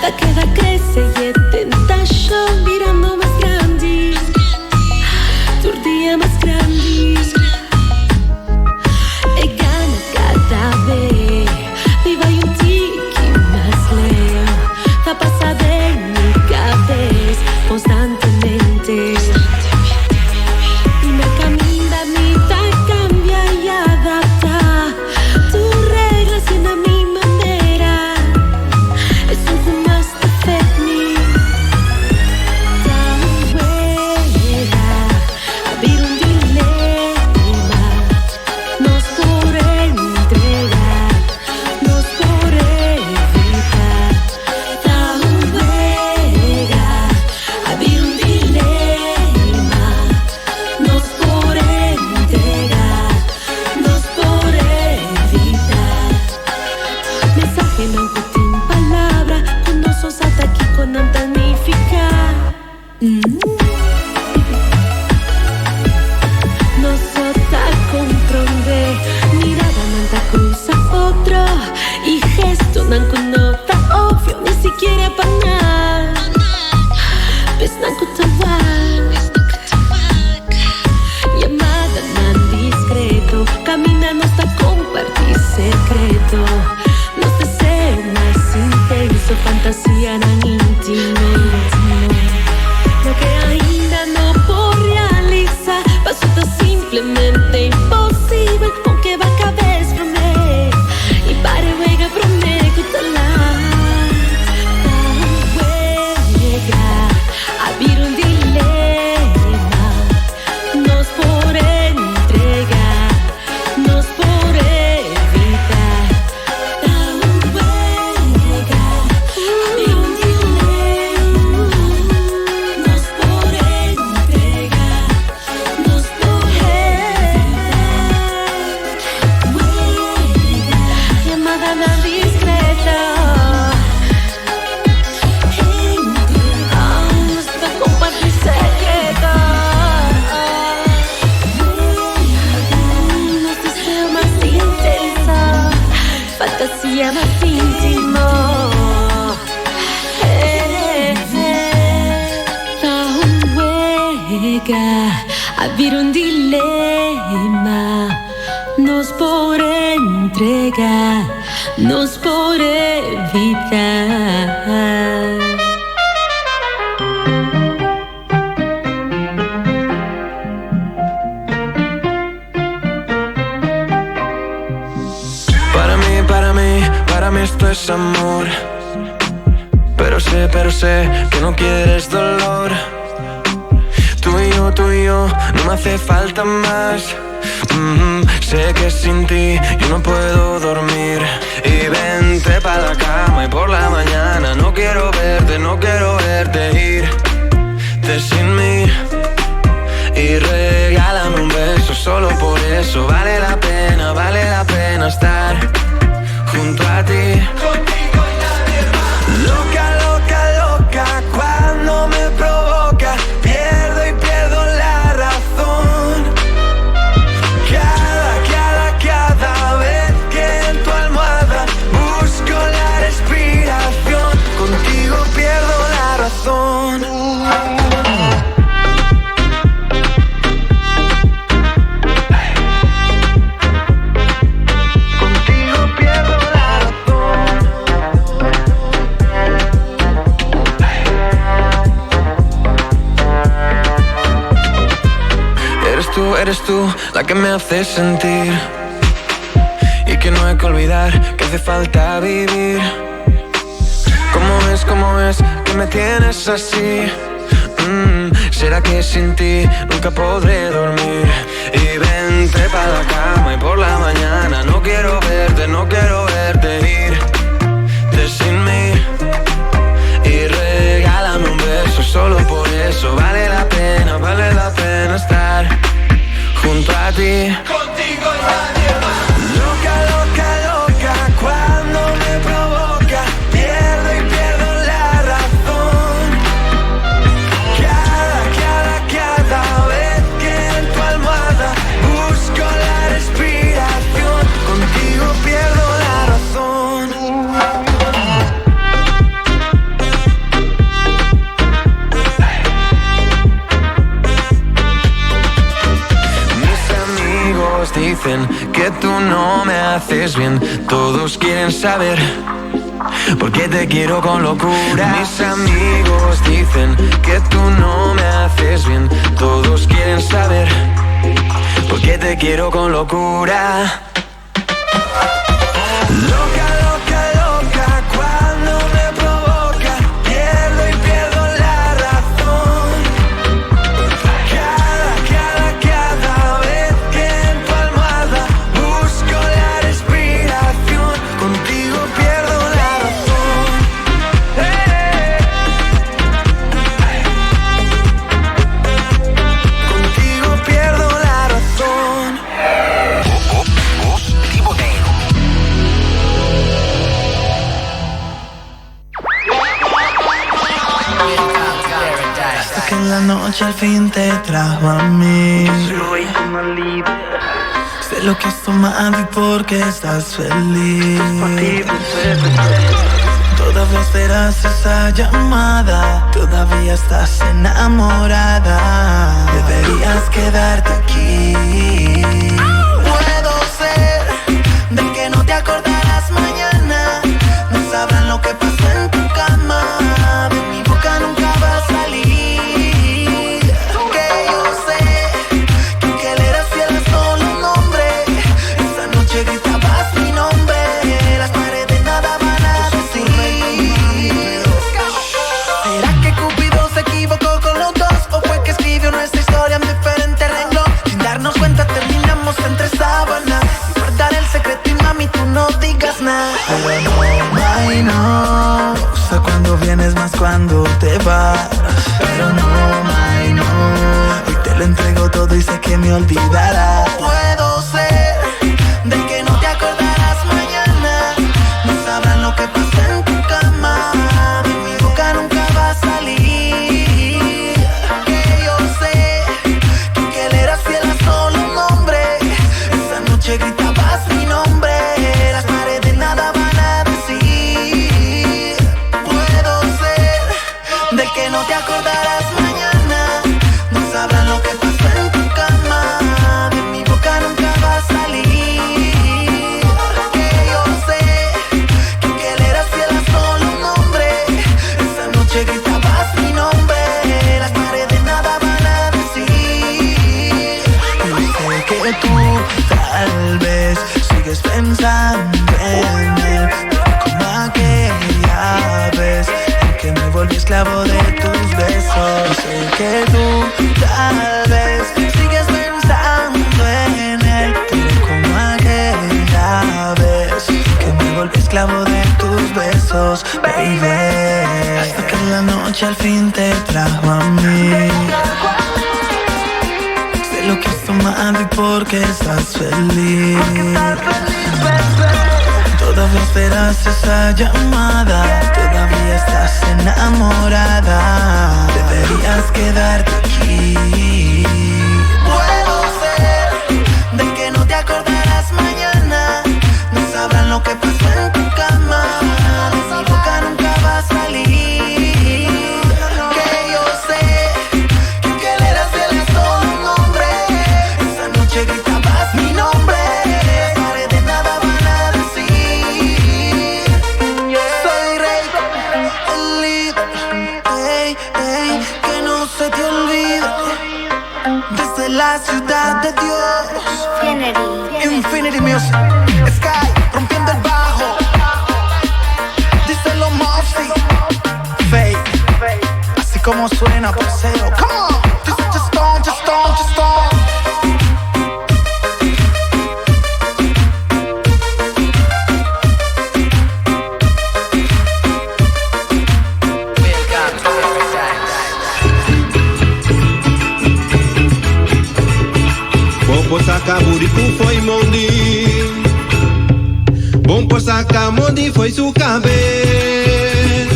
Ta keda crece y e tentacion birando mas grandi Tur dia mas grandi E gana cada be Mi bai un tiki mas leu Ta pasa den mi cabes constantemente Y na caminda mi ta cambia y adapta Tur regla siendo mi manera Esun cu mas ta fet mi Ta un wega A bira un dilema Nos por entrega Nos por evita Ta un wega A bira un dilema Nos por entrega Nos por evita Mensahenan ku tin palabra ku nos no sa ta kiko nan ta nifiká. Nos no ta komprondé. Miradanan ta krusa otro i gestonan ku no ta obvio ni sikiera pa nan. Besnan ku ta wak. Yamadanan discreto, caminda nos ta comparti secreto. Nos deseo mas intenso, fantasianan intimo. Loke ainda no por realisa, paso ta simplemente imposibel. Aunke ba cabes prome y para e wega prome cu ta laat. Ta un wega. A bira un dilema, nos por entrega, nos por evita. Ta un wega, a bira un dilema, nos por entrega, nos por evita. Wega, yamadanan discreto. Fantasia mas intimo Ta un wega A bira un dilema Nos por entrega Nos por evita. Para mi, para mi, para mi esto es amor. Pero sé, pero sé que no quieres dolor. Tú y yo, tú y yo, no me hace falta más. Sé que sin ti yo no puedo dormir. Y vente pa' la cama y por la mañana no quiero verte, no quiero verte irte sin mí. Y regálame un beso, solo por eso vale la pena, vale la pena estar junto a ti. Contigo y nadie más. Loca, loca, loca, cuando me provoca, pierdo y pierdo la razón. Cada, cada, cada vez que en tu almohada busco la respiración, contigo pierdo la razón. Contigo pierdo la razón. Eres tú, eres tú la que me hace sentir y que no hay que olvidar que hace falta vivir. ¿Cómo es, cómo es que me tienes así? ¿Será que sin ti nunca podré dormir? Y vente pa' la cama y por la mañana no quiero verte, no quiero verte irte sin mí. Y regálame un beso, solo por eso vale la pena, vale la pena estar junto a ti. Contigo y nadie más. Loca, loca, loca, cuando me provoca, pierdo y pierdo la razón. Cada, cada, cada vez que en tu almohada busco la respiración, contigo pierdo la razón. dicen que tú no me haces bien. Todos quieren saber por qué te quiero con locura. Mis amigos dicen que tú no me haces bien. Todos quieren saber por qué te quiero con locura. Loca, loca, loca, cuando me provoca, pierdo y pierdo la razón. Cada, cada, cada vez que en tu almohada busco la respiración, contigo pierdo la razón. Contigo pierdo la razón. Bos di Boneiru. Hasta que la noche al fin te trajo a mí. Sé lo que has tomado y por qué estás feliz. Todavía esperas esa llamada. Todavía estás enamorada. Deberías quedarte aquí. Puedo ser del que no te acordarás mañana. No sabrán lo que pasó en tu cama. De mi boca nunca va a salir. Que yo sé que aunque le eras fiel a solo un hombre, esa noche gritabas mi nombre. Las paredes nada van a decir. ¿Será que Cupido se equivocó con los dos? ¿O fue que escribió nuestra historia en diferente renglón? Sin darnos cuenta terminamos entre sábanas. Y guardar el secreto y mami tú no digas nada. Pero no, ay no. Me gusta cuando vienes más cuando te vas. Pero no, ay no. Hoy te lo entrego todo y sé que me olvidarás. Puedo ser del que no te acordarás mañana. No sabrán lo que pasó en tu cama. De mi boca nunca va a salir. Que yo sé que aunque le eras fiel a solo un hombre, esa noche gritabas mi nombre. Las paredes nada van a decir. Puedo ser del que no te acordarás mañana. No sabrán lo que pasó en tu cama. De mi boca nunca va a salir. Que yo sé que aunque le eras fiel a solo un hombre, esa noche gritabas mi nombre. Las paredes nada van a decir. Yo sé que tú tal vez sigues pensando en él, pero como aquella vez en que me volví esclavo de tus besos. Yo sé que tú tal vez sigues pensando en él, pero como aquella vez en que me volví esclavo de tus besos, baby. Hasta que la noche al fin te trajo a mí. Sé lo que has tomado y por qué estás feliz. Todavía esperas esa llamada. Todavía estás enamorada. Deberías quedarte aquí. Puedo ser del que no te acordarás mañana. No sabrán lo que pasó en tu cama. De mi boca nunca va a salir. Que yo sé que aunque le eras fiel a solo un hombre, esa noche gritabas mi nombre. Las paredes nada van a decir. Soy rey, el líder. Ey, ey, que no se te olvide. Desde la ciudad de Dios. Infinity Music. Sky, rompiendo el bajo. Díselo Mofsi. Fake, así como suena, parcero. Come on. Just, just on, just on, just on. Bon por saka buriku fo'i mondi. Bon por saka mondi fo'i su kabes.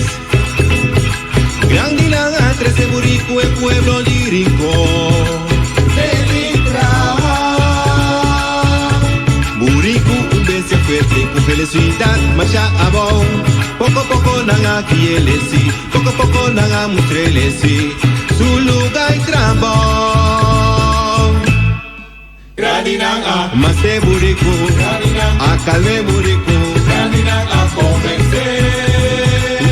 Grandinan a trese buriku e pueblo di Rincon. Debe traha. Buriku un bestia fuerte ku velosidat masha abou. Poko poko nan a kri'é si, poko poko nan a mustr'é si. Su lugá i trabou. Mase buriku, a kalme buriku.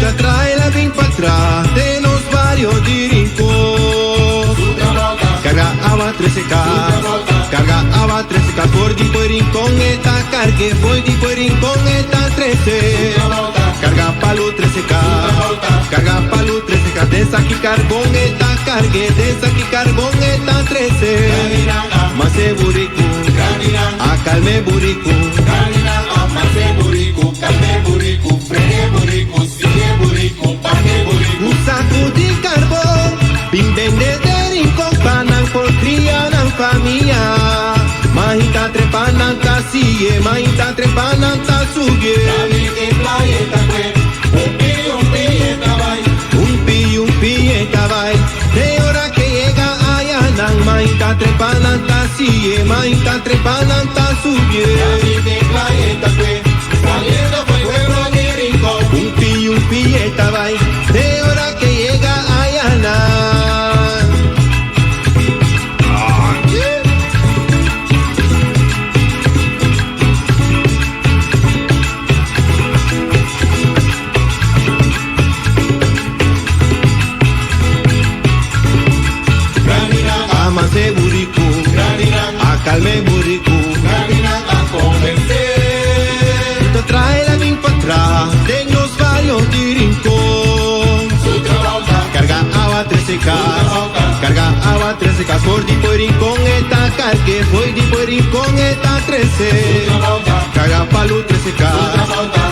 Ta trae la bin pa tra, de nos barrio di Rincon. Carga agua 13 cas, carga agua 13 cas, por di por Rincón eta cargue, por di por Rincón eta 13. Carga palo 13 cas, carga palo 13 cas, de aquí carbón eta cargue, de aquí carbón eta 13. Mase buriku, a calme buriku. Un saco de carbón, bin vende de rincón, panan por crianan familia. Mahita trepanan ta sigue, mahita trepanan ta sugue. Un pi, un pi, eta vai. De hora que llega allá, nan mahita trepanan ta sigue, mahita trepanan ta sugue. Un pi, eta vai. De hora que llega allá, nan. Amase buriku, a calme buriku. Te trae la bin pa' atrás de los barrios de Rincón. Carga agua 13 cas, carga agua 13 cas, por di por Rincón eta cargue, por di por Rincón eta 13. Carga palo 13 cas,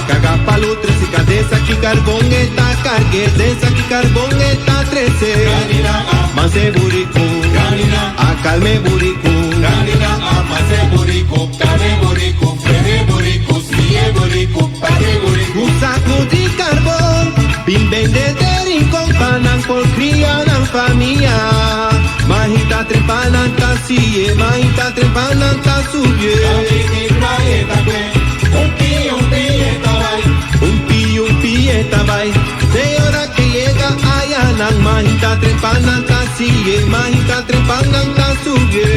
carga palo 13 cas, de aquí carbón eta cargue, de aquí carbón eta 13. Mase buriku, a calme buriku. Un saco de carbón, bin vende de rincón, panan por crianan familia. Mahita trepanan ta sigue, mahita trepanan ta sugue. Un pi, eta vai. De hora que llega allá, nan mahita trepanan ta sigue, mahita trepanan ta sugue.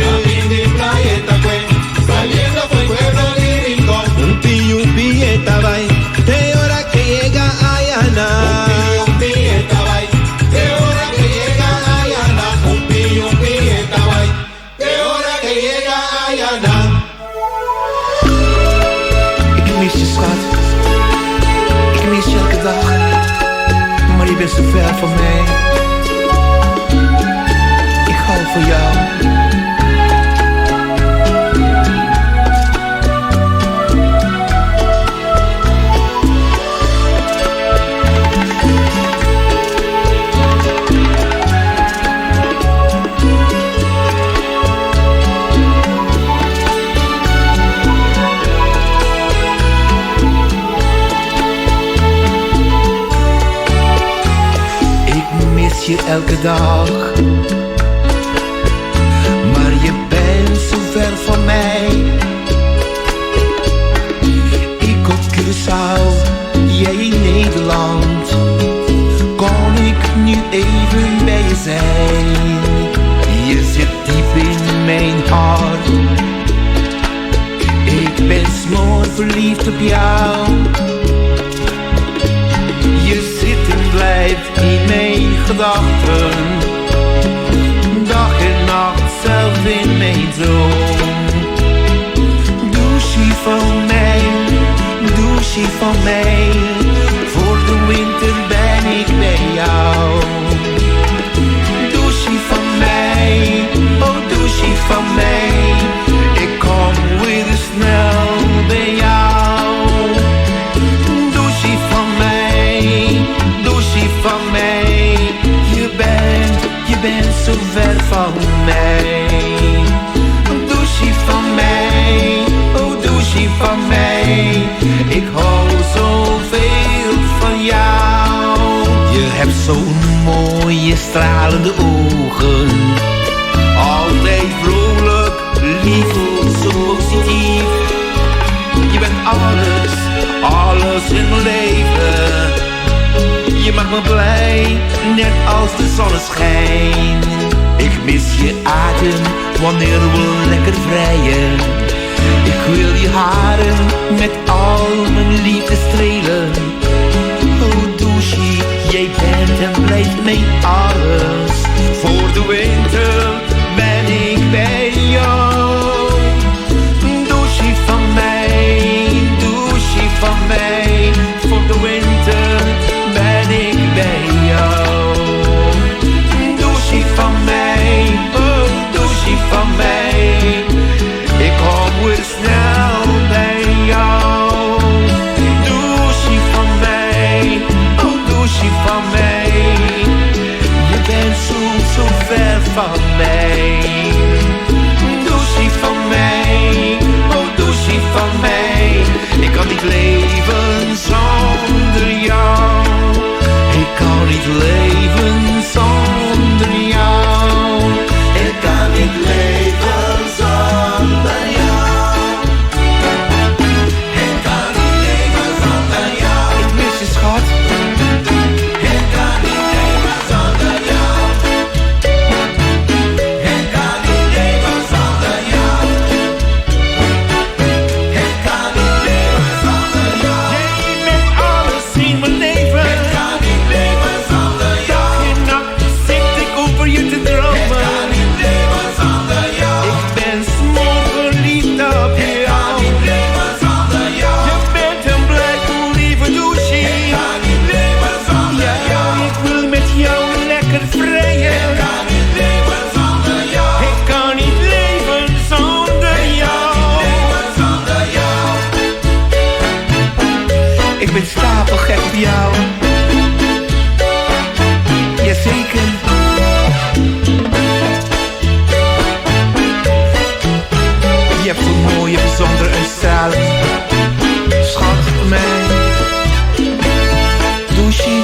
Un pi, eta vai. De hora que llega allá, nan. Ik mis je schat. Ik mis je elke dag. Maar je bent zo ver van mij. Ik hou van jou. Ik mis je elke dag. Maar je bent zo ver van mij. Ik op Curaçao, jij in Nederland. Kon ik nu even bij je zijn? Je zit diep in mijn hart. Ik ben smoor verliefd op jou. Je zit en blijft in mijn gedachten. Dag en nacht, zelf in mijn droom. Douche van mij, douche van mij. Voor de winter ben ik bij jou. Douche van mij, oh douche van mij. Ik kom weer snel bij jou. Douche van mij, douche van mij. Je bent zo ver van mij. Douche van mij, oh douche van mij. Ik hou zoveel van jou. Je hebt zo'n mooie stralende ogen. Altijd vrolijk, lief, zo positief. Je bent alles, alles in mijn leven. Je maakt me blij, net als de zonneschijn. Ik mis je adem wanneer we lekker vrijen. Ik wil je haren met al mijn liefde strelen. Oh douche, jij bent en blijft mijn alles. Voor de winter ben ik bij jou. Douche van mij, douche van mij. Voor de winter ben ik bij jou. Douche van mij, oh douche van mij. Ik kom weer snel bij jou. Douche van mij, oh douche van mij. Je bent zo, zo ver van mij. Douche van mij, oh douche van mij. Ik kan niet leven zonder jou. Ik kan niet leven zonder jou. Ik kan niet leven zonder jou. Ik kan niet leven zonder jou. Ik mis je schat. Ik kan niet leven zonder jou. Ik kan niet leven zonder jou. Ik kan niet leven zonder jou. Jij bent alles in mijn leven. Ik kan niet leven zonder jou. Dag en nacht zit ik over je te dromen. Ik kan niet leven zonder jou. Ik ben smoorverliefd op jou. Ik kan niet leven zonder jou. Je bent en blijft mijn lieve douche. Ik kan niet leven zonder jou. Ik wil met jou lekker vrijen. Ik kan niet leven zonder jou. Ik kan niet leven zonder jou. Ik kan niet leven zonder jou. Ik ben stapelgek op jou. Jazeker. Je hebt zo'n mooie, bijzondere uitstraling. Schat van mij. Douche.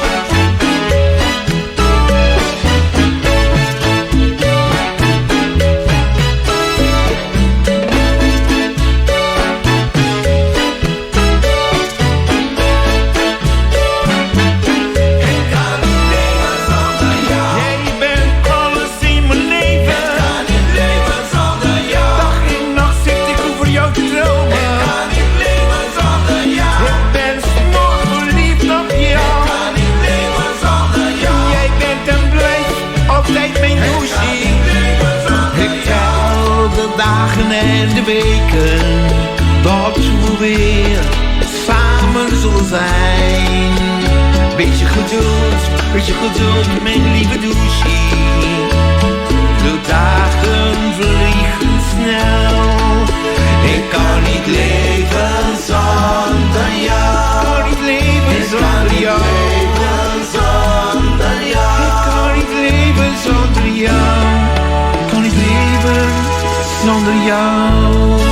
Ik kan niet leven zonder jou. Jij bent alles in mijn leven. Ik kan niet leven zonder jou. Dag en nacht zit ik over jou te dromen. Ik kan niet leven zonder jou. Ik ben smoorverliefd op jou. Ik kan niet leven zonder jou. Jij bent en blijft altijd mijn douche. Ik tel de dagen en de weken dat we weer samen zullen zijn. Beetje geduld, beetje geduld, mijn lieve douche. De dagen vliegen snel. Ik kan niet leven zonder jou. Ik kan niet leven zonder jou. Zonder jou. Ik kan niet leven zonder jou. Ik kan niet leven zonder jou.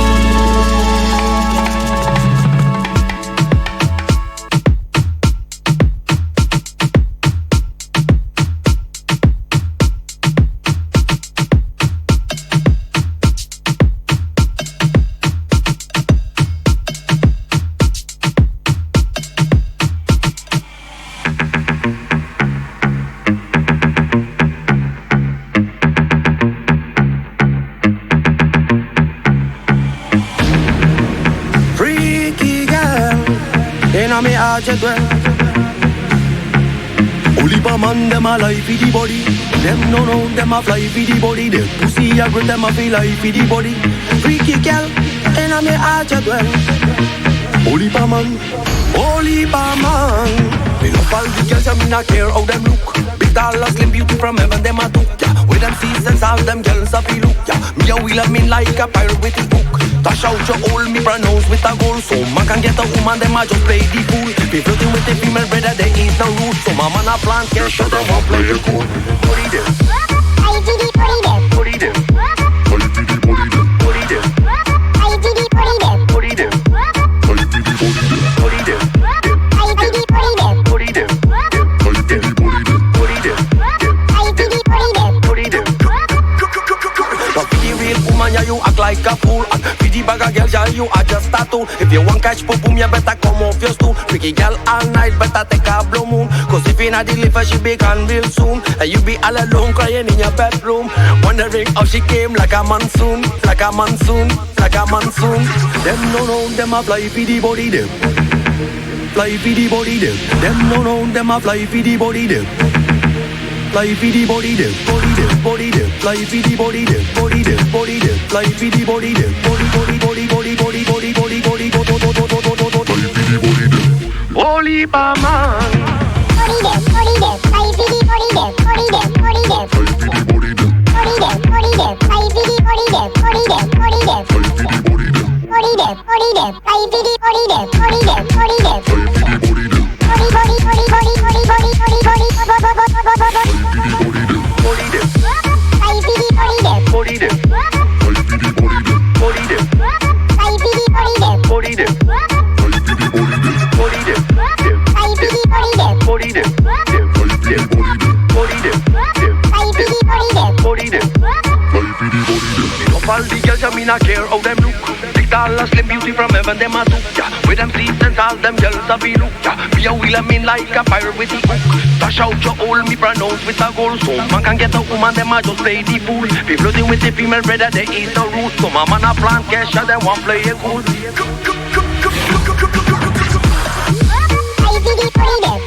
Freaky girl, inna me heart you dwell. Only pa man dem a lie fi the body. Dem no know dem a fly fi the body. The pussy a grip dem a feel lie fi the body. Freaky girl, inna me heart you dwell. Only pa man, only pa man. Me love all the girls and me not care how them look. Big tall and slim beauty from heaven them a took. Yeah, with them seasons all them girls a feel look. Yeah, me a wheel 'em in like a pirate with a hook. Dash out your hole, me pronounce with a goal. So man can get a woman, them a just play the fool. Be flirting with the female brother, there is no rule. So my man a plan, can't shut up and play it cool. Put it in. Put it in. Put it in. Put it in. Put it in. Put it in. Put it in. Put it in. But for the real woman, yeah, you act like a fool. And for the bag a girl, yeah, you are just tattoo. If you want catch boom boom, you better come off your stool. Freaky girl all night, better take a blue moon. Cause if you not deliver, she be gone real soon. And you be all alone crying in your bedroom. Wondering how she came like a monsoon, like a monsoon, like a monsoon. Them no know, them a fly for the body them. Fly for the body them. Them no know, them a fly for the body them. Fly for the body them, body them, body them. Fly for the body them, body them, body them. Fly for the body them, body body body body body body body body go go go go go go go go. Holy pa man. Body them, body them, fly for the body them, body them, body them. Body them, body them, fly for the body them, body them, body them. Body them, body them, fly for the body them, body them, body them. Body body body body body body body body go go go go go go. Body them, Fly for the body them, body them, body them, fly for the body them, body them, body them, fly for the body them, body them, body them, fly for the body them. body them. Up all the girls, I me not care how them look. Big tall and slim beauty from heaven, them a do. Yeah, with them seats and all them girls a be look. Yeah, me a wheel 'em in like a pirate with the hook. Dash out your hole, me pronounce with a goal. So man can get a woman, them a just play the fool. Be flirting with the female brother, they eat the root. So my man a plant cash, and they want play it cool. Fly for the body them.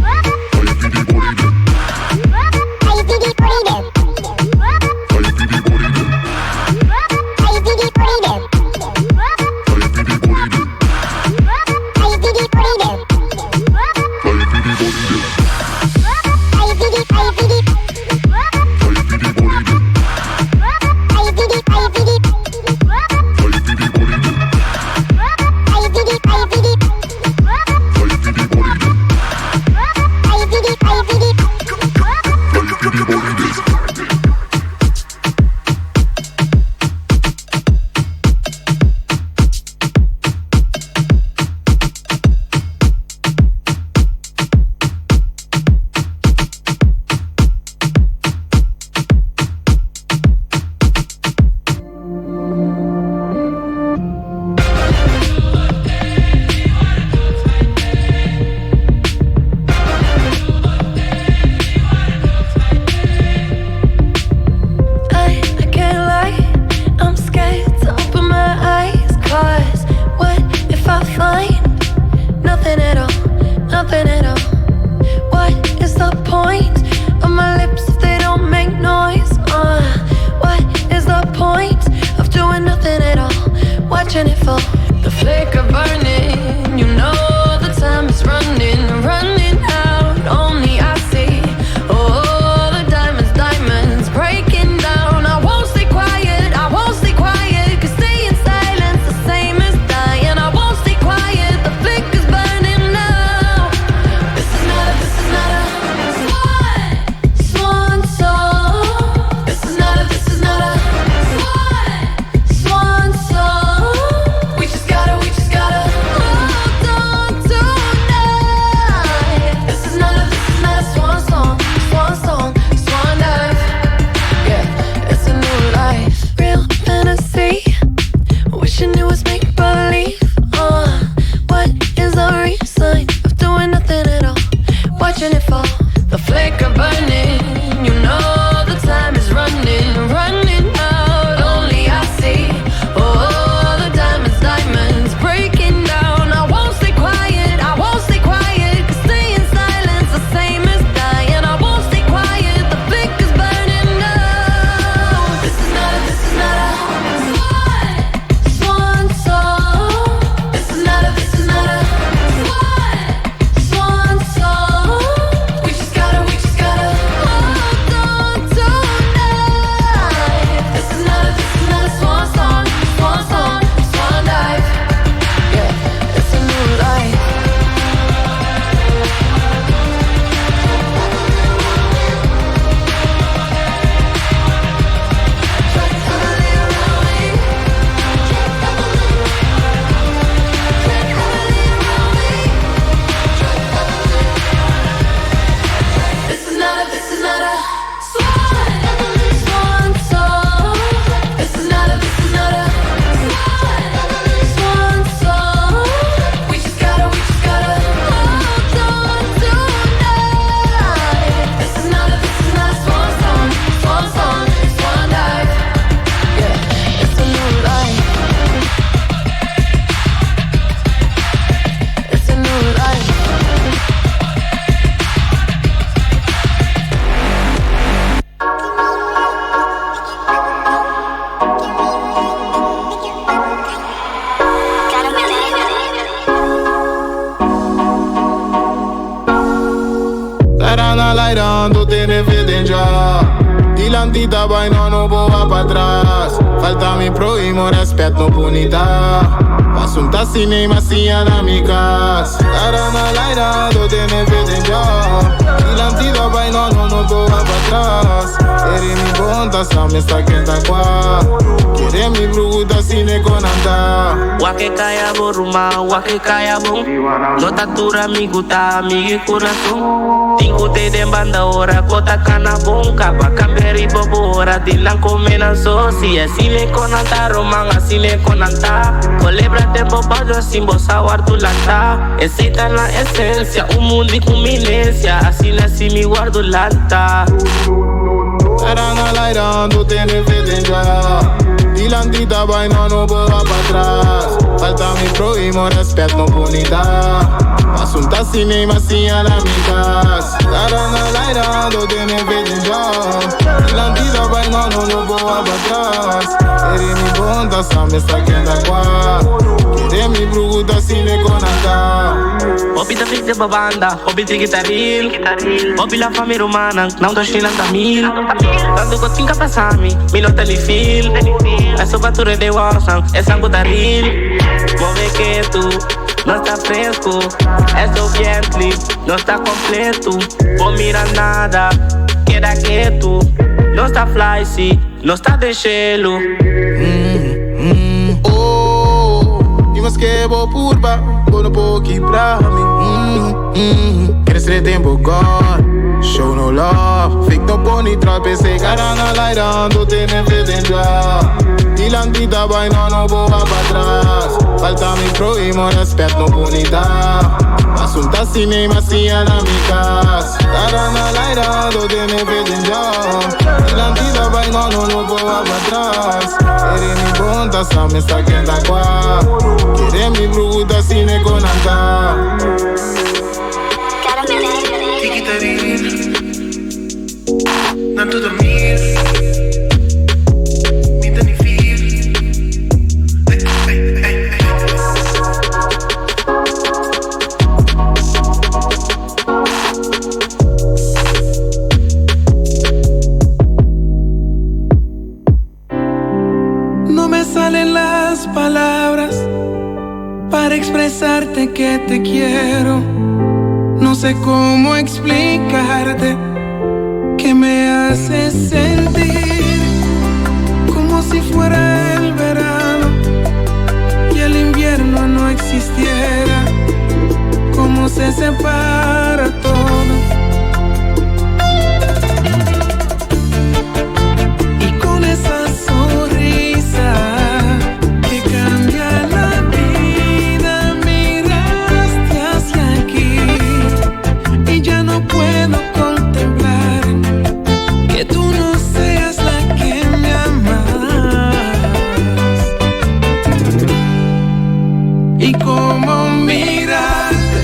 Fly for the body them. Fly for the body them. Fly for the body them. Fly for the, fly for the. Fly for the, fly for the. Fly for the, fly for the. Fly for the, fly for the. I can't lie, I'm scared to open my eyes. Cause what if I find nothing at all? Nothing at all. What is the point of my lips if they don't make noise? What is the point of doing nothing at all? Watching it fall. The flicker burning, you know the time is running, running out. Only I see. Oh, the diamonds, diamonds breaking down. I won't stay quiet, I won't stay quiet. Cause staying silent's the same as dying. I won't stay quiet, the flicker's burning now. This is not a, this is not a swan, swan song. This is not a, this is not a swan, swan song. We just gotta, we just gotta hold on tonight. This is not a, this is not a swan song, swan song, swan dive. Yeah, it's a new life. Real fantasy, wishing it was make believe. What is the reason of doing nothing at all? Watching it fall, the flicker burning. You know the time is running, running out. Only I see. Oh, the diamonds, diamonds breaking down. I won't stay quiet, I won't stay quiet. Cause staying silent's the same as dying. I won't stay quiet, the flicker's burning now. This is not a, this is not a swan, swan song. This is not a, this is not a swan, swan song. We just gotta, we just gotta hold on tonight. laira, ando tene fe den ja. Dilanti ta bai, no no boa pa atras. Falta mi prójimo, respet no punita. Pasunta cinema, siña na mi cas. Cara na laira, ando tene fe den ja. Dilanti ta bai, no no no boa pa atras. Ere mi bonta, sa mi sta kenta kwa. Kere mi bruta, sine konanta. Wake kaya bo ruma, wake kaya bon. No tatura mi guta, mi corazón. Tinko te den banda ora, kota kana bon. Kaba kamberi bobo ora, dilan come nan so. Si así me conanta, roman así me conanta. Colebra de bobajo, sin bosa guardo lanta. Esa la esencia, un mundo y culminencia. Así nací mi guardo lanta. Cara na laira, ando tene fe den ja. Dilanti ta bai, no no boa pa atras. Falta mi prójimo, respet no punita. Pasunta cinema, siña na mi cas. Cara na laira, ando tene fe den ja. Dilanti ta bai, no no no boa pa atras. Ere mi bonta, sa mi sta kenda kwa. Kere mi bruta, sine konanta. Hopi ta fix de babanda, hopi tri guitarril. Hopi la familia romana, não tô chilando a mil. Tanto que tinha passar-me, mi no te feel. Eso pa tu de wasan, es algo taril. Move que tú no estás fresco, eso Bentley no está completo. Vos mira nada, queda que tú no está fly, sí, no está de cielo. Oh, y más que bo purba, bo no po quebrar mi. Quieres ser tempo God, show no love. Fake no pony trap, ese cara na laira, ando tene fe den ja. Dilanti ta bai, no no boa pa atras. Falta mi prójimo, respet no punita. Pasunta cinema, siña na mi cas. Cara na laira, ando tene fe den ja. Dilanti ta bai, no no no boa pa atras. Ere mi bonta, sa mi sta kenda kwa. Kere mi bruta, sine konanta. Tiki Nanto dormir. Mi ni feel. Ay, ay, ay, ay. No me salen las palabras para expresarte que te quiero. No sé cómo explicarte que me haces sentir como si fuera el verano y el invierno no existiera. Como se separa todo. Y con esa sonrisa que cambia la vida, miraste hacia aquí y ya no puedo contemplar que tú no seas la que me amas. Y cómo mirarte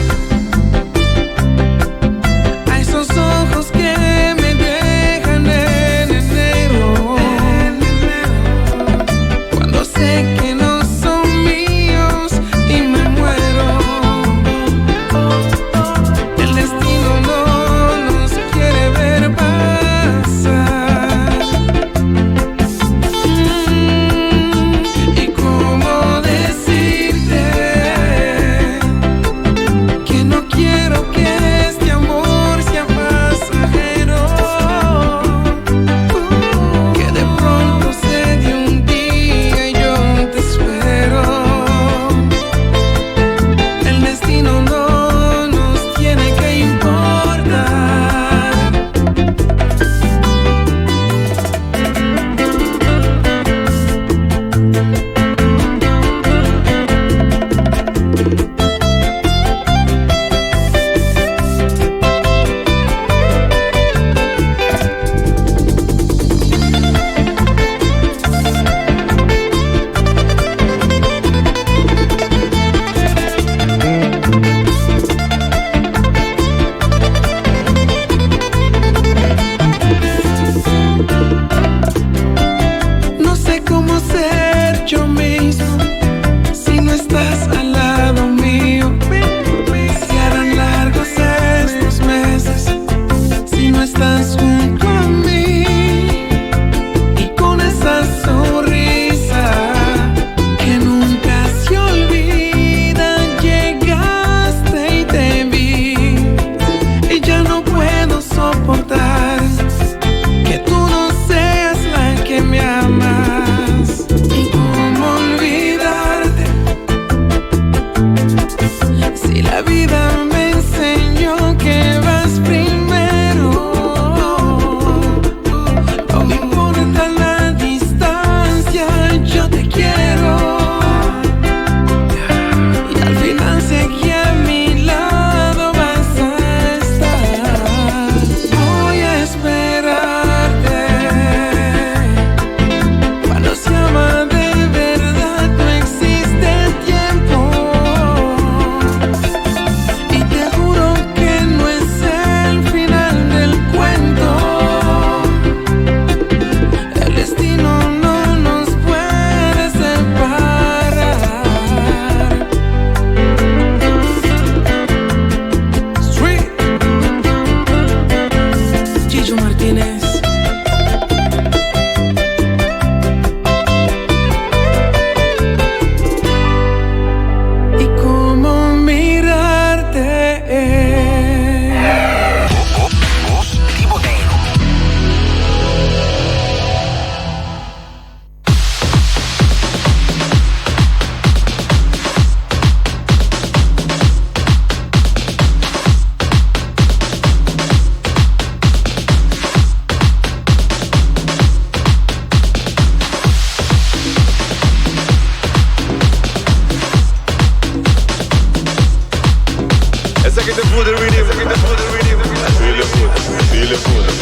voodoo.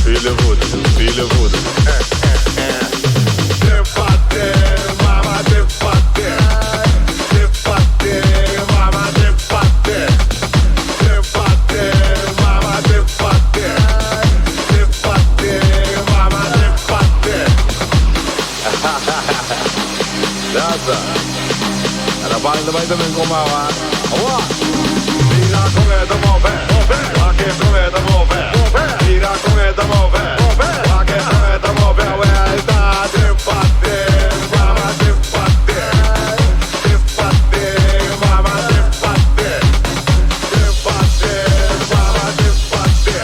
Feel the voodoo, feel the voodoo. Trépate, mama, trépate. Trépate, mama, trépate. Trépate, mama, trépate. Trépate, mama, trépate. Danza. La banda vai também com mama. Mira con esta move, la que con esta move. Mira con esta move, la que con esta move. Vuelta, trépate, mama, trépate. Trépate, mama, trépate. Trépate, mama, trépate.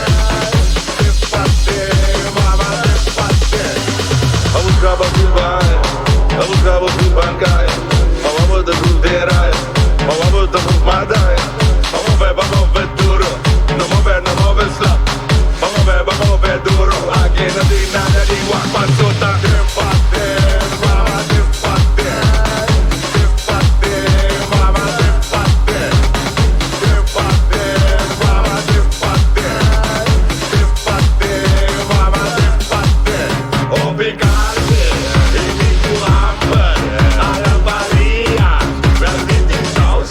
Trépate, mama, trépate. Vamos grava Dubai, vamos grava Dubai, vamos de Dubai, vamos de Dubai. Vamos ver, vamos ver duro, no mover, no mover slap. Vamos ver, vamos ver duro, aquí no tiene nada de igual pasota. Trépate, mama, trépate. Trépate, mama, trépate. Trépate, mama, trépate. Trépate, mama, trépate. O picante, y mi cuamper, a la María, wel niet in saus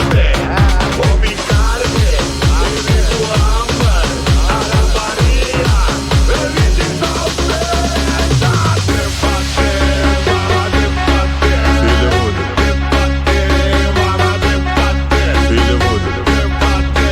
O picante, y mi cuamper, a la María, wel niet in saus Trépate, mama, trépate. Feel the voodoo. Trépate, mama, trépate. Feel the voodoo. Trépate,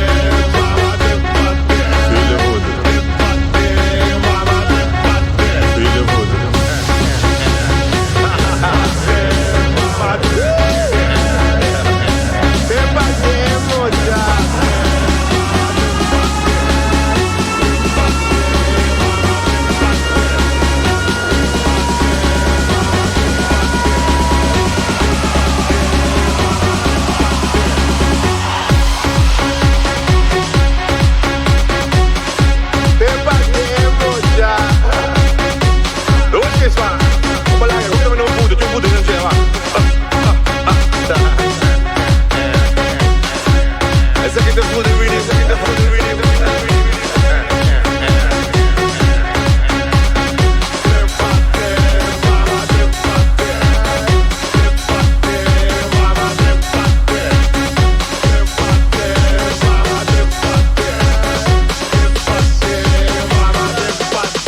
mama, trépate. Feel the voodoo. Trépate, mama, trépate.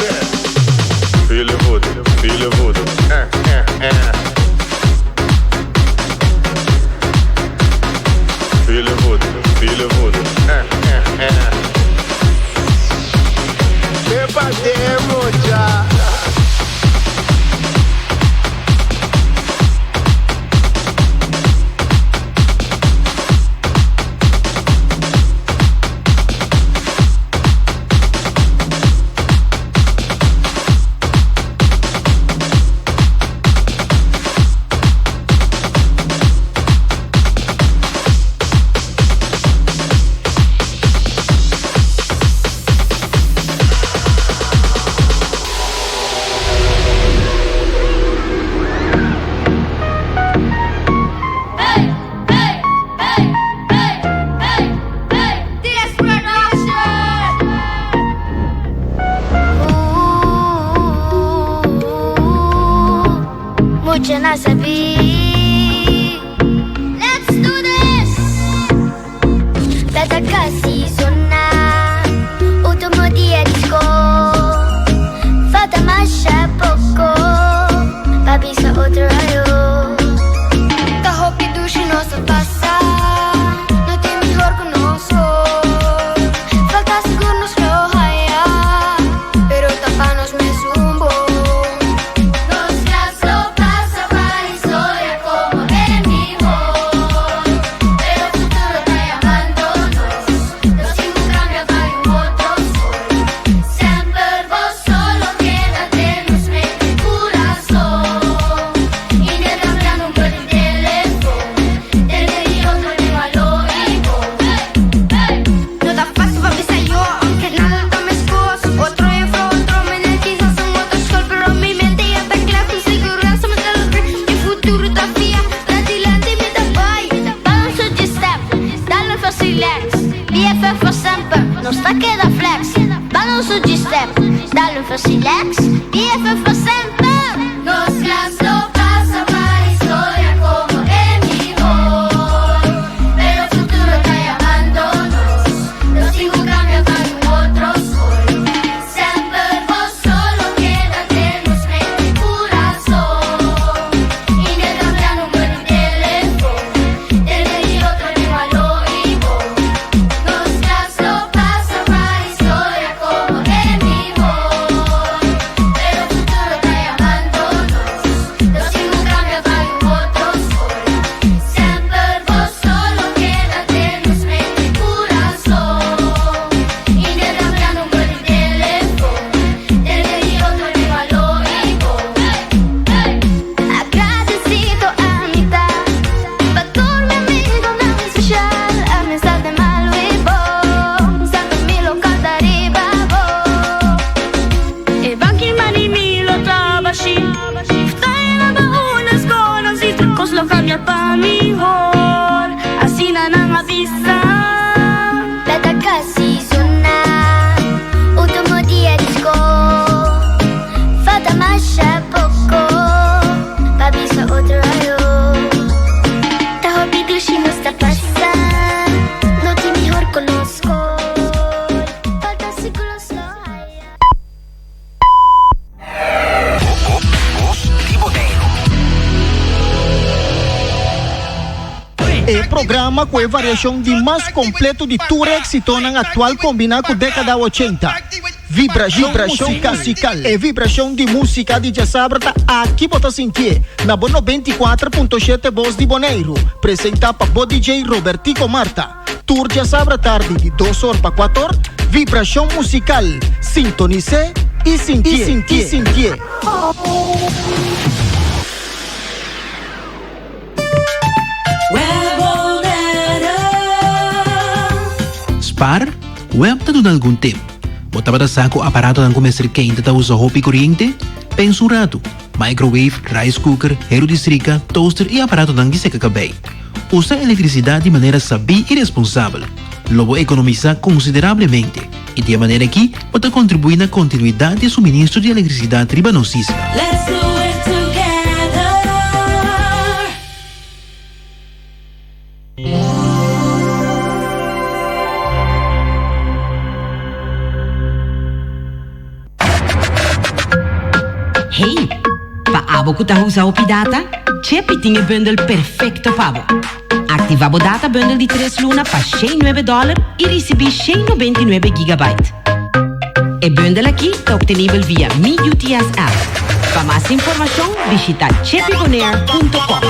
Feel the voodoo. Feel the voodoo, feel the voodoo. Feel the voodoo, feel the voodoo. Mucha na sabi. Let's do this! Beta casi zona Último dia di scol Falta masha poco Pa bisa otro ayo. Ta hopi dushi nos a pasa. No tin mihor cu nos. Falta sigur nos lo haya, pero ta pa nos mes un bon. Nos klas lo pasa pa historia. Ban un sushi step, dal un Relax, BFF pa semper! Nos klas lo pasa pa historia como e mihor, pero futuro ta yamando nos, nos tin cu cambia pa un otro scol. Semper bo solo keda den nos mente y curazon. Intercambia number di telefon, tende di otro den malo y bon. Nos klas lo pasa pa historia como e mihor, pero futuro ta yamando nos, nos tin cu cambia pa un otro scol. Semper bo solo keda den nos mente y curazon. Intercambia number di telefon, tende di otro den malo y bon. Agradecido ami ta pa tur mi amigonan special, amistad den malo y bon, semper mi lo corda riba bo. E banki mani mi lo ta bashi. Ta ba un desconoci, tur cos lo cambia pa mihor. Asina nan a bisa. Beta casi zona, ultimo dia di scol. Falta masha poco, pa bisa otro ayo. Ta hopi dushi nos ta pasa, no tin mihor cu nos scol. Falta ciclos lo haya. Bos di Boneiru. E programa ku e variashon di mas kompleto di tur e eksitonan aktual kombiná ku dékada ochenta. Vibrashon Musikal. E vibrashon di músika di djasabra ta aki bo ta sintié na bo 94.7 Bos di Boneiru, presentá pa bo DJ Robertico Marta. Tur djasabra tardi di dos or pa kuator, Vibrashon Musikal. Sintonis'é i sintié. I sintié. Spar? Web ta duna algun tip. Bo tabata sa ku aparatonan ku mester keinta ta usa hopi koriente? Pensa un ratu. Microwave, rice cooker, heru di strika, toaster i aparatonan di seka kabei. Usa elektrisidat di manera sabí i responsabel. Lo bo ekonomisá konsiderablemente i di e manera akí bo ta kontribuí na kontinuidat di e suministro di elektrisidat riba nos isla. Let's do it together. Hey, pa abo ku ta usa hopi data, Chepi tin e bundel perfecto pa bo. Activa bo data bundel di tres luna pa 109 dollar y ricibi 199 gigabyte. E bundel aki ta obtenibel via Mi UTS app. Pa mas informacion bishita chepibonair.com.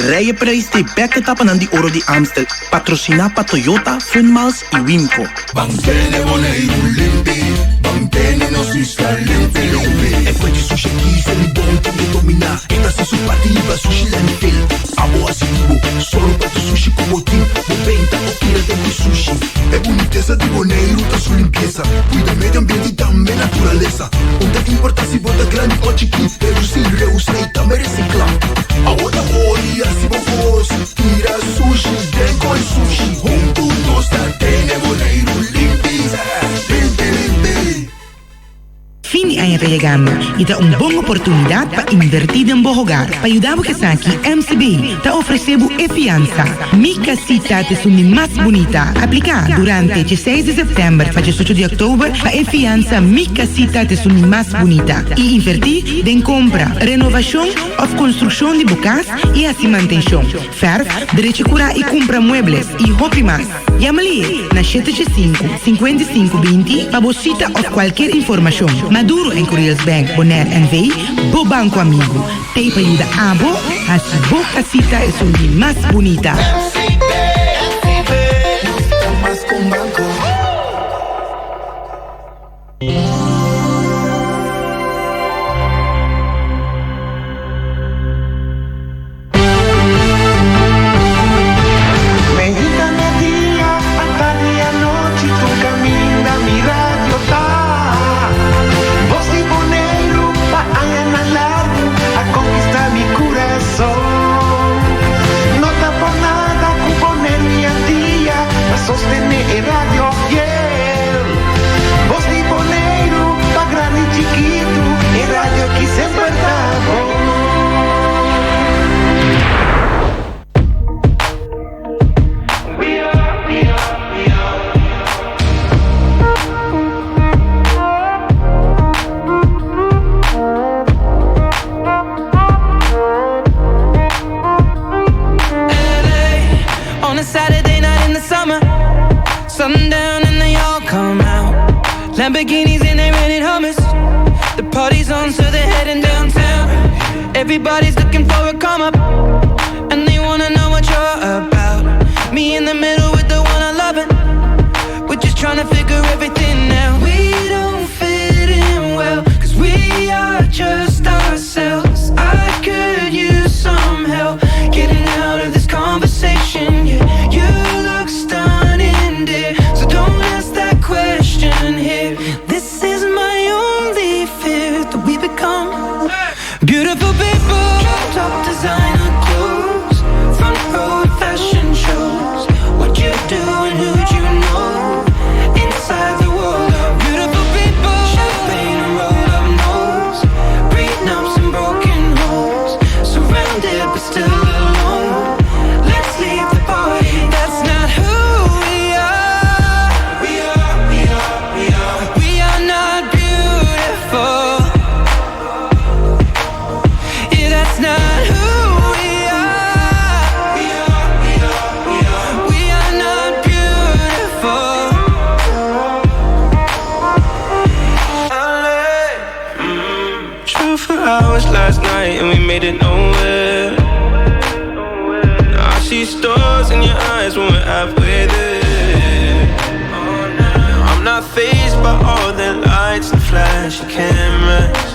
Rijeprijs t'e bek etapanan di Oro di Amstel, patrociná pa Toyota, Funmiles y Wimco. Ban tene Boneiru limpi, ban tene nos isla limpi limpi. E kue di sushi aki se mi bon tin e dominá, e ta hasi su parti riba sushi landfill. Abo hasi di bo, solo pa tu sushi ku bo tin, bo benta o tira den di sushi. E bunitesa di Boneiru ta su limpiesa, kuida medio ambiente i tambe naturalesa. Un ta importa si bo ta grandi o chikí, Reducí, reusa i tambe reciclá. Awo ta hori hasi bo kos, tira sushi den koi sushi. Huntu nos ta tene Boneiru limpi, limpi, limpi. Fin di aña ta yegando y ta un bon oportunidad pa inverti den bo hogar. Pa yuda bo esaki, MCB ta ofrece bo e fiansa Mi Casita ta esun di mas bunita. Aplica durante dieseis di september pa diesocho di october pa e fiansa Mi Casita ta esun di mas bunita y inverti den compra, renovacion of construccion di bo cas y haci mantencion, verf, drecha cura y cumpra muebles y hopi mas. Yama lié na shete 5, 55 20 pa bo cita of cualkier informacion. Maduro en Curiels Bank Bonaire NV, bo banco amigo, t'ey pa yuda abo haci bo casita esun di mas bunita. Mainta merdia, atardi anochi tur caminda mi radio ta. Bos di Boneiru pa añanan largu a conquista mi curason. No ta. Lamborghinis and they rented Hummers. The party's on, so they're heading downtown. Everybody's looking for a come up, and they wanna know what you're about. Me in the middle with the one I love it. We're just trying to figure everything out. We don't fit in well, cause we are just ourselves. I could use some help getting out of this conversation. Yeah, you look stunning, dear. So don't ask that question here. This is my only fear that we become beautiful people. Top designer clothes, front row fashion shows. What you do and who'd you know? Inside the world of beautiful people, champagne and rolled up nose, prenups and broken homes, surrounded but still alone. Let's leave the party. That's not who we are. We are, we are, we are. We are not beautiful. Yeah, that's not who we are. We are, we are, we are. We are not beautiful. Drove for hours last night and we made it nowhere. Now I see stars in your eyes when we're halfway there. Now I'm not fazed by all the lights and flashy cameras.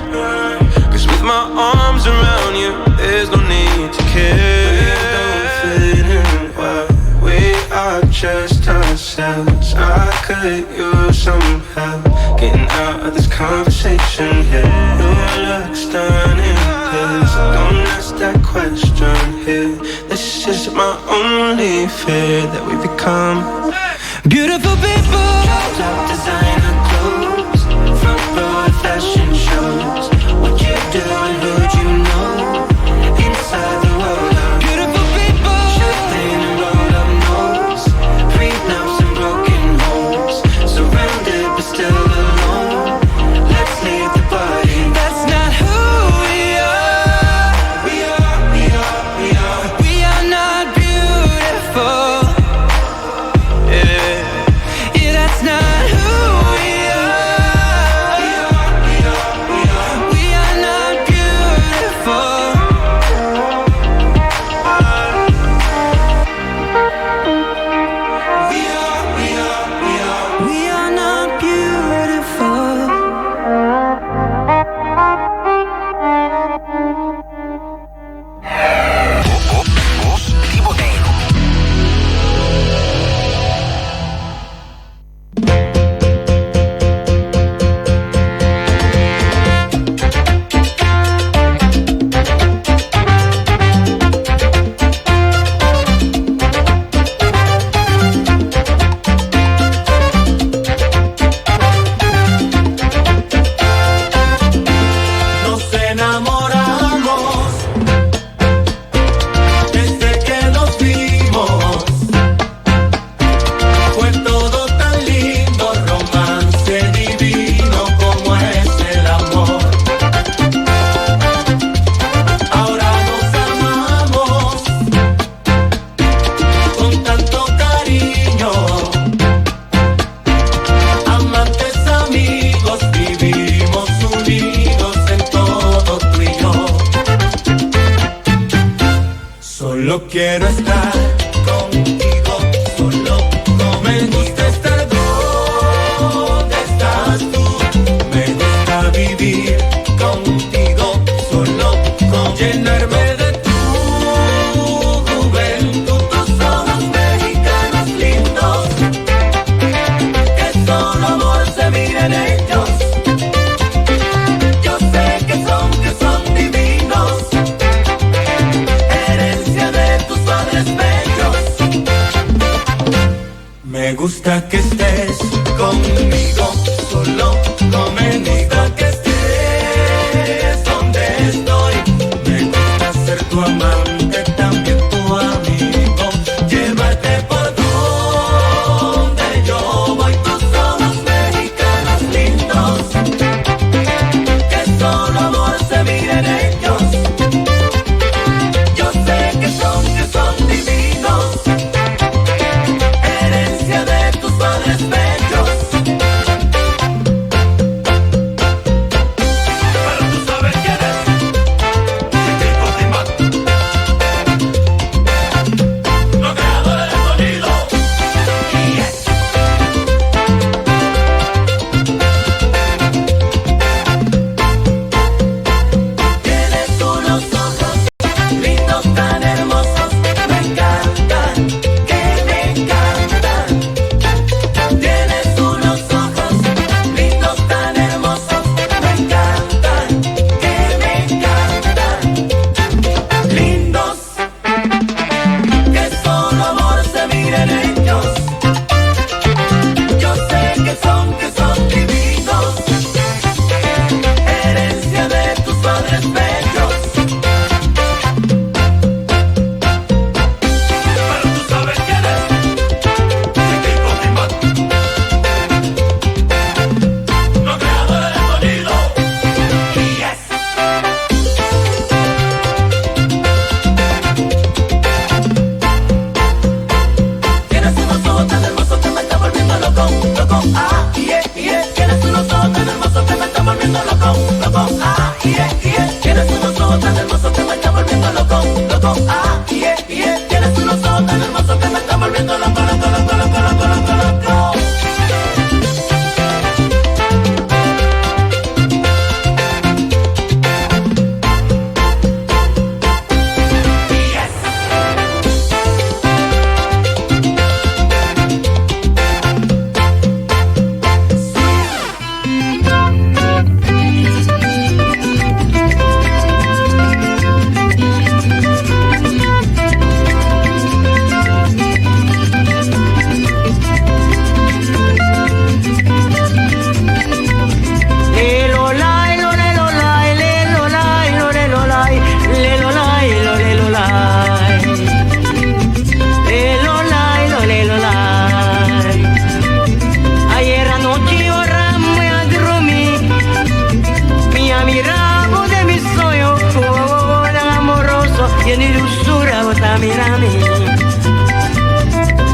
Cause with my arms around you, there's no need to care. We don't fit in well. We are just ourselves. I could use some help getting out of this conversation here. You look stunning, dear, so don't ask that question here. This is my only fear that we become beautiful people. Top designer clothes, front row at fashion shows. What you do and who'd you know? Inside the world of beautiful people, champagne and rolled up nose, prenups and broken homes, surrounded but still alone. Let's leave the party. That's not who we are. We are, we are, we are. We are not beautiful. Yeah. Yeah, that's not who we are. We are, we are, we are. We are not beautiful. We are, we are, we are. We are not beautiful. Bos di Boneiru. Nos enamoramos desde que nos vimos. Fue todo tan lindo, romance divino como es el amor. Ahora nos amamos con tanto cariño. Amantes amigos, vivimos unidos en todo tú y yo. Solo quiero estar contigo, solo con- Me gusta estar donde estás tú. Me gusta vivir contigo, solo con llenarme de tu juventud, tus ojos mexicanos lindos, que solo amor se mira en ellos. Yo sé que son divinos, herencia de tus padres bellos. Me gusta que estés conmigo, solo con me gusta que estés donde estoy. Me gusta ser tu amante, también tu amigo. Llevarte por donde yo voy, tus ojos mexicanos lindos, que solo amor se mira en ellos. Yo sé que son divinos, herencia de tus padres bellos.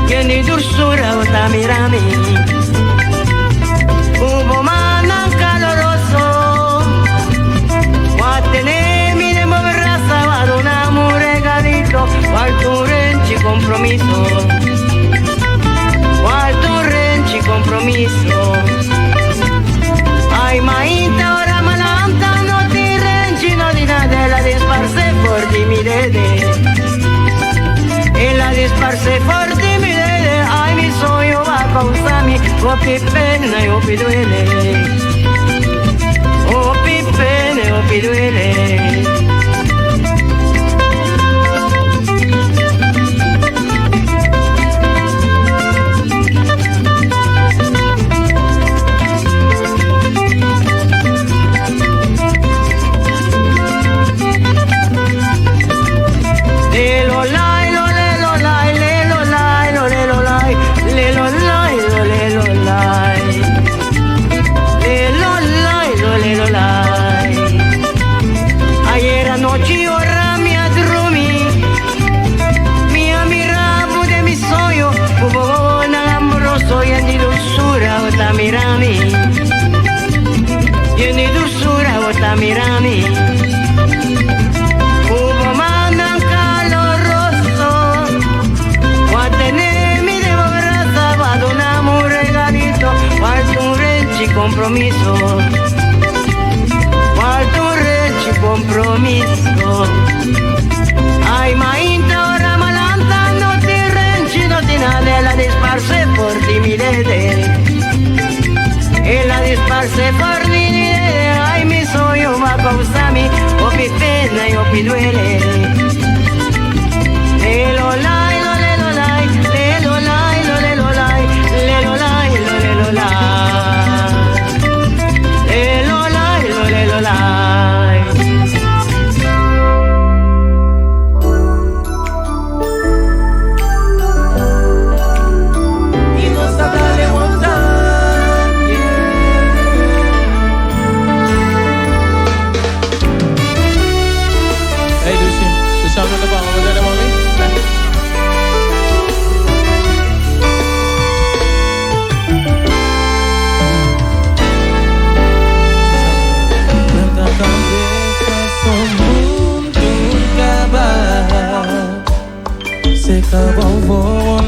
Yen di dulzura bota mirami. Hubo manan caloroso. Guatene mi de moverraza, badona un regalito, cual tu renchi compromiso. Cual tu renchi compromiso. Ay, maíta, ora malanta, no te renchi, no di nada, la disparce por ti mi dede. En la disparce por ti mi dede, ay, mi sueño va a causar mi, oh, pi pena, oh, pi duele. Oh, pi pena, oh, pi duele. Le lo lai, lo le lo lai, le lo lai, lo le lo lai, le lo lai, lo le lo lai. Le lo lai, lo le lo lai. Ayer anoche ora mi adrumi, mi amirabo de mi soyo, hubo amoroso y en dulzura ota mirami. Y en dulzura ota mirami. Hubo manan caloroso, guatene mi debo raza, badonamos un regalito, falta un renchi compromiso, falta un renchi compromiso. Ay, mainta, ora malanta, no te renchi, no te nada, la disparce por ti mi dede. En la disparce por mi dede, ay, mi sueño va a causar mi, oh, mi pena y oh, mi duele. Le lo lai, lo le lo lai, le lo lai, lo le lo lai, le lo lai, lo le lo lai. Le lo lai, lo le lo lai. Y nos dale one time, yeah. Hey, Lucy, de samen de bal, wat zijn mami? Tanta vez o mundo acaba. Se acabó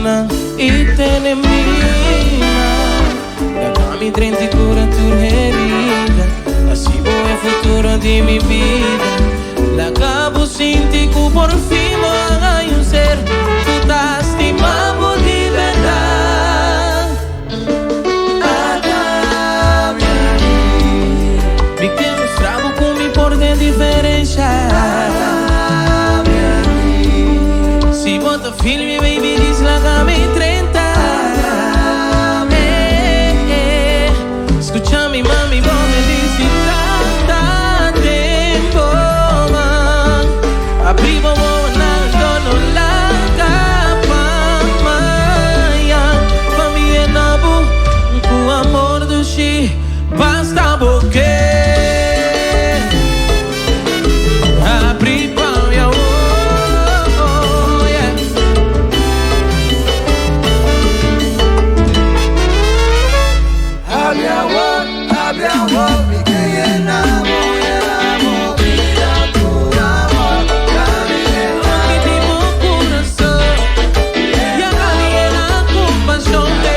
na y tiene mima. Ya mi 30 cura tu herida. Así voy el futuro de mi vida. La acabo sin ti, cu por fin mo haga un ser. Tu estás estimado de verdad. Acá mi que mostrado con mi por de diferencia. Si bota filme, baby, dislaga mi 30. Escucha mi mami, vos me dices tanta tiempo, man. Abrí bobo, nando, no la capa, maya. Pa mi enabu, cu amor do shi, basta boque. Abrí pa mi amor, oh, yeah. Abre amor, abre amor, mi que llenamos, llenamos vida tu amor, Mi tipo corazón, ya nadie la compasión de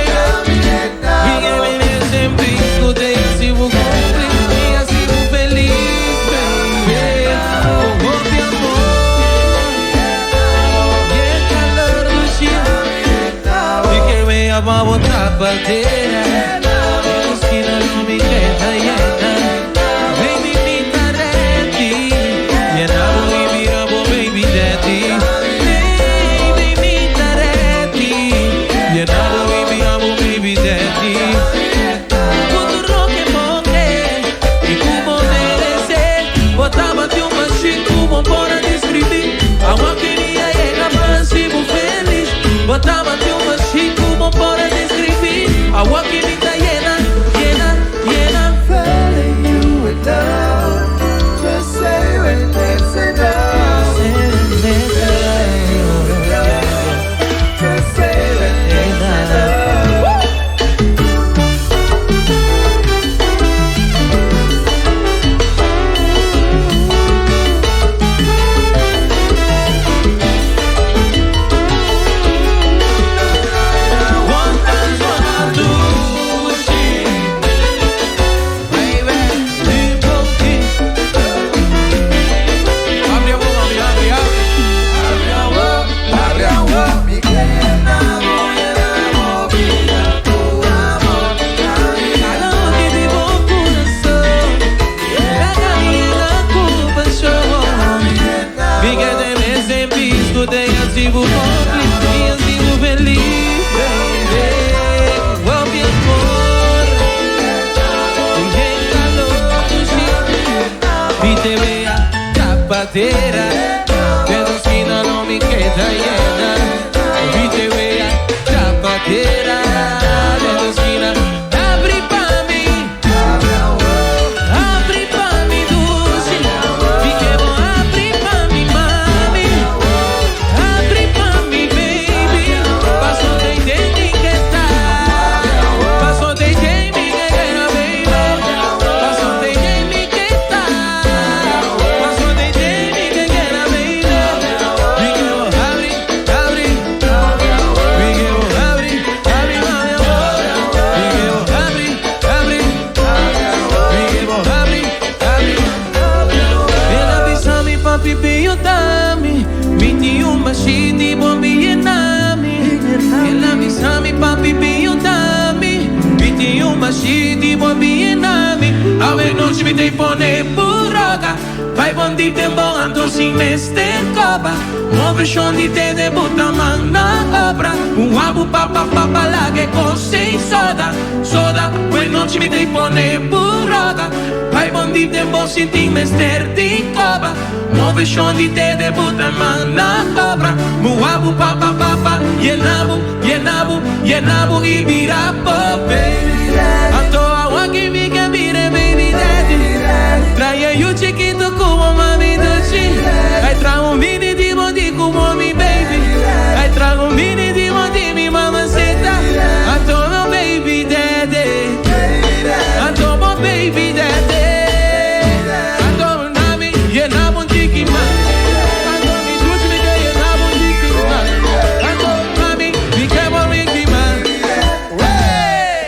Y que viene siempre discute y así bu cumplir, y así bu feliz, baby. Oh, mi amor, y el calor de Y que vea pa' botar partera. Esquina no me queda llena. Baby, mi ready. Llena y mira, baby daddy. Baby, mi ready. Llena y mira, baby daddy. Futuro que moque y como merece. Botaba de un machine como para describir. Agua quería llegar más y feliz. Botaba de un machine como para describir. Agua quería feliz, baby. Oh, mi amor. En calor, Mi te vea tapatera. De tu esquina no me queda llena. Mi te vea tapatera. De tu esquina. Abri pa' mí. Abri pa' mi dulce. Mi que abri pa' mi mami. Abri pa' mi baby. Paso de Jamie que está. Paso de Jamie que era baby. Paso de Jamie que está. Paso de Jamie que era baby. Mi que abri, abri. Mi que abri, abri mami amor. Mi que abri, abri. Mi que abri, abri. Ela avisa mi papi mi Mi ti un bashiti bombi yenami. Ela avisa mi papi mi Mi ti un bashiti bombi yenami. A ver noche mi te pone burroca. Vai bondi tempo anto sin mester copa. Moversion di te de buta man na obra. Un abu pa pa pa pa la que con sin soda. Soda, buena noche mi te pone burroca. Vai bondi tempo sin ti mester di copa. Moversion di te de buta man na obra. Muabu pa pa pa pa. Yenabu, yenabu, yenabu y mira po baby. Anto awa que mi que mire baby daddy. Trae yo chiquito como mami duchi. Ay trae un mini di bondi como mi baby. Ay trae un mini di bondi mi mamacita. Anto no baby daddy. Anto mo baby daddy. Anto nami yenabu tiki man. Anto mi duchi mi que yenabu tiki man. Anto mami mi que boniki man. Hey!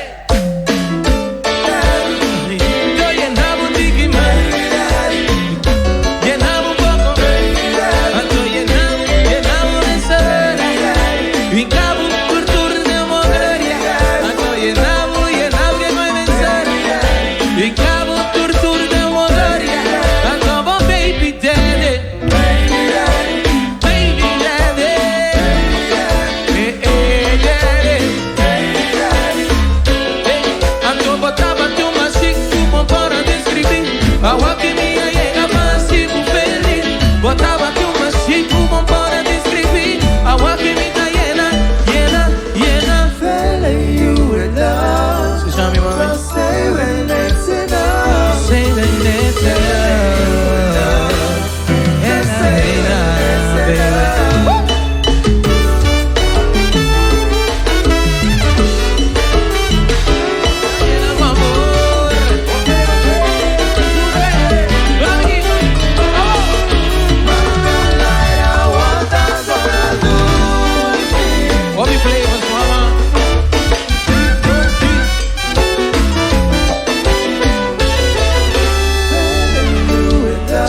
Yo yenabu tiki man. Yenabu poco. Anto yenabu, yenabu mesera. Incabu cultura de mogaria. Anto yenabu, yenabu que vai vencer. Incabu tortura de mogaria. Anto bom baby daddy. Baby daddy. Eh, eh, daddy. Anto botava tu uma como para descrever. A que minha llega más sigo feliz. Botava tu uma como para descrever. A que me tá llena, llena, llena. Feeling you enough. Se chama mami. Say when it's enough. Say when it's enough. Say when it's enough. Obi flavors, mama.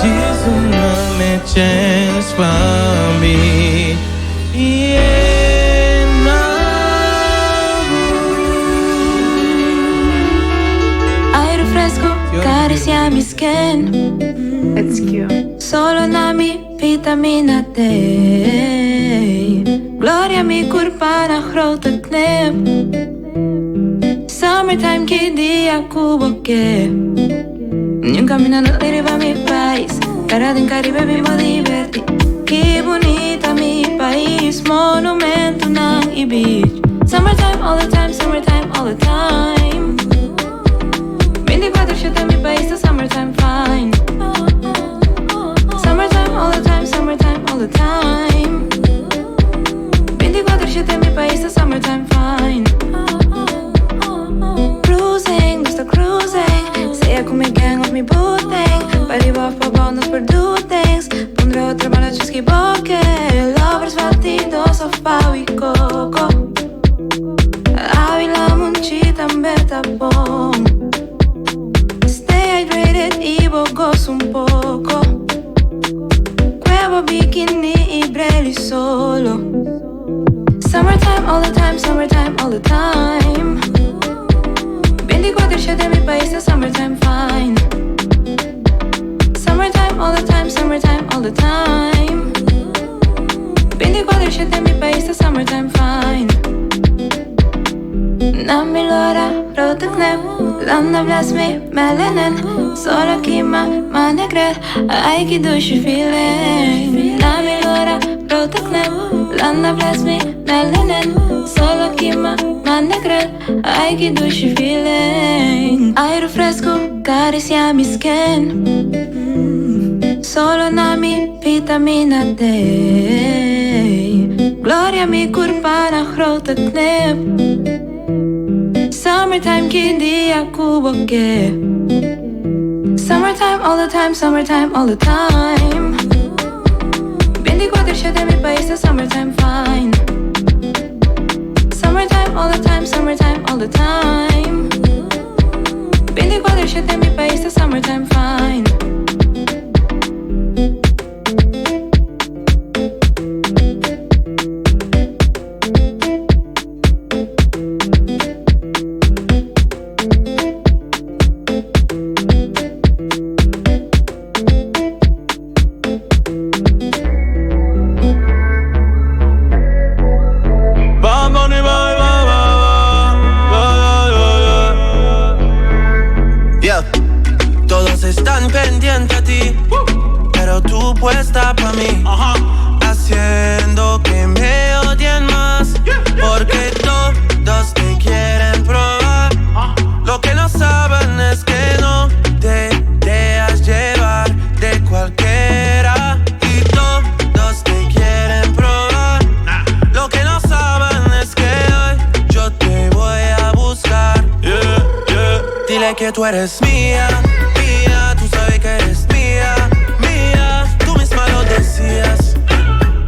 Jesus, me chance for me. Yeah, Aire fresco acaricia mi skin. It's cute. Solo na mi vitamina D. Gloria mi curpa na grote knip. Summertime que dia cubo que. Ni un caminando riba mi país. Cara de Caribe mi mo divertir. Qué bonita mi país. Monumento na y beach. Summertime all the time, summertime all the time. 24/7 mi país, the summertime fine. Summertime all the time, summertime all the time. 24/7 mi país, the summertime fine. Cruising, gusta cruising. Sea con mi gang of mi booting. Pariba of pabao nos por do things. Pondré otra mala chusky boque. Lovers batidos of pau y coco. Ávila munchita en beta bom. Stay hydrated y gozo un poco. Cuevo, bikini y breli solo. Summertime all the time, summertime all the time. 24/7 mi país es summertime fine. Summertime all the time, summertime all the time. 24/7 mi país es summertime fine. Landa bless me, melanin. Solo kima, manegre. Ai ki dushi feeling. Nami lora, grote knip. Landa bless me, melanin. Solo kima, manegre. Ai ki dushi feeling. Aire fresco, caricia mi skin. Solo nami, vitamina D. Gloria mi curpa na grote knip. Summertime ki dia ku bo ke. Summertime all the time, summertime all the time. 24/7 mi pais ta summertime fine. Summertime all the time, summertime all the time. 24/7 mi pais ta summertime fine. Bad Bunny, bye, bye, bye, bye, bye, bye. Yeah. Todos están pendientes a ti, pero tú puesta pa' mí, haciendo que me odien más, porque todos te quieren probar. Lo que no saben es que no te dejas llevar de cualquiera y todos te quieren probar. Lo que no saben es que hoy yo te voy a buscar. Dile que tú eres mía, mía, tú sabes que eres mía, mía. Tú misma lo decías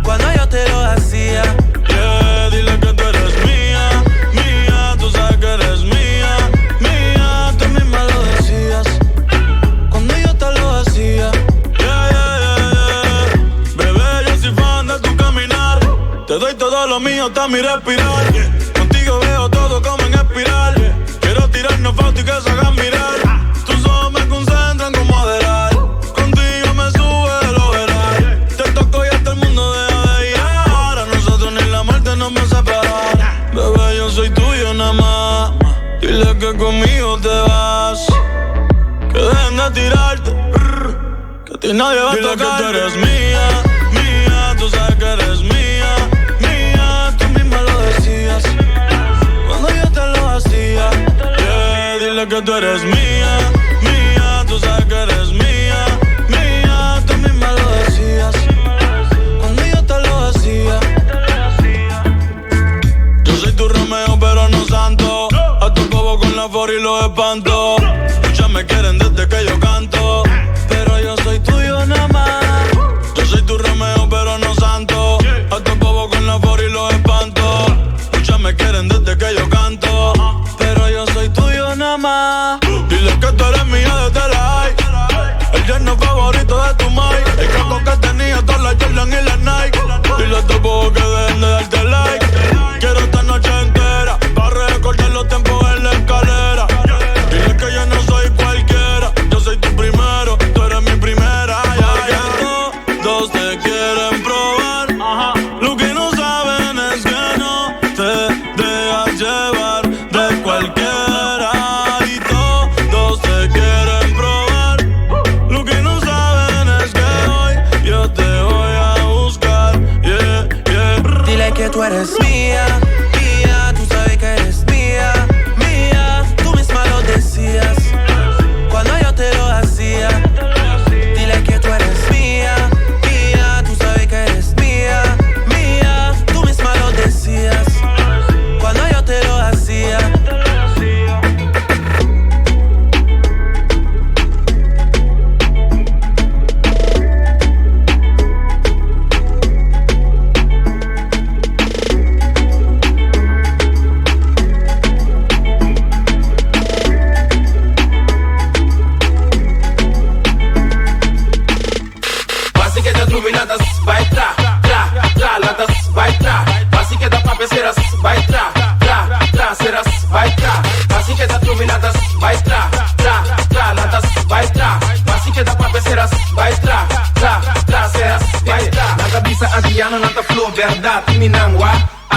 cuando yo te lo hacía. Yeah, dile que tú eres mía, mía, tú sabes que eres mía, mía. Tú misma lo decías cuando yo te lo hacía. Yeah, yeah, yeah, yeah. Bebé, yo soy fan de tu caminar. Te doy todo lo mío hasta mi respirar. Contigo veo todo como en espiral. Quiero tirarnos fotos y que se hagan mirar. Tus ojos me concentran como Adderall. Contigo me sube el overall. Te toco y hasta el mundo deja de girar. A nosotros ni la muerte nos va a separar. Bebé, yo soy tuyo nada más. Dile que conmigo te vas. Que dejen de tirarte. Que a ti nadie va a Dile que tocar. tú eres mía, mía. Tú sabes que eres mía, mía. Tú misma lo decías cuando yo te lo hacía. Yeah, dile que tú eres mía, mía. Tú sabes que eres mía, mía. Tú misma lo decías cuando yo te lo hacía. Yo soy tu Romeo, pero no santo. A tu bobo con la for y los espanto. Muchas me quieren desde que yo canto, pero yo soy tuyo nada más. Yo soy tu Romeo, pero no santo. A tu bobo con la for y los espanto. Muchas me quieren desde que yo canto, pero yo soy tuyo nada más. Dile que tú eres mía desde la high. El yerno favorito de tu mai. El caco que tenía todas las Jordan y las Nike. Dile a tu bobo que dejen de darte like. Quiero esta noche entera pa' recortar los tiempos en la escalera. Dile que yo no soy cualquiera. Yo soy tu primero, tú eres mi primera. Ya que todos te quieren probar. Lo que no saben es que no te dejas llevar de cualquiera. Y todos te quieren probar. Lo que no saben es que hoy yo te voy a buscar. Yeah, yeah. Dile que tú eres mía, mía, tú sabes que eres mía, mía. Tú misma lo decías cuando yo te lo hacía. Dile que tú eres mía, mía, tú sabes que eres mía, mía. Tú misma lo decías cuando yo te lo hacía. Basi que da truminatas, vai tra, tra, tra, latas, vai tra. Basi que da papeceras, vai tra, tra, tra, ceras, vai tra. Basi que da truminatas, vai tra, tra, tra, latas, vai tra. Basi que da papeceras, vai tra, tra, tra, ceras, vai tra. Nata bisa antiano, nata flow, verdad, mi nangwa.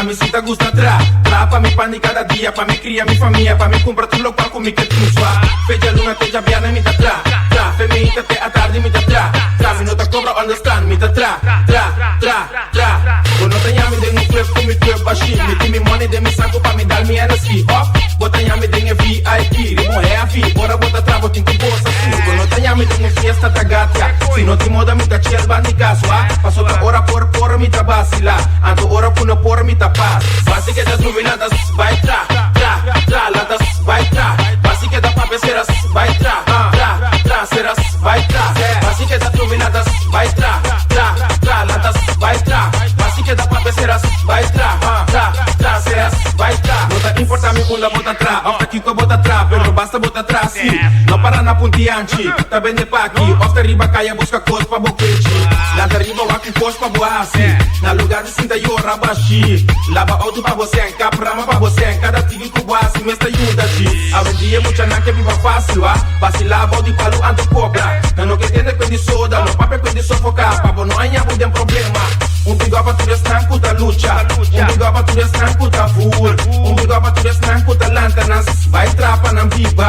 Ami si ta gusta tra, tra pa mi pan di kada dia, pa mi kria mi famia, pa mi kumpra tur lokual ku mi ke tin swa. Fe djaluna te djabièrnè mi ta tra, tra, fe meinta te atardi mi ta tra, tra, mi no ta kobra understand, mi ta tra, tra, tra, tra. Bo no ta yami den un club ku mi club bashí, mi tin mi money den mi saku pa mi dal mi Hennessy, òf bo ta yami den e VIP, riba un heavy, ora bo ta tra bo tin ku gosa si. Bo no ta yami den un fiesta ta gatia, si no tin moda mi ta chill bandi kas, wa, paso ta ora por por mi ta basila, anto ora ku no por mi ta pas. Basi keda drumi lanta bai tra, tra, tra, lanta bai tra, basi keda papia sera bai tra, tra, tra, sera bai tra, basi keda drumi lanta bai tra, tra, tra, lanta bai tra, basi keda papia sera bai tra, tra, tra, sera bai tra. No ta importa mi unda bo ta tra, of ta kiko bo ta tra, pero basta bo ta tra si. No para na puntianchi, ta bende paki, of ta riba kaya buska kos pa bo kechi. Lanta riba wak un kos pa bo hasi, na lugar di sinta yora bashi. Laba auto pa bo sen, kap rama pa bo sen, kada tiki ku bo hasi mes ta yuda chi. Awendia muchanan ke biba fásil wa, basilá bou di palu anto kobra. Nan no ke tende kuen di soda, no papia kuen di sofoká, pa bo no haña bo den problema. Un big up pa tur esnan ku ta lucha, un big up pa tur esnan ku ta voer, un big up pa tur esnan ku ta lanta nan bai tra pa nan biba.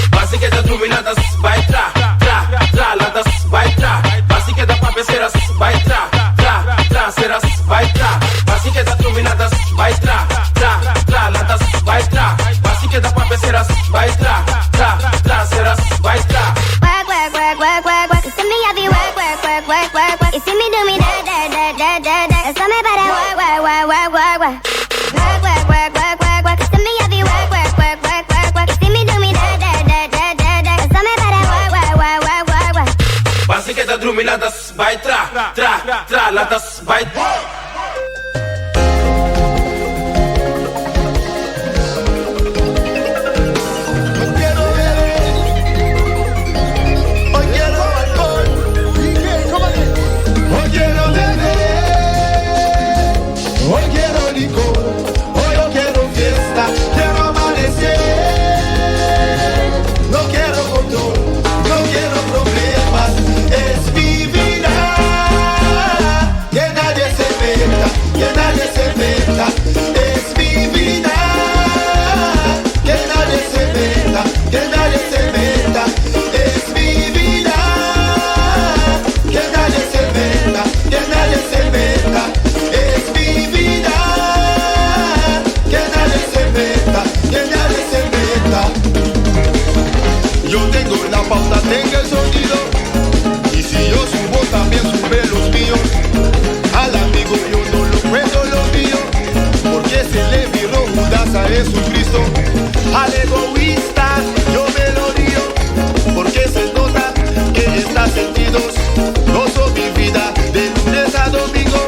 Basi keda drumi lanta bai tra, tra, tra, lanta bai tra. Basi keda papia sera bai tra, tra, tra, sera bai tra. Basi keda drumi lanta bai tra, tra, tra, lanta bai tra. Basi keda papia sera bai tra, tra, tra, sera bai tra. Work, work, work, work, work, work. You see me have work, work, work, work, work, work. You see me do me dirt, dirt, dirt, dirt, dirt, dirt. That's me better work, work, work, work, work, work. Work, work, work, work, work, work. You see me have work, work, work, work, work, work. You see me do me dirt, dirt, dirt, dirt, dirt, dirt. That's me better work, work, work, work, work, work. Basi keda drumi lanta bai tra, tra, tra, lanta bai. Hoy quiero alcohol. Hoy quiero beber. Hoy quiero licor. Hoy yo quiero fiesta. Quiero amanecer. No quiero control. No quiero problemas. Es mi vida. Que nadie se meta. Que nadie se meta. Es mi vida. Que nadie se meta. Que nadie se meta. Es mi vida. Que nadie se meta. Que nadie se meta. Es mi vida. Que nadie se meta. Que nadie se meta. Yo tengo la pauta, tengo el sonido. Y si yo subo, también sube los míos. Al amigo yo no lo cuento lo mío. Porque se le viró Judas a Jesucristo. Al egoísta yo me lo río. Porque se nota que está sentidos. Gozo mi vida de lunes a domingo.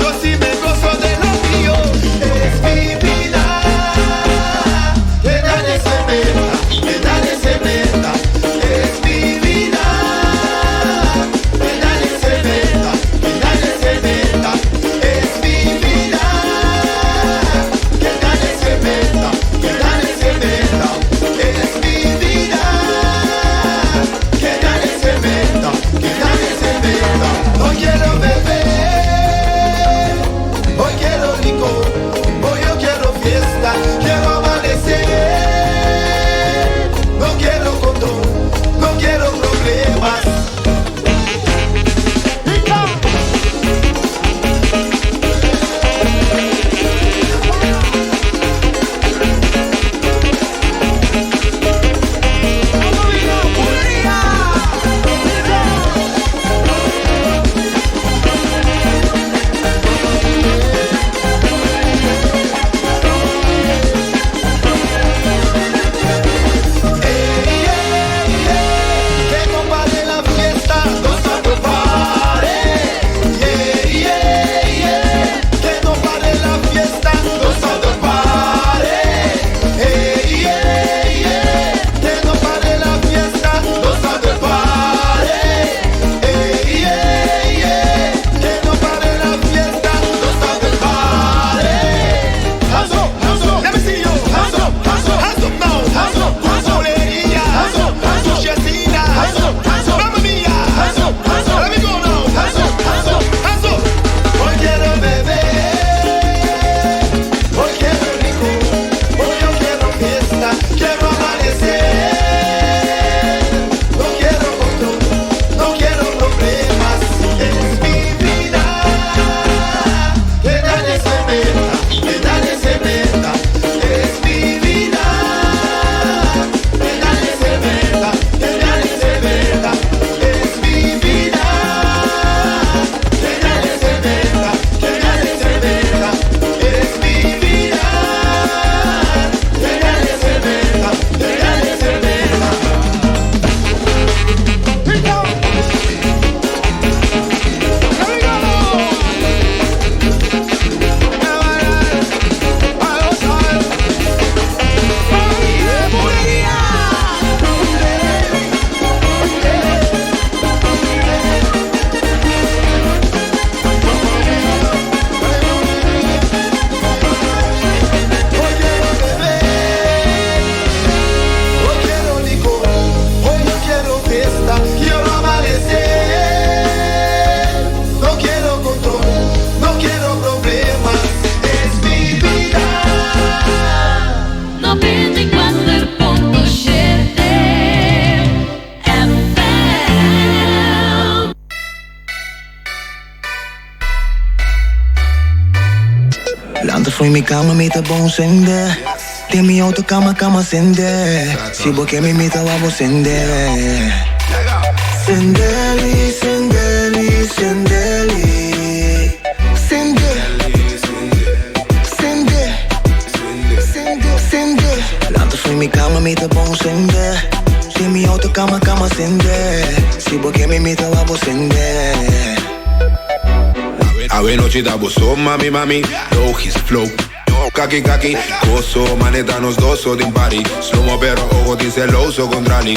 Yo sí me gozo de lo mío. Es mi vida. Que nadie se meta, que nadie se meta. Es mi vida. Que nadie se meta, que nadie se meta. Es mi vida. Que nadie se meta, que nadie se meta. Lanta fo'i mi kama mi ta bon sende. Den mi auto kama kama sende. Si bo ke mi mi ta wak bo sende. Sendeli, sendeli, sendeli. Sende. Sende. Sende, sende. Lanta fo'i mi kama mi ta bon sende. Den mi auto kama kama sende. Si bo ke mi mi ta wak bo sende. Awe nochi ta bo so mami mami Logisch flow Kaki kaki Gozo maneta nos doso den party Slow mo pero ojo tin celoso contra ni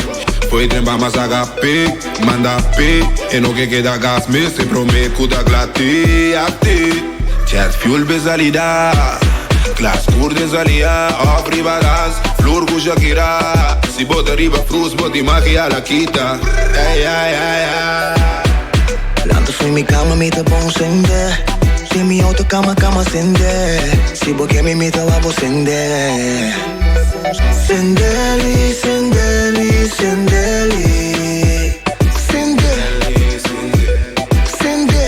Foi tren pa masaga pi Manda pi E no ke keda gas mi Se prome ku ta glati Ati Jet fuel be salida Klas kur den salia Of riba gas Flur ku Shakira Si bo ta riba frus bo tin magia la kita Ey ay ay ay. Lanta fo'i mi kama mi ta bon sende Den mi auto kama kama sende Si bo ke mi mi ta wak bo sende Sendeli sendeli sendeli Sende Sende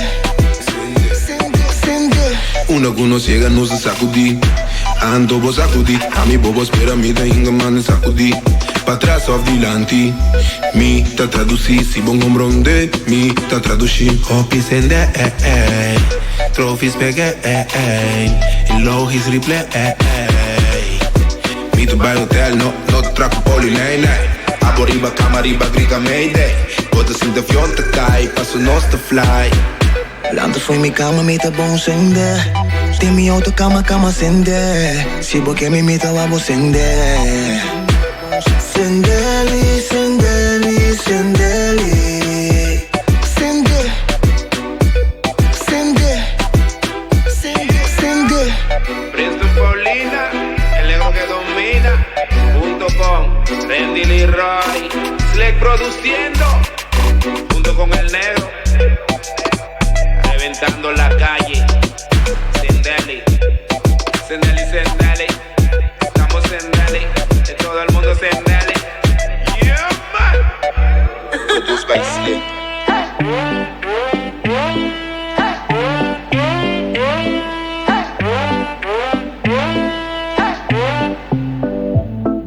Sende sende Unda ku nos yega nos ta sakudí Anto bo sakudí Ami bo bo spera mi ta hinga manda sakudí Patras of dilanti Mi ta tradusí Si bo komprondé Mi ta tradushí Hopi sende Trofis pegé Logis replay Mi ta bai hotel no no ta tra ku poli nei nei Abo riba kama riba grita mayday Bo ta sinti avion ta kai Paso nos ta fly. Lanta fo'i mi kama mi ta bon sende Den mi auto kama kama sende Si bo ke mi mi ta wak bo sende Sendeli sendeli sendeli Sende Sende Sende Sende Princeton Paulina, el negro que domina, junto con Randy Leroy, Slick produciendo, junto con el negro, reventando la calle, Sendeli, Sendeli, Sendeli, estamos Sendeli, de todo el mundo Sendeli, yeah man. Produced by Slick.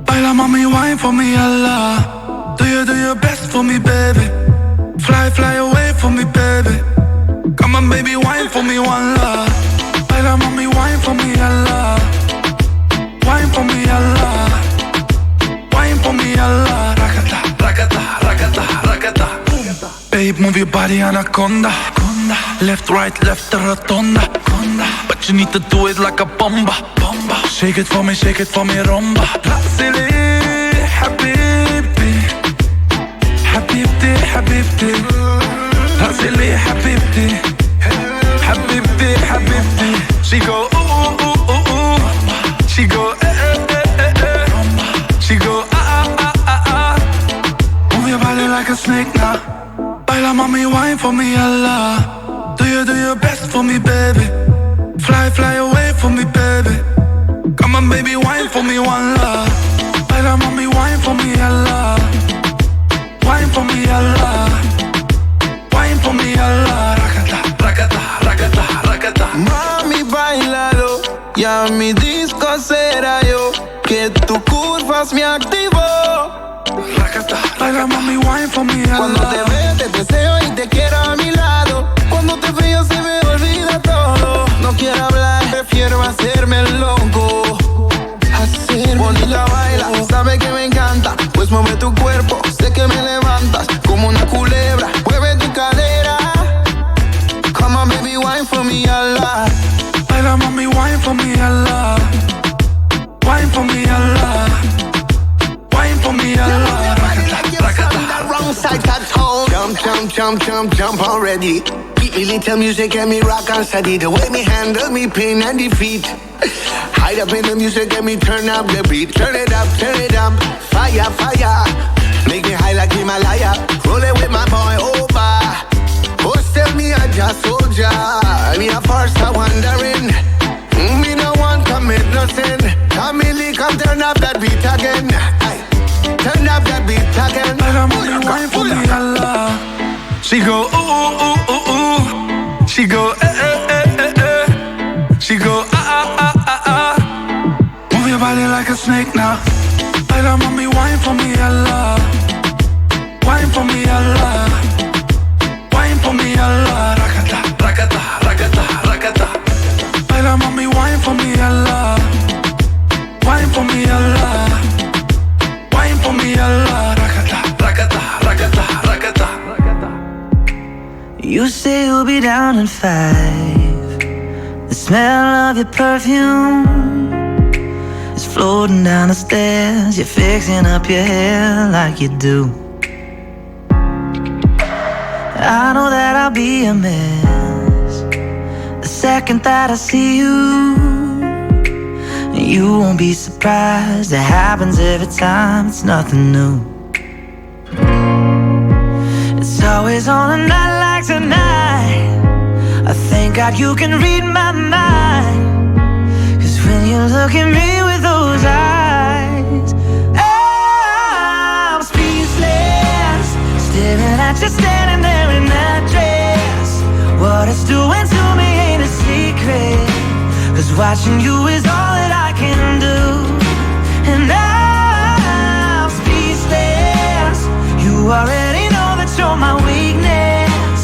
Baila mami, wine for me, Allah. Do you do your best for me, baby? Fly, fly away for me, baby. Come on, baby, wine for me, one love. Baila mami, wine for me, Allah. Wine for me, Allah. Wine for me, Allah. Rakata, rakata, rakata, rakata. Boom. Babe, move your body anaconda. Left, right, left, rotonda. But you need to do it like a bomba. Bomba. Shake it for me, shake it for me, rumba. رأسي حبيبتي حبيبتي حبيبتي رأسي لي حبيبتي حبيبتي حبيبتي She go ooh ooh ooh ooh She go eh eh eh eh eh She go ah ah ah ah ah Move your body like a snake now Baila mami wine for me Allah Do you do your best for me baby Fly fly away for me baby Come on baby wine for me one love Baila mami wine for me Allah Wine for me Allah Wine for me Allah Rakata, rakata, rakata, rakata Mami, bailalo, ya mi disco será yo, que tu curvas me activó. Baila mami wine for me Allah Cuando te veo te deseo y te quiero a mi lado. Cuando te veo se me olvida todo. No quiero hablar, prefiero hacerme el loco. Hacerme Bonita baila, sabe que me encanta. Pues mueve tu cuerpo, sé que me levantas como una culebra. Mueve tu cadera. Come on, baby, wine for me, Allah. Baila mami wine for me Allah Wine for me Allah Wine for me Allah Rakata, rakata Wrong side of town. Jump, jump, jump, jump, jump already. Keep me little music and me rock and steady. The way me handle me pain and defeat. Hide up in the music and me turn up the beat. Turn it up, turn it up. Fire, fire. Make me high like Himalaya. Roll it with my boy over. Oh, tell me I just soldier. Me a first I wondering. Me no want commit no sin. Come come turn up that beat again. Aye. Turn up that beat again. Baila mami wine for me Allah She go ooh ooh ooh ooh She go eh eh eh eh eh She go ah ah ah, ah, ah, ah. Move your body like a snake now. Baila, mami, wine for me, Allah. Wine for me, Allah. Wine for me, Allah. Rakata, rakata, rakata, rakata. Baila, mami, wine for me, Allah. Wine for me, Allah. Wine for me, Allah. Rakata, rakata, rakata, rakata. You say you'll be down in 5. The smell of your perfume is floating down the stairs. You're fixing up your hair like you do. I know that I'll be a mess the second that I see you. You won't be surprised. It happens every time. It's nothing new. It's always on a night like tonight. I thank God you can read my mind. 'Cause when you look at me with those eyes, I'm speechless. Staring at you standing there in that dress. What it's doing to me ain't a secret. 'Cause watching you is all that I can do. And I'm speechless. You already know that you're my weakness.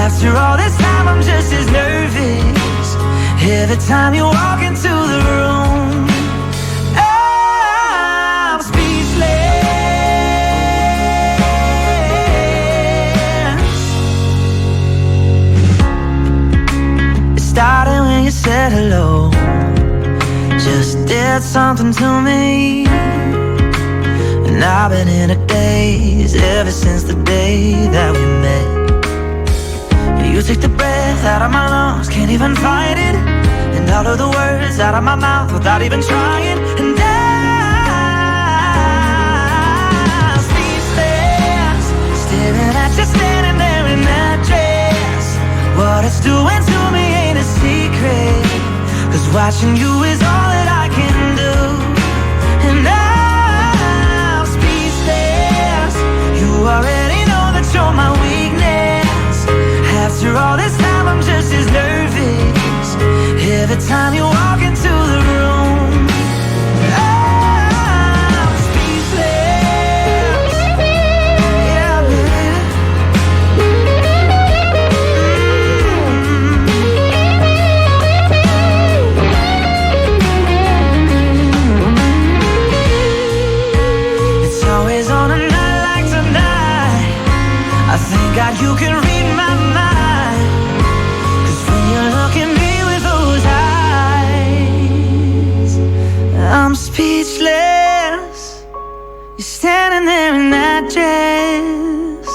After all this time, I'm just as nervous. Every time you walk into the room, I'm speechless. It started when you said hello. Just did something to me. And I've been in a daze ever since the day that we met. You take the breath out of my lungs, can't even fight it. And all of the words out of my mouth without even trying. And I'm speechless, staring at you standing there in that dress. What it's doing to me ain't a secret. 'Cause watching you is all that I can do. And I'm speechless. You already know that you're my weakness. After all this time, I'm just as nervous. Every time you walk into the room, I'm speechless. Yeah, baby. It's always on a night like tonight. I thank God you can read my mind. 'Cause when you look at me with those eyes, I'm speechless. You're standing there in that dress.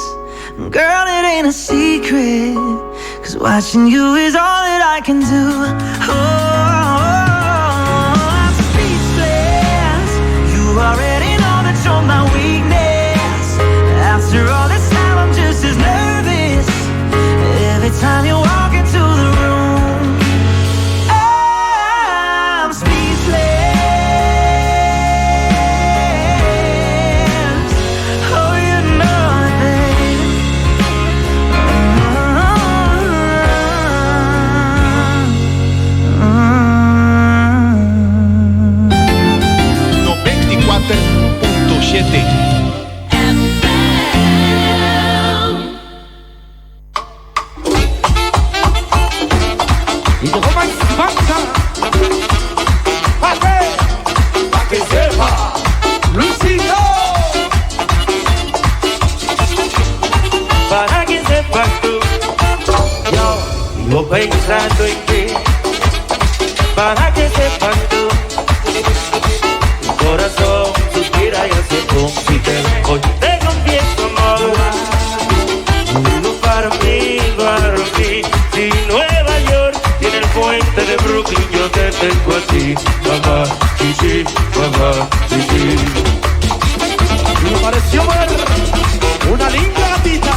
Girl, it ain't a secret. 'Cause watching you is all that I can do. Oh, I'm speechless. You already know that you're my weakness. After all this time, I'm just as nervous. Every time you walk into the room, I'm speechless. Oh, you know it, baby. 94.7. Pa qué? Pa que sepa, Luisito. Para que sepas tú, yo vivo pensando en ti. Para que sepas tú, mi corazón suspira y hace pum si te veo. Hoy te confieso amor, tú para mí, para mí. Si Nueva York tiene el puente de Brooklyn, yo te tengo a ti, mamá, sí, sí, mamá, sí, sí. Me pareció ver una linda gatita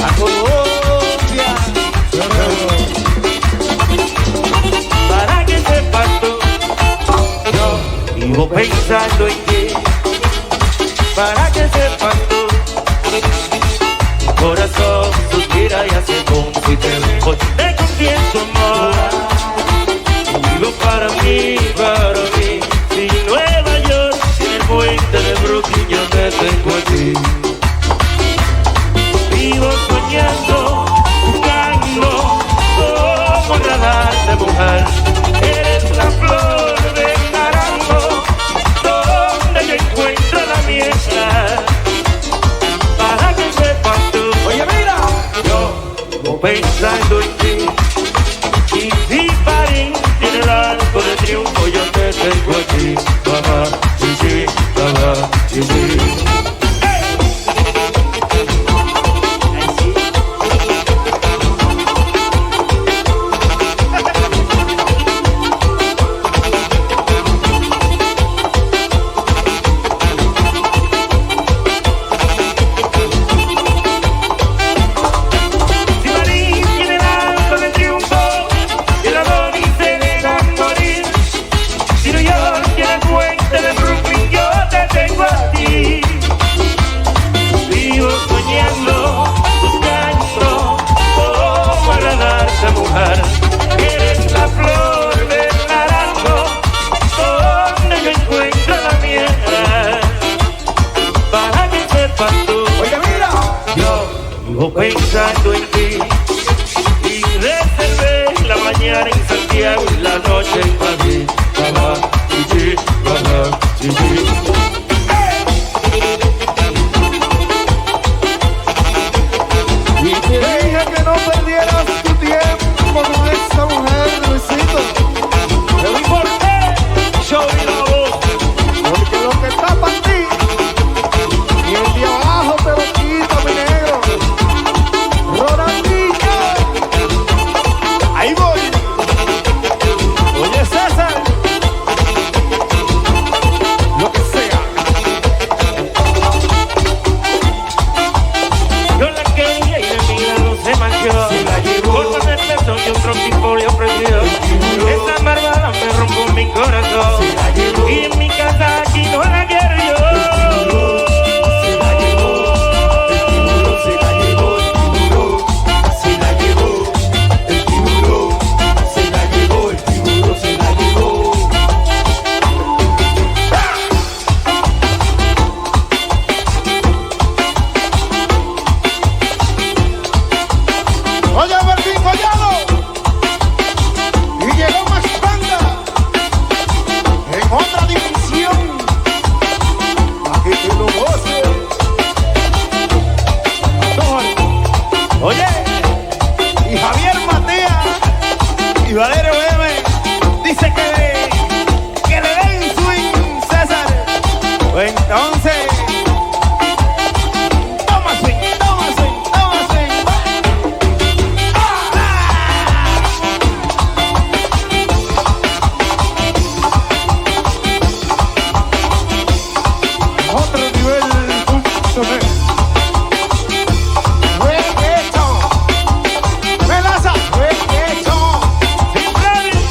a Colombia. Para que sepas tú, yo vivo pensando en ti. Para que sepas tú, mi corazón suspira y hace pum si te veo. Hoy te confieso amor, de triunfo, yo te tengo a ti, mamá, sí, sí, mamá, sí, sí. Si París tiene el arco de triunfo, el Adonis se deja morir. Si New York tiene el puente de Brooklyn, yo te tengo a ti. Vivo soñando, buscando cómo agradarte, mujer. Eres la flor del naranjo, donde yo encuentro la miel. Para que sepas tú, Oye, mira, yo vivo pensando en ti. Y reservé la mañana en Santiago y la noche en Madrid. Mamá, sí, sí, mamá, sí, sí. Y te dije que no perdieras tu tiempo con esa mujer, Luisito. Pero ¿y por qué yo vi la voz? Porque lo que está para ti, y el de abajo te lo quita, mi negro. Ronaldinho. Ahí voy. Oye, César. Lo que sea. Yo la quería y de mi lado se marchó. Se la llevó. Por poner beso que otro tipo le ofreció. Esa malvada me rompió mi corazón. Se la llevó. Y en mi casa aquí no la quiero yo. Se la llevó. El tiburón se la llevó. El tiburón se la llevó. El tiburón se la llevó. El tiburón se la llevó. Oye, Martín Collado. Y llegó Max Banda en otra dimensión. Pa' que te lo goces. Oye, y Javier Matías y Valerio M dice que le den swing, César. Pues entonces, toma swing, toma swing, toma swing. Otro nivel punto net. Reggaeton. Melaza. Reggaeton. Sin planes.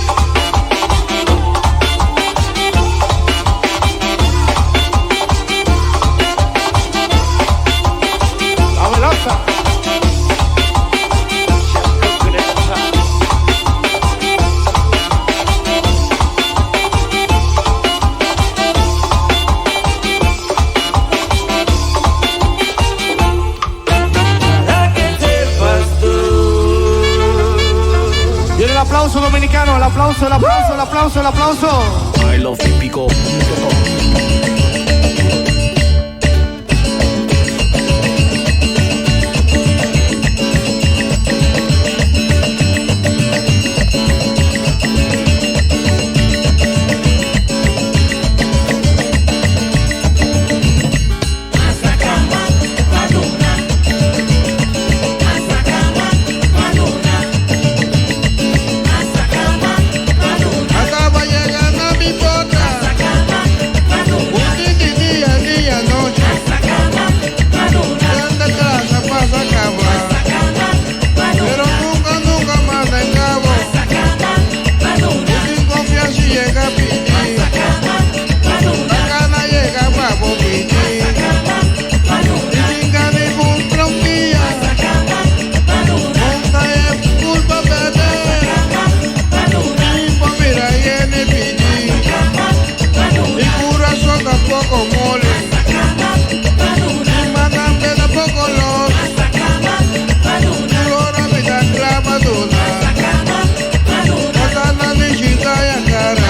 La melaza. Para que sepas tú. Viene el aplauso dominicano, el aplauso, el aplauso, el aplauso, el aplauso. ilovetípico.com. Acaba llegando a mi puerta. Un día, día, noche. Grande casa pasa acabar. Pero nunca, nunca más de cabo. Sin confianza y llega a pedir. La gana llega pa' pedir. Y sin ganas y cumpla un día. Nunca es culpa perder. Tipo mira y en el pidí. Y corazón tampoco mole. Y madame tampoco los. Flora vida clama duna. Botana ni chita y cara.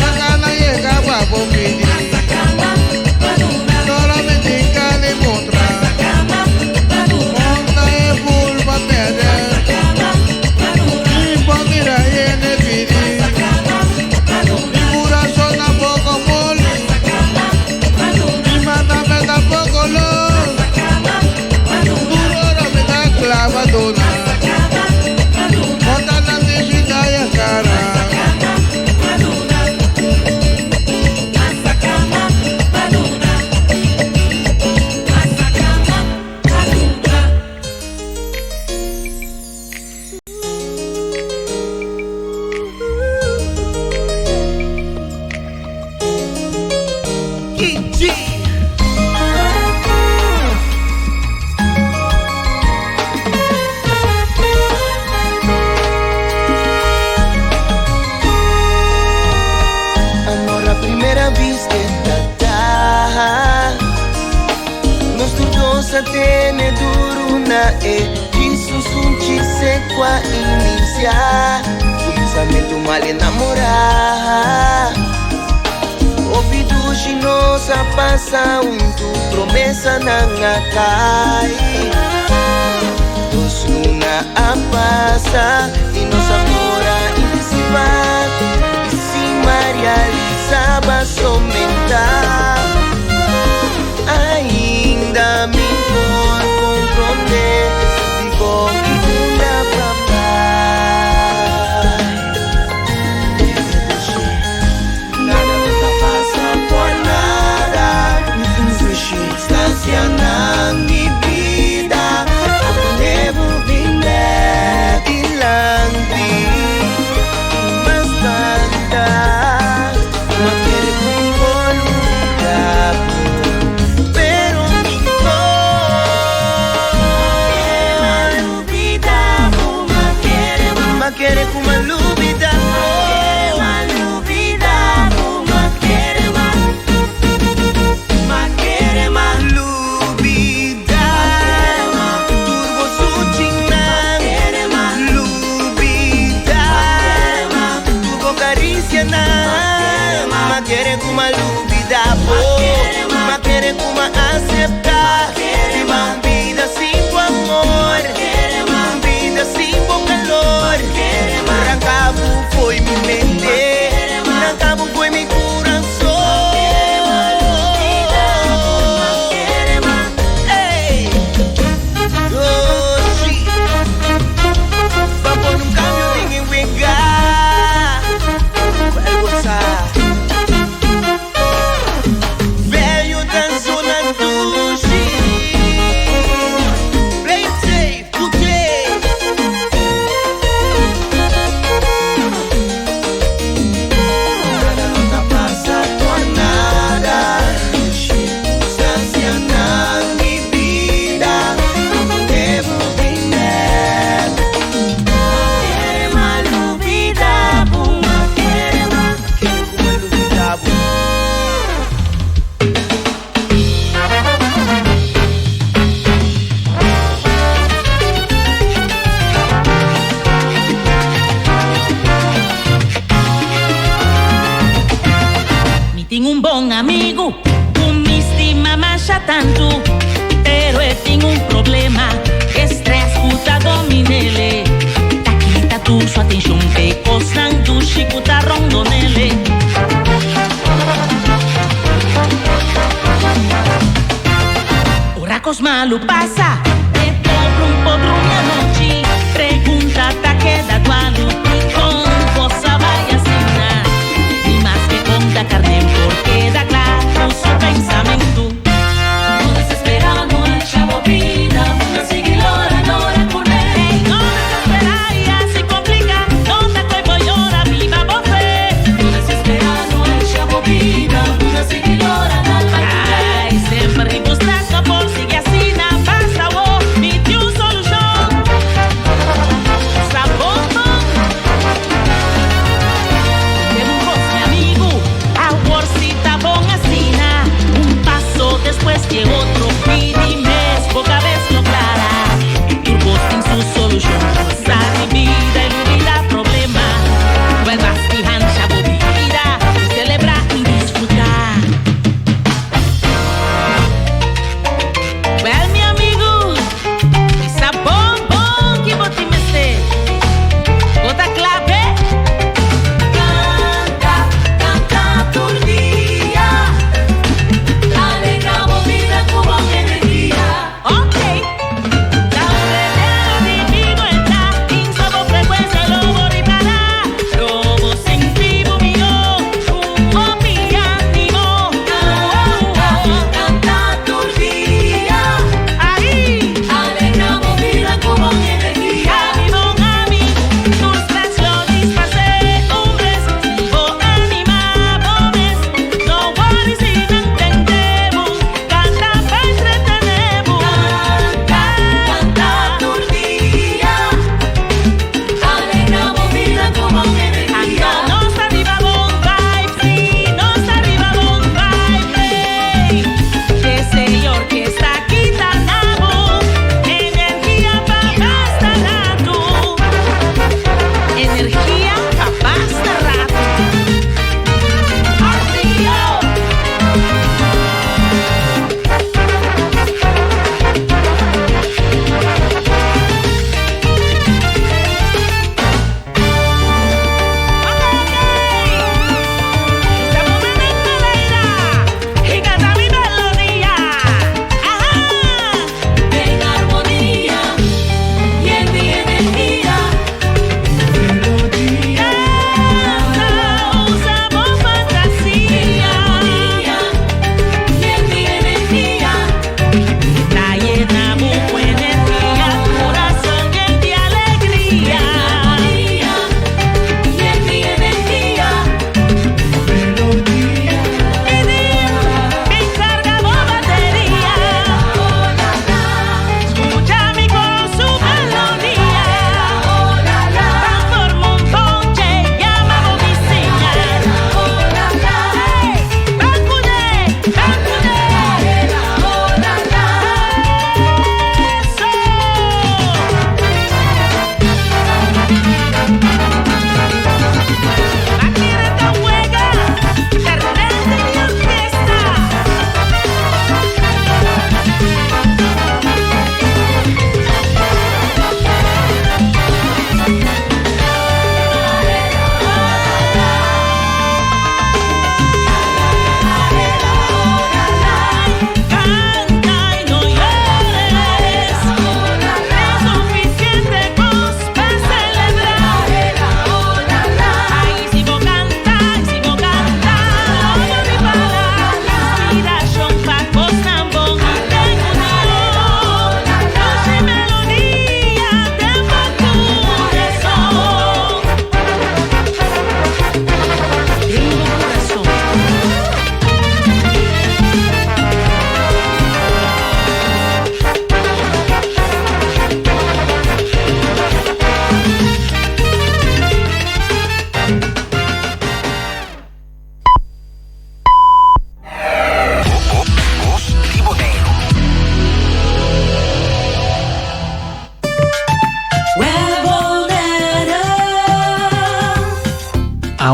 Bacana llega guapo pidi. Solamente cali contra. Monta e pulpa pede. Y pa mira y en el pidi. Mi corazón tampoco mole. Mi mátame tampoco lo. Duro no me da clavadona. Monta la visita y a cara. Amor a primera vista ta Nos tur dos a tene duro na e Jesus un chise qua inicia Comienza mal enamorar Hopi dushi nos a pasa un tu promesa nan a cai Dos luna a pasa y nos amor a intensifar Y sin María Lisa va a aumentar Ainda mi por comprender Di con una papá Nada nunca pasa por nada Circunstancia na mi vida Debo brindar Dilanti Mas tanta Ma quiere con voluntad Pero mi Ma quiere kuma lubida Ma quiere ma lubida Turbo suchina Lubida Turbo caricia na Ma quiere kuma lubida Ma quiere kuma aceptar Ma vida sin tu amor Vida sin tu calor Rancabu foi mi mente Rancabu foi mi corazón Ey. Oh, sí. Va por un cambio de wega. What's Velho dançou na duche. Play safe, putei. Nada nunca pasa por nada. Circunstancia na mi vida. Debo brindar. Mi tengo un buen amigo, un mi estima masha tanto, pero él tiene un problema, estrés puta dominele. Taquita tu su atención, que cosnan tu chicuta rondonele. Oracos malo pasa, te cobro un podro mi anoche, pregunta ta queda dualo, con cosa vaya cena. Y más que conta carne porque da claro su pensamiento. No desesperamos, chavo vida, no sigue lora, lora con él. No desespera y así complica, no te coibo llora, viva bofe. No desesperamos, chavo vida, no sigue lora, Ay, siempre y no por sigue así, na pasa, wo.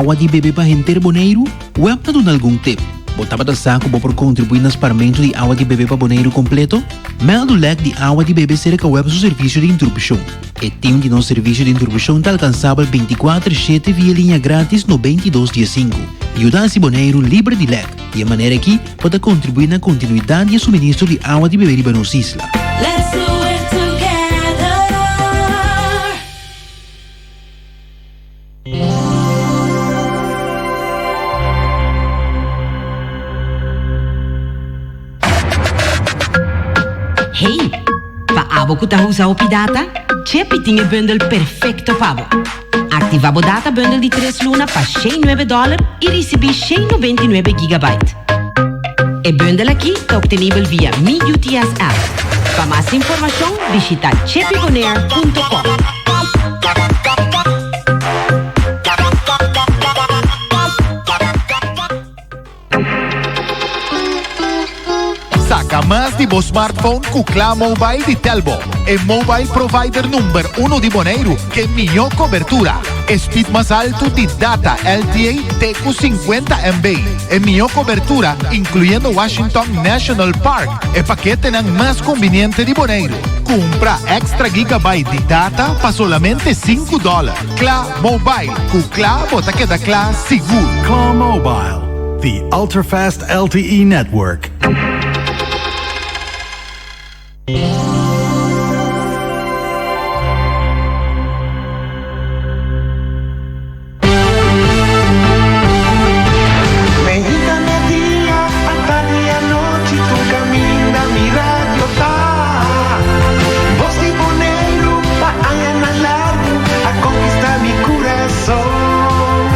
awa di bebe pa henter Boneiru? Web ta duna algun tip. Bo tabata sa ku bo por kontribuí na sparmentu di awa di bebe pa Boneiru kompleto? Mèldu lèk di awa di bebe serka web su servisio di interupshon. E tim di nos servisio di interupshon ta alkansabel 24 shete via liña gratis 92 diesinku. Yuda hasi Boneiru liber di lèk. Di e manera aki bo ta kontribuí na kontinuidat di e suministro di awa di bebe riba nos isla. Let's do it together. Hey, pa abo ku ta usa hopi data, Chepi tin e bundel perfekto pa bo. Aktivá bo data bundel di tres luna pa 109 dòler i risibí 199 gigabyte. E bundel aki ta optenibel via Mi UTS app. Pa mas informashon bishita chepibonair.com. Saca mas di bo smartphone ku Kla Mobile di Telbo, e mobile provider number uno di Boneiru ke mihó kobertura, e speed mas altu di data LTE te ku 50 MB, e mihó kobertura inkluyendo Washington National Park, e paketenan mas kumbiniente di Boneiru. Kumpra extra gigabyte di data pa solamente sinku dòler. Kla Mobile, ku kla bo ta keda kla sigur. Kla Mobile, the ultra-fast LTE network. Mainta, merdia, atardi i anochi tur kaminda mi radio ta. Bos di Boneiru pa añanan largu a konkistá mi kurason.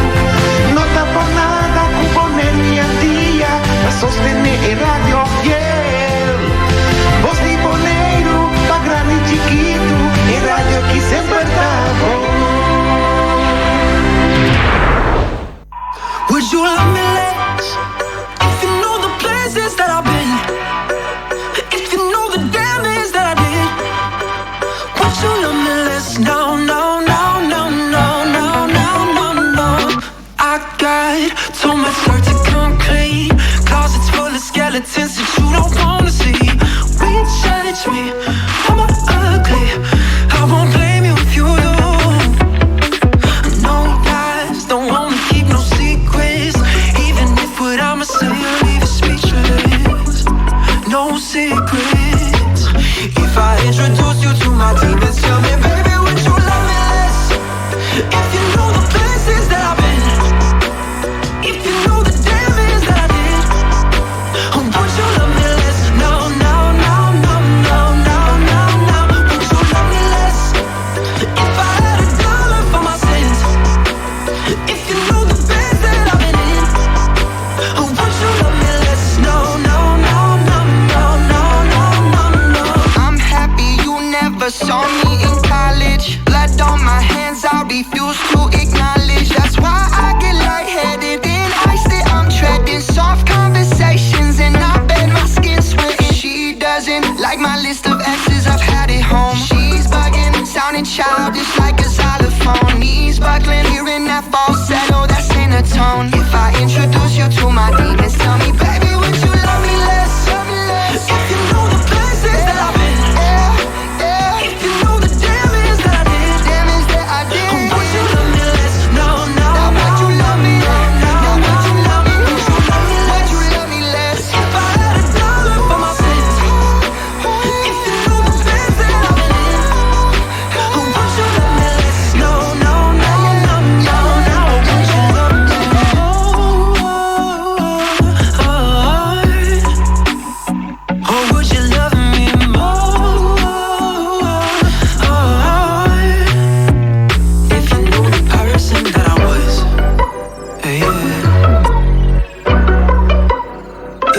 No ta por nada ku Boneiru i Antia ta sostené e radio fiel. Bos di Boneiru pa grandi i chikitu, e radio ki semper ta bon. Would you love me less if you knew the places that I've been? If you knew the damage that I did? Would you love me less? No, no, no, no, no, no, no, no, no. I got too much dirt to come clean. Closets full of skeletons that you don't wanna see. We judge me for my ugly. I won't blame you if you do. No lies, don't wanna keep no secrets. Even if what I'ma say will leave you speechless. No secrets. If I introduce you to my demons, tell me, baby, would you love me less? If you knew the places that I've been, if you knew the damage that I did, would you love me less? No, no, no, no, no, no, no, no. Would you love me less? If I had a dollar for my sins, if you knew the bed that I've been in, would you love me less? No, no, no, no, no, no, no, no, no. I'm happy you never saw me in college. Blood on my hands, I refuse to acknowledge. That's why I get lightheaded in ice that I'm treading. Soft conversations, and I bet my skin sweating. She doesn't like my list of exes I've had at home. She's bugging, sounding childish like a xylophone. Knees buckling, hearing that falsetto, that's in a tone. If I introduce you to my demons, tell me, baby, would you love me less? If you knew the places that I've been, if you knew the damage that I did, damage that I did, would you love me less? No, no, Now no, would you love me? no, Now no, would you love me? Would you love me Would less? you love me less? If I had a dollar for my sins, if you knew the bed that I've been in, would you love me less? No, no, no, no, no, no. Would you love me more? Or would you love me more? If you knew the person that I was, yeah.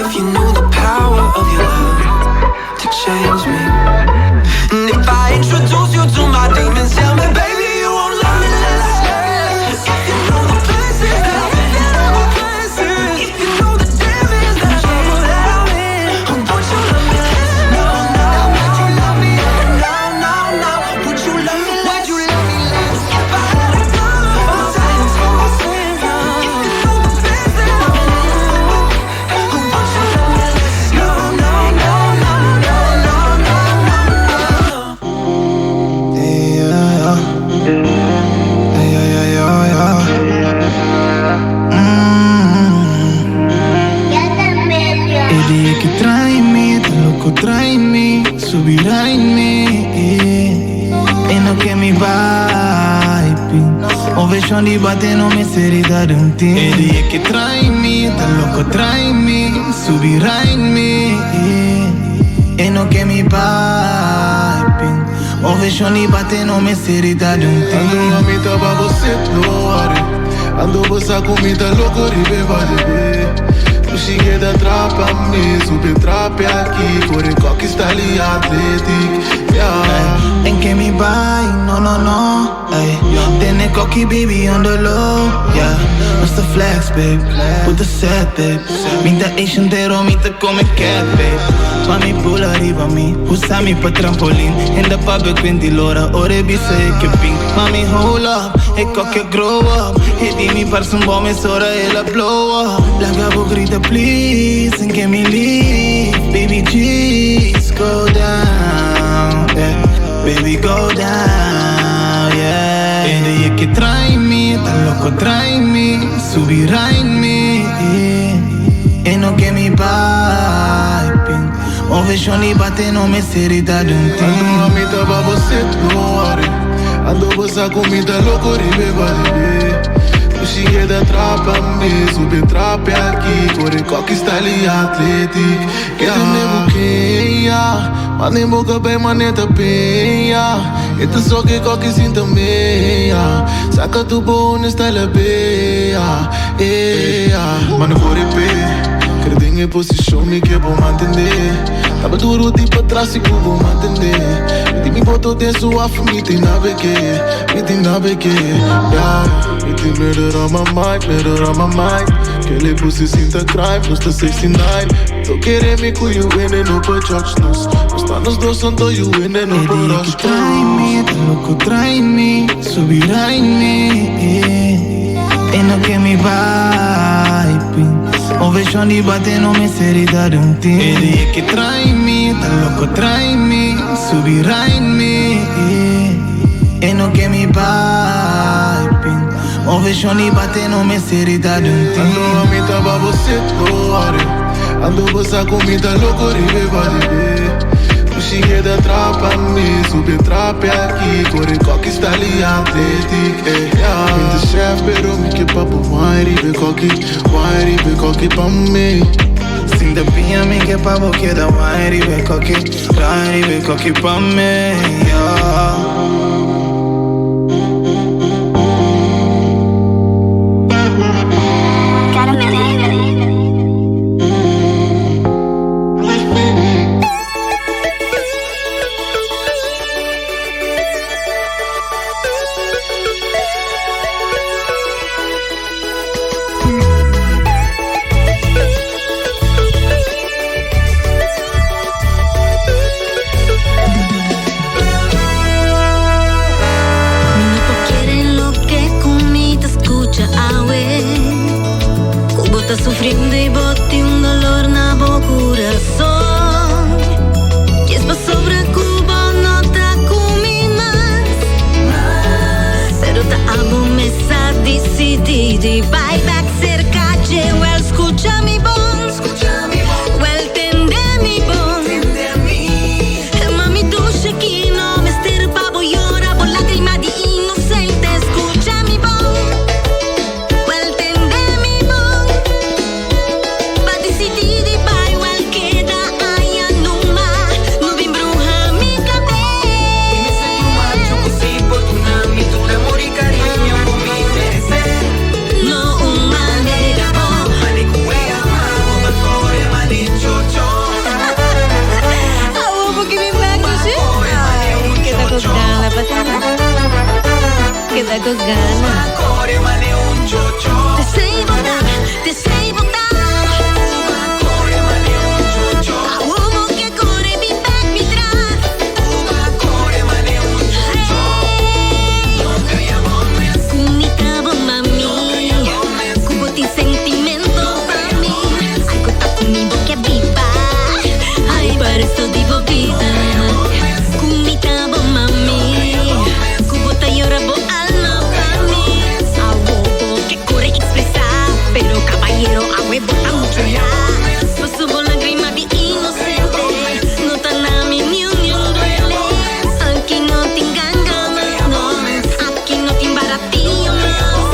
If you knew the power of your love to change me. And if I introduce you to my demons, tell me, baby, you won't love me less. If you knew the places that I've been, if you knew the damage that I did, would you love me less? No, no, Now would you love me? no, no, no. Would you love me less? Would you love me less? If I had a dollar for my sins, Ovation di bate no me serita de un team. E di que trai mi, ta loco trai mi, subi rai mi. E no que mi piping. Ovation di bate no me serita de un team. Ando a mita pa você tlore. Ando bosa comida louco ribe bebe. Tu cheguei da trapa me, super trap aqui. Corre coque está ali athletic. Yeah. En que mi buy, no, no, no. Ay. Tiene cocky baby on the low, yeah. What's the flex, babe? Put the set, babe. Minta Asian pero minta come cat, babe. Mami pull arriba mi, usa mi pa trampolin. In the public quindi l'ora, ore bise che pink. Mami hold up, e cocky grow up. E di mi parso un bom e sora e la blow up. La gabo grita please, en que mi leave. Baby G's go down, yeah. Baby go down, yeah. E di che trai mi, ta loco trai mi, subi rai mi. E no che mi piping. Ovation di bate no me serita de un team. Ando a mita pa você tlore. Ando bosa comida louco ribe bebe. Tu cheguei da trapa me, super trap aqui. Corre coque está ali athletic. Yeah. Que te Manem boca bem maneta penha. E tu só que coque sinta meia. Saca tu bom está la beia. Yeah. Mano corre pé. Quero em posição me que vou manter. Tava duro de pra trás e que vou manter. Me mi boto de sua me tem nada que, me tem nada que. Yeah. Me tem murder on my mind, murder on my mind. Que le pussy sinta crime, plus the 69. Tô querendo me com you in and no judge nos. Está nos dois santo you in and no E di rush. che trai mi, ta loco trai mi, subi rai mi. E no che mi piping. Ovation di bate no me serita de un team. E di che trai mi, ta loco trai mi, subi rai mi. E no che mi piping. Ovation di bate no me serita de un team. Ando a mita pa você tlore. Ando bosa comida louco ribe bebe. Tu cheguei da trapa me, super trap aqui. Corre coque está ali athletic. Yeah. Me de chef, pero me que papo wine ribe coque, wine ribe coque pa mim. Sin te pilla mi que pa' queda wine ribe cocky, wine ribe cocky pa' me, yeah. Mi no quiere lo que comida escucha awe. Cubo está sufriendo y bote un dolor na bo corazón. Y es pa sobre Cuba no ta cumi más. Pero ta amo me sa decididi. Bye back cerca, che well escucha mi voz. Escucha mi voz. Well tende mi voz. Mami, tu no me estirpa, voy llora por lágrima de inocente. Escucha mi voz, well, tende mi voz. Pa decidir y pa igual queda allá numa. No vi bruja mi cabeza. No un manera, Awo, porque mi Ay, queda con gana, patana. Queda con gana. Te sei botar, te sei botar. Awo, que corre mi back, mi tras. Kumitabo mami, kubo ti sentimento pa mi. Algo ta comigo que viva, ay para esto digo vida. Kumitabo mami, kubo ta llora bo alma pa mi. Awo bo que corre expresar, pero caballero a huevo ta mucho ya. Paso bo lágrima de inocente, no tan a mi ni un ni un duele. Aquí no te engangan, no, aquí no te embaratillo más.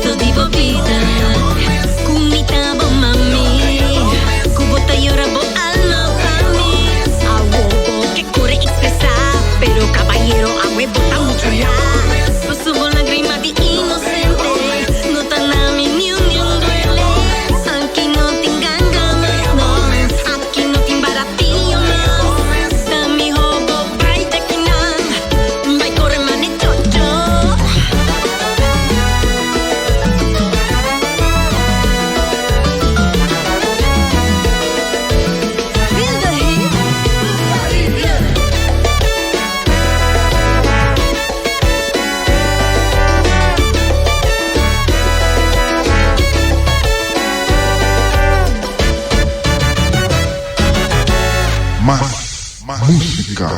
resto di bo bida Ku mi ta bo mami Ku bo ta yora bo alma pa mi Awo bo ke kore ekspresá Pero kabayero awe bo ta muchu la Paso bo lagrima di inosente No ta na mi niun niun duele Aki no tin ganga mas no Aki no tin baratillo mas Ta miho bo bai djakinan Bai kore mane chocho. Feel the heat. Mas música.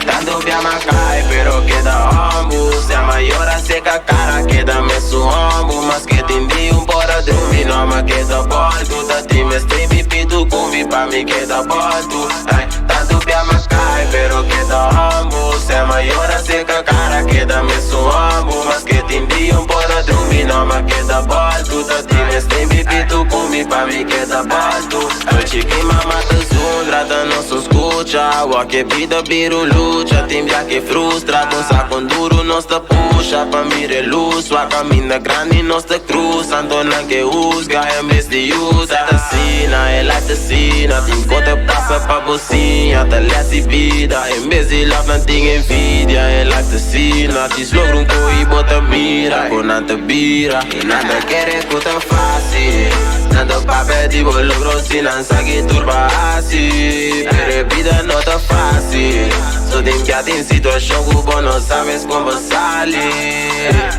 Tanto bia m'a kai, pero keda humble. Se a mayora seca cara, keda mesun humble. Mas que tin di un por a drumi, no ma keda bolto. Ta ti me stream pitu cumbi pa mi keda bolto. Ay, tanto bia m'a kai, pero keda humble. Se a mayora seca cara, keda mesun humble. Mas que tin di un por a drumi, no ma keda bolto. Ta ti me stream pitu cumbi pa mi keda bolto. Nochi ki mama ta zundra, ta nos no scucha. Wak e bida bira un lucha, tin bia ke frustra. Bon sa con duro nos ta pusha pa mira e luz. Wak caminda grandi nos ta cruza, anto nan ke huzga en bes di usa. Ta asina, e life ta asina, tin ko ta pasa pa bo siña. Ta les di bida, en bes di love nan tin envidia. E life ta asina, djis logra un ko y bo ta mira con nan ta bira. Y nan ta kere cu ta facil, nan ta papia di bo logro si nan sa ki tur bo a haci. Pero e bida no ta facil, so tin bia tin situacion cu bo no sabes con bo sali.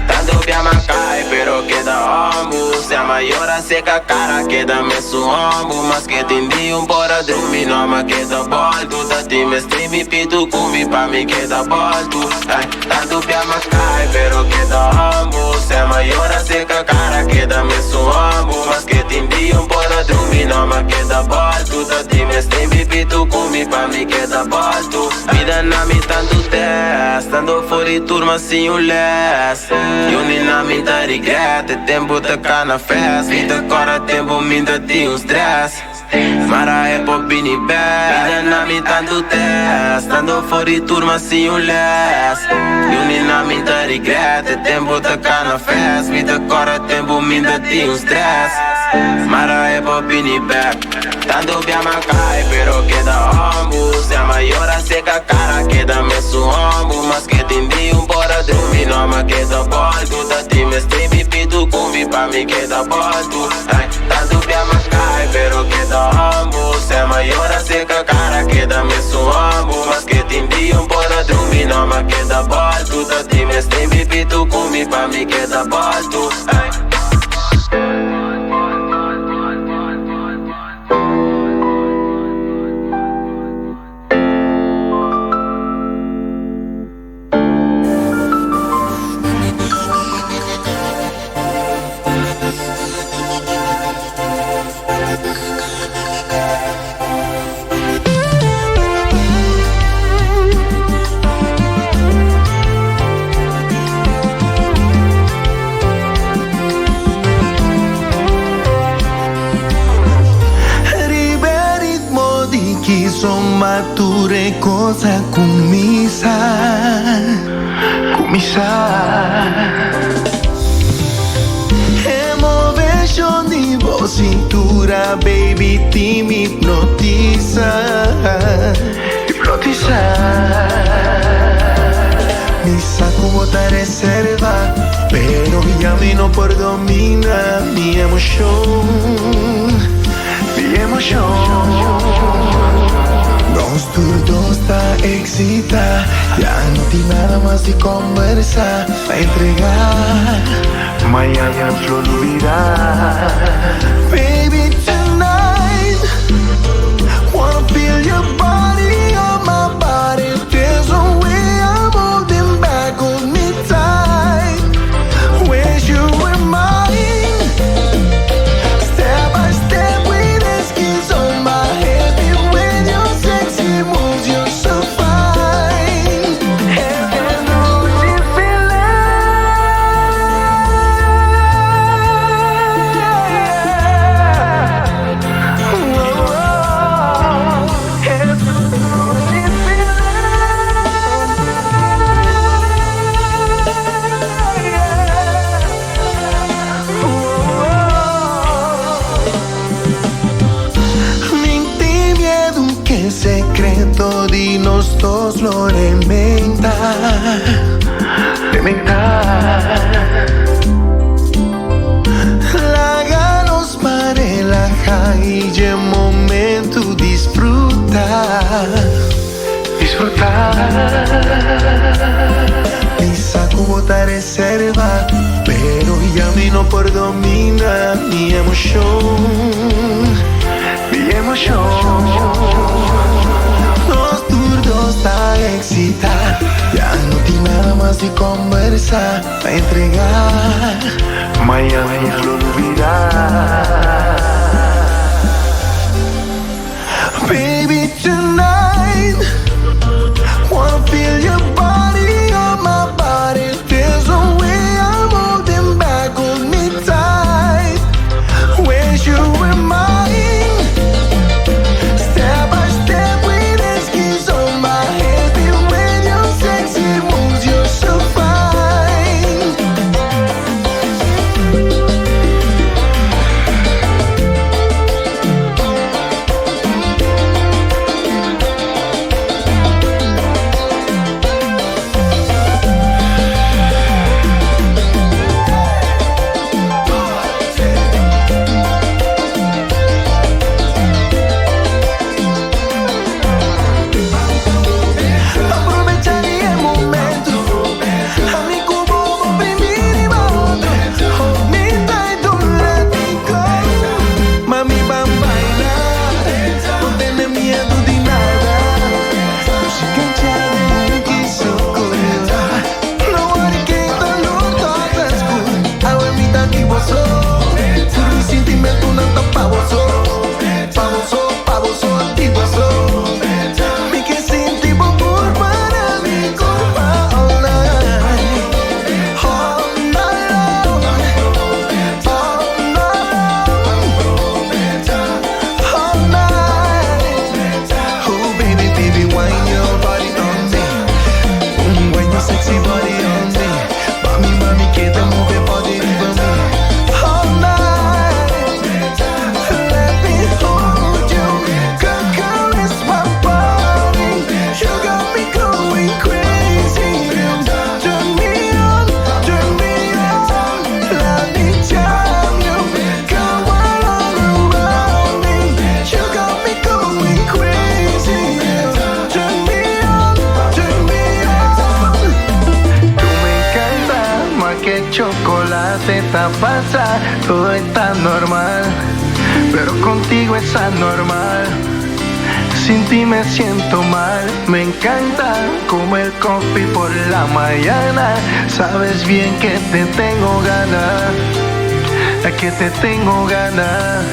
Tanto bia m'a cay, pero keda humble. Se a yora seca cara, keda mesun humble. Maske tin di un por a drumi, no m'a keda bolto. Ta tin mester mi pitu cu mi pa mi keda bolto. Ay, tanto bia m'a cay, pero keda humble. Se a yora seca cara, keda mesun humble. Maske tin di un por a drumi, no m'a keda bolto. Ta tin mester mi pitu cu mi pa mi keda bolto. Bida na mi tanto test, ando for di turma sin un les. Yo ni na mi ta regret, e tempo ta cana fast. Mi ta cora tempo mi ta tin un stress. Mara e por bini bek. Bida na mi tanto test, ando for di turma sin un les. Yo ni na mi ta regret, e tempo ta cana fast. Mi ta cora tempo mi ta tin un stress. Mara e por bini bek. Tanto bia m'a cay, pero keda humble. Se a yora seca cara, keda mesun humble. Maske tin di un por a drumi, no m'a keda bolto. Ta tin mester mi pitu cu mi pa mi keda bolto. Ay, tanto bia m'a cay, pero keda humble. Se a yora seca cara, keda mesun humble. Maske tin di un por a drumi, no m'a keda bolto. Ta tin mester mi pitu cu mi pa mi keda bolto. Ay. Riba ritmo di kizomba tur e kos a kuminsá, kuminsá. E moveshon di bo sintura, baby, tin mi hipnotisá, hipnotisá. Mi sa ku bo ta reservá, pero ya mi no por domina mi emoshon, mi emoshon. Nos tur dos ta eksitá, ya no tin nada mas di kombersá, pa entregá, mañana nos lo lubidá. Baby, tonight. E secreto di nos dos lo rementa, rementa. Laga nos pa relaha y dje momento disfruta, disfruta. Mi sa cu bo ta reserva, pero ya mi no por domina mi emocion, mi emocion. Nos tur dos ta excita, ya no tin nada mas di combersa, pa entrega. Mañana nos lo lubida. Baby tonight, wanna feel your body on my body. There's no way I'm holding back, hold me tight. Wish you were mine. Step by step with this kiss on my head. With your sexy moves, you're so fine. Aprovecha di e momento. Ami cu bo primi riba otro. Hold me tight, don't let me go. Mami, ban baila. No tene miedo di nada. Nos cancha den kiss No worry que dolor toca school. Awe mi ta di bo so. Tur mi sentimentonan ta pa bo so. Pa bo so, pa bo so, di bo so. Mi ke sinti bo curpa na mi curpa all night. All night long. All night All night. Oh baby, baby, wine your body on me. Wine your sexy body on me. Mami, mami, keda move body riba mi. All night. Let me hold you. Girl, caress my body. You got me going crazy. Turn me on, turn me on. Let me jam you. Girl, while all around me. You got me going crazy. Turn me on, turn me on. Tú me encanta más que chocolate, ta pasa, todo está normal, pero contigo es anormal. Sin ti me siento mal, me encanta como el coffee por la mañana. Sabes bien que te tengo ganas, que te tengo ganas.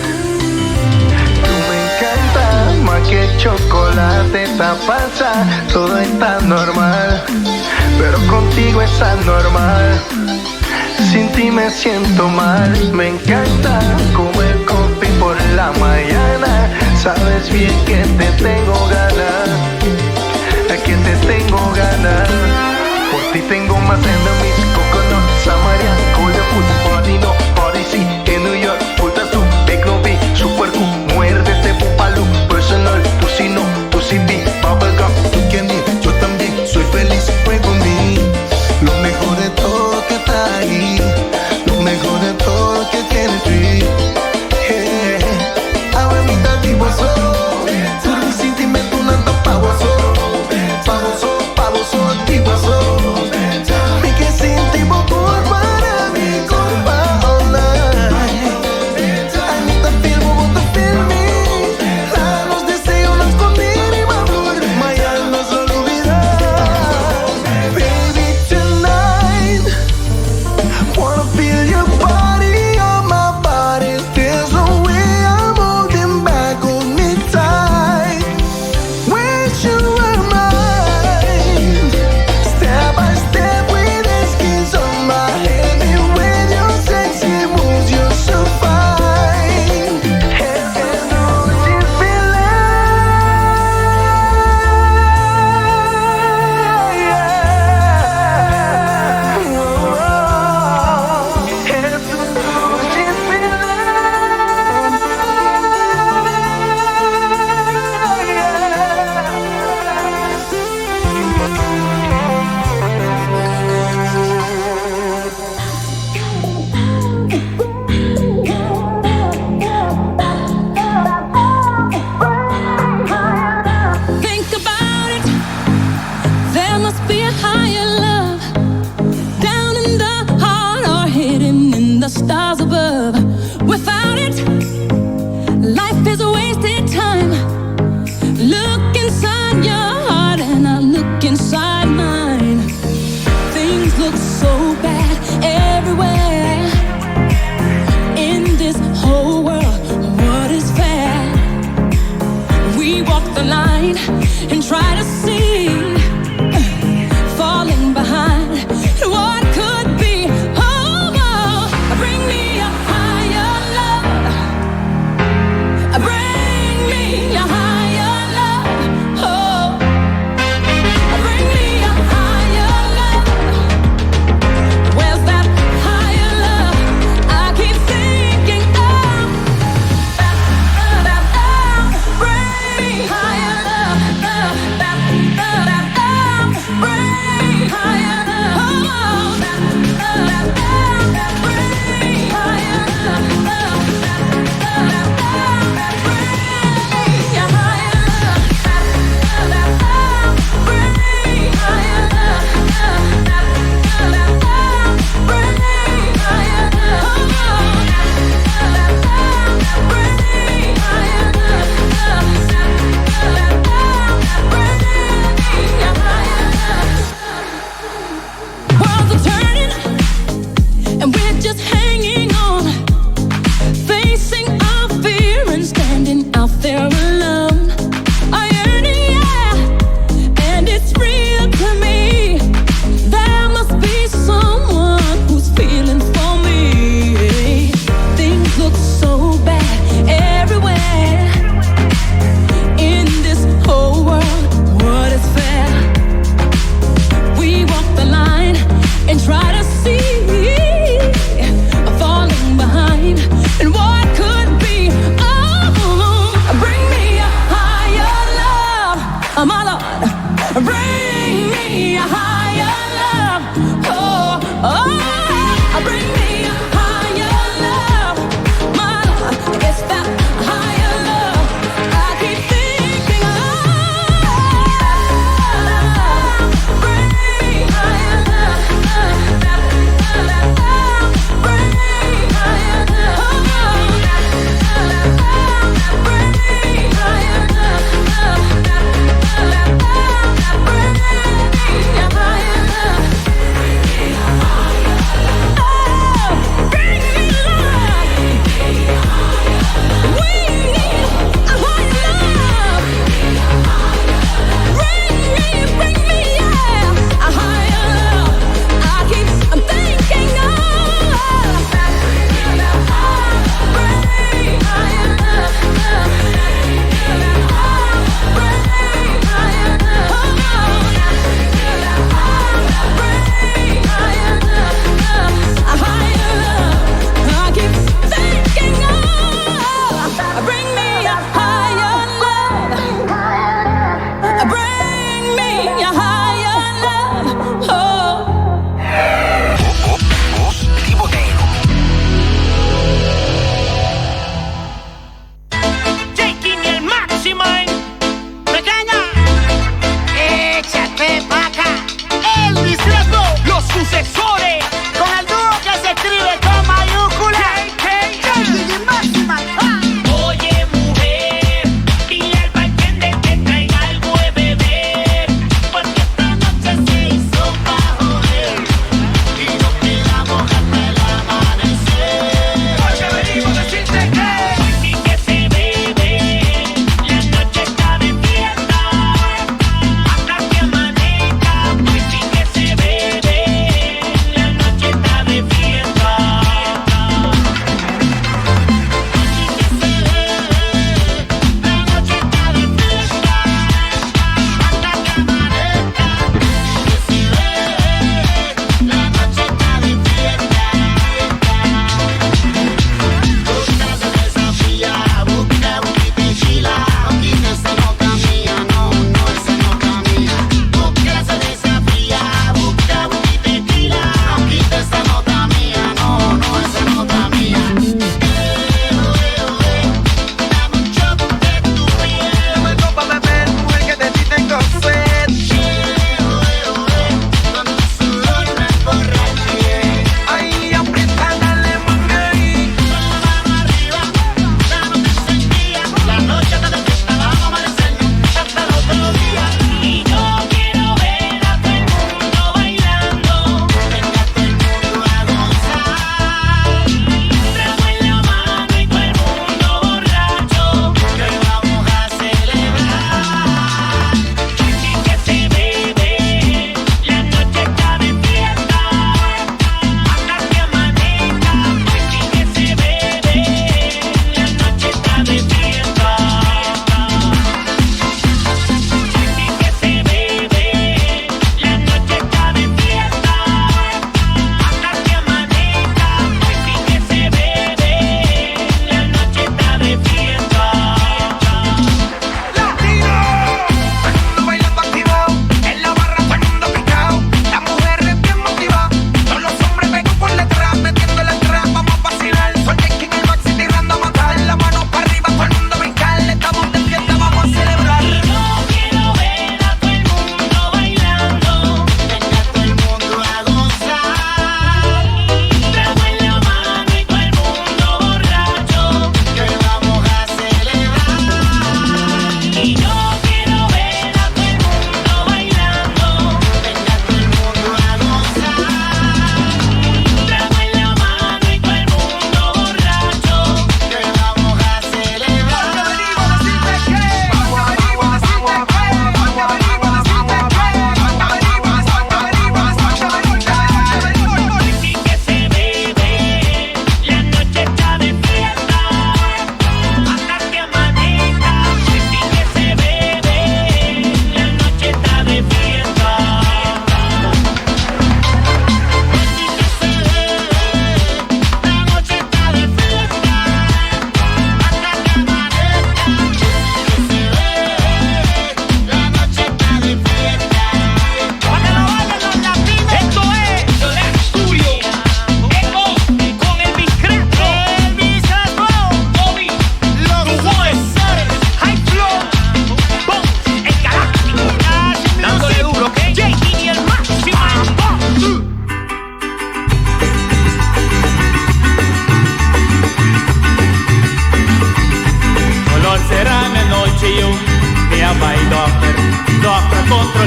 Tú me encanta más que chocolate, ta pasa, todo está normal, pero contigo es anormal. Sin ti me siento mal, me encanta como el coffee por la mañana. Sabes bien que te tengo ganas, que te tengo ganas. Por ti tengo más enemies, coconut, Samaria, cold food, party no, party sí, en New York, puta tú, big no be, super cool, muérdete, pupalu, personal, tú sí no, tú sí be, bubblegum. Tú candy, yo también soy feliz, pray for me. Lo mejor de todo que está ahí, lo mejor de todo que tiene ti. Yeah. Awe mi ta di bo so, tur mi sentimentonan ta pa bo so, pa bo so, pa bo so, di bo so. Mi ke sinti. And try to see falling behind what could be. Oh, bring me a higher love. Bring me a higher love. Oh, bring me a higher love. Where's that higher love? I keep thinking of. Bring me higher love, love.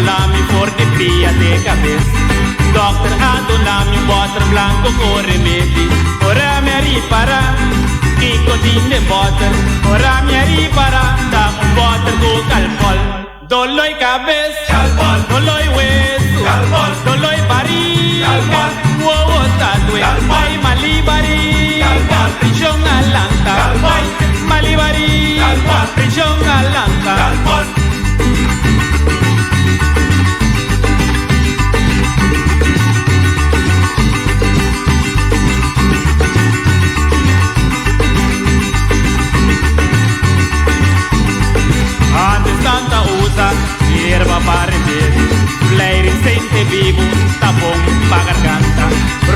Controla mi for di pia te cabes. Dokter a duna mi un boter blanco cu remedi. Ora mi a ripara kico tin den boter. Ora mi a ripara ta un boter cu calpol. Doloi cabes, doloi wesu, doloi bariga, wowo ta due, ay mali bariga, prishon a lanta, ay mali bariga, prishon a lanta. Antes nan ta usa yerba pa remedi, Vleiri sente bibu ta bon pa garganta,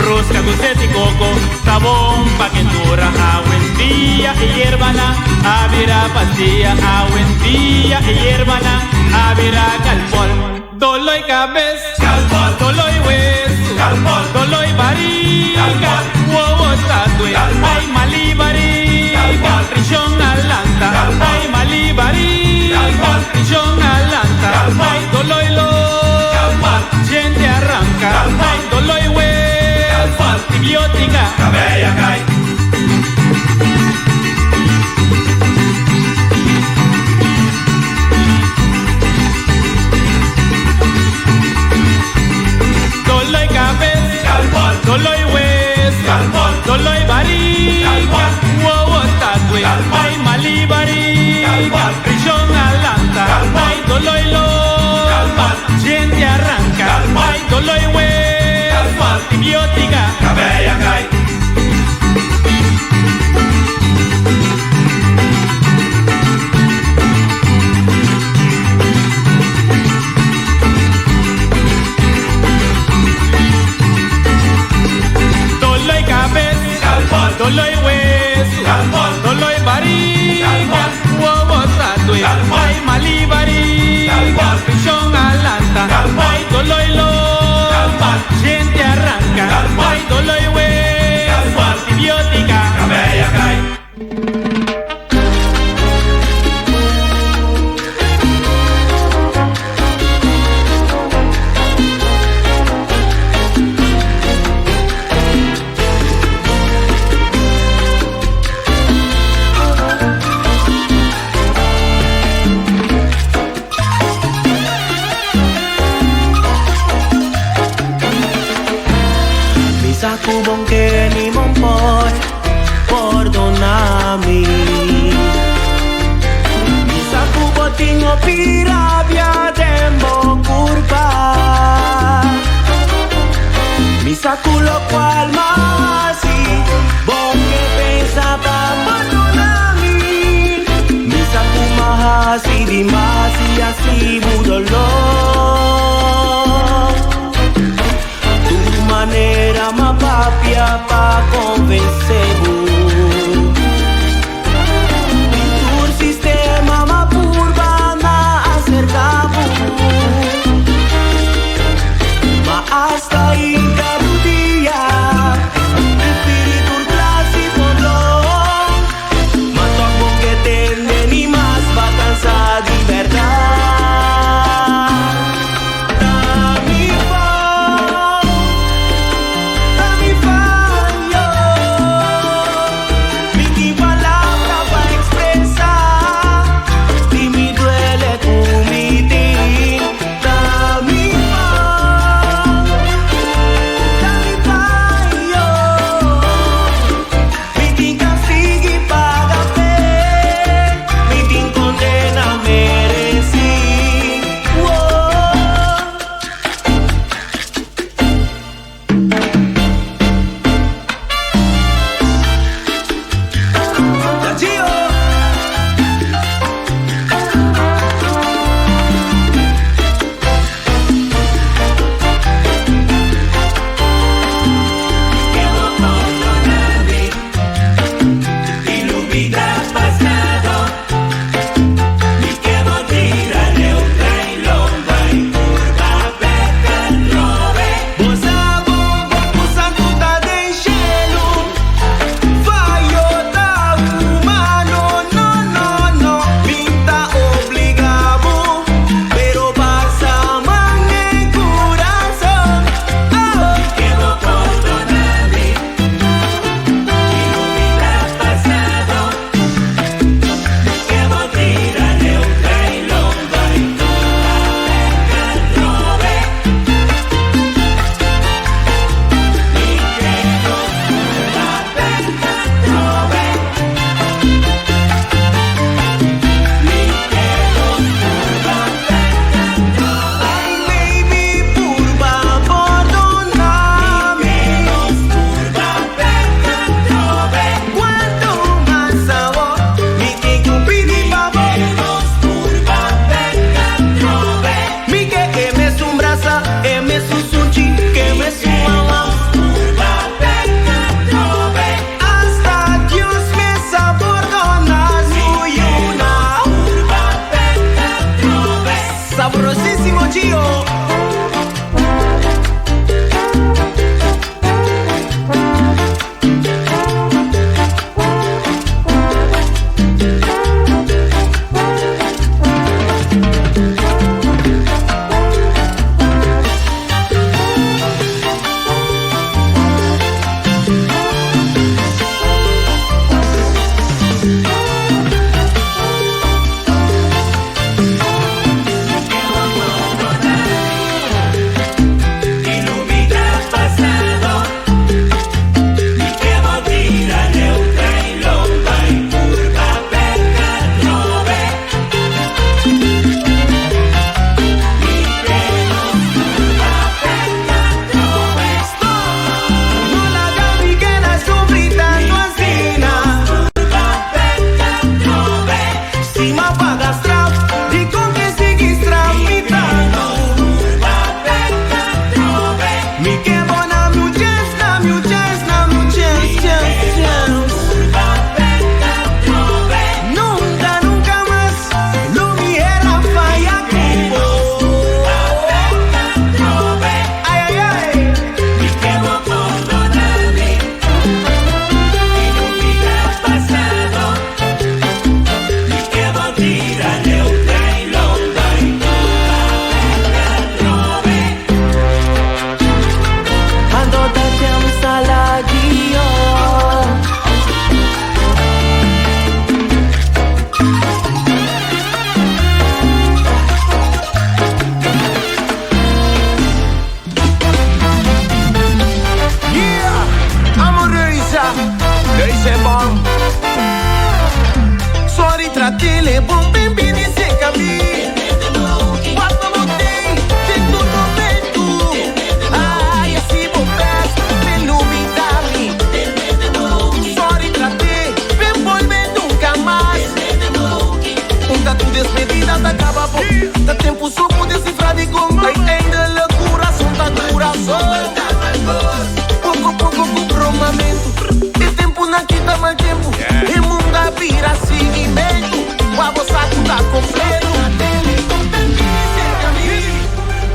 Rusca cu zet di coco ta bon pa kentura. Awendia e yerbanan a bira pastia, Awendia e yerbanan a bira calpol. Doloi cabes, doloi wesu, doloi bariga, wowo ta due, ay mali bariga, prishon a lanta, ay mali bariga, prishon a lanta, ay doloi lomba, djente a ranca, ay doloi wesu, antibiotica. Doloi cabes, doloi hueso, doloi bariga, wowo ta due, ay mali bariga, prishon a lanta, ay doloi lomba, djente a ranca, ay doloi hueso, antibiotica. Doloi cabes, doloi hueso, doloi bariga, wowo ta due, ay mali bariga, prishon a lanta, ay doloi lomba, djente a ranca, ay doloi hueso, antibiotica. Mi sa ku bon ke ni bon por pordona mi. Mi sa ku bo tin hopi rabia den bo kurpa. Mi sa ku lokual m'a hasi bo ke pensa pa pordona mi. Mi sa ku m'a hasi di mas i hasi bo doló. Tur manera m'a papia pa konvensé bo. Di tur sistema m'a purba na aserká bo. Ma asta hinka rudia i pidi tur klasi pordon. Ma tòg bo ke tende ni mas b'a kansa di bèrdat. Ta mi fout, ta mi fayo. Gio.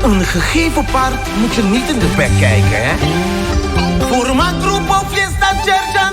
Een gegeven paard moet je niet in de bek kijken, hè? Forma grupo fiesta chercha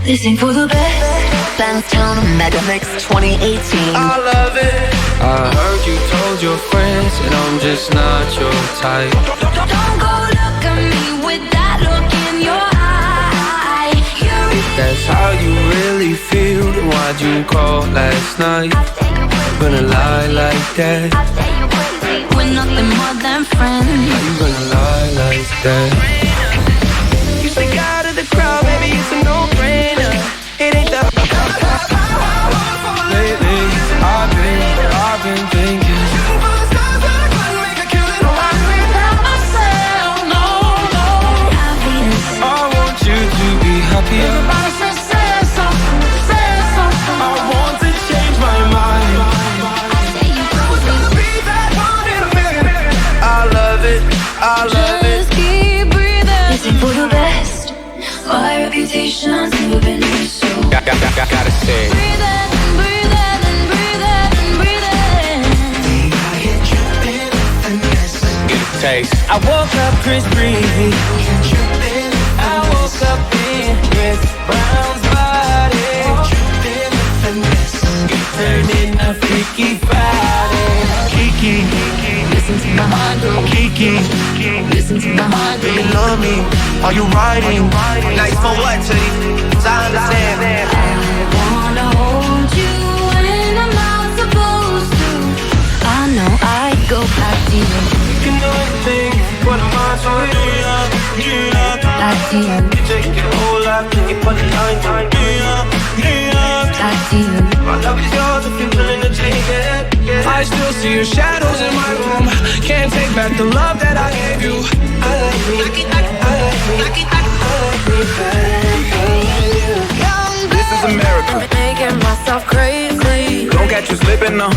This ain't for the best. Bandstown Mega Mix 2018. I love it. I heard you told your friends that I'm just not your type. Don't go look at me with that look in your eye. You're If that's how you really feel, then why'd you call last night? Gonna lie like that? We're nothing more than friends. How you gonna lie like that? You stick out of the crowd, baby, it's a no-brainer. It ain't the Lately, I've been thinking. I want you to be happier. I want to change my mind. I love it, I love it. Just keep breathing. This ain't for the best. My reputation's never been so. Gotta say. Breathing, breathing, breathing, breathing. Get a taste. I woke up Chris Breezy. I woke up in Chris Brown's body. Turning a Freaky Friday. Kiki, Listen to my heart go. Kiki, Listen to my heart do go. you love me? Are you riding? Nice for what, Titty? I understand. Wanna hold you when I'm not supposed to. I know I go back to you, You can do anything if you put a mind to it. back to you, You take your whole life and you put a line to it. back to you. My love is yours if you're willing to take it. I still see your shadows in my room. Can't take back the love that I gave you. I like me, I like me, I like me better than you. This is America. Making myself crazy. Don't catch you slipping now.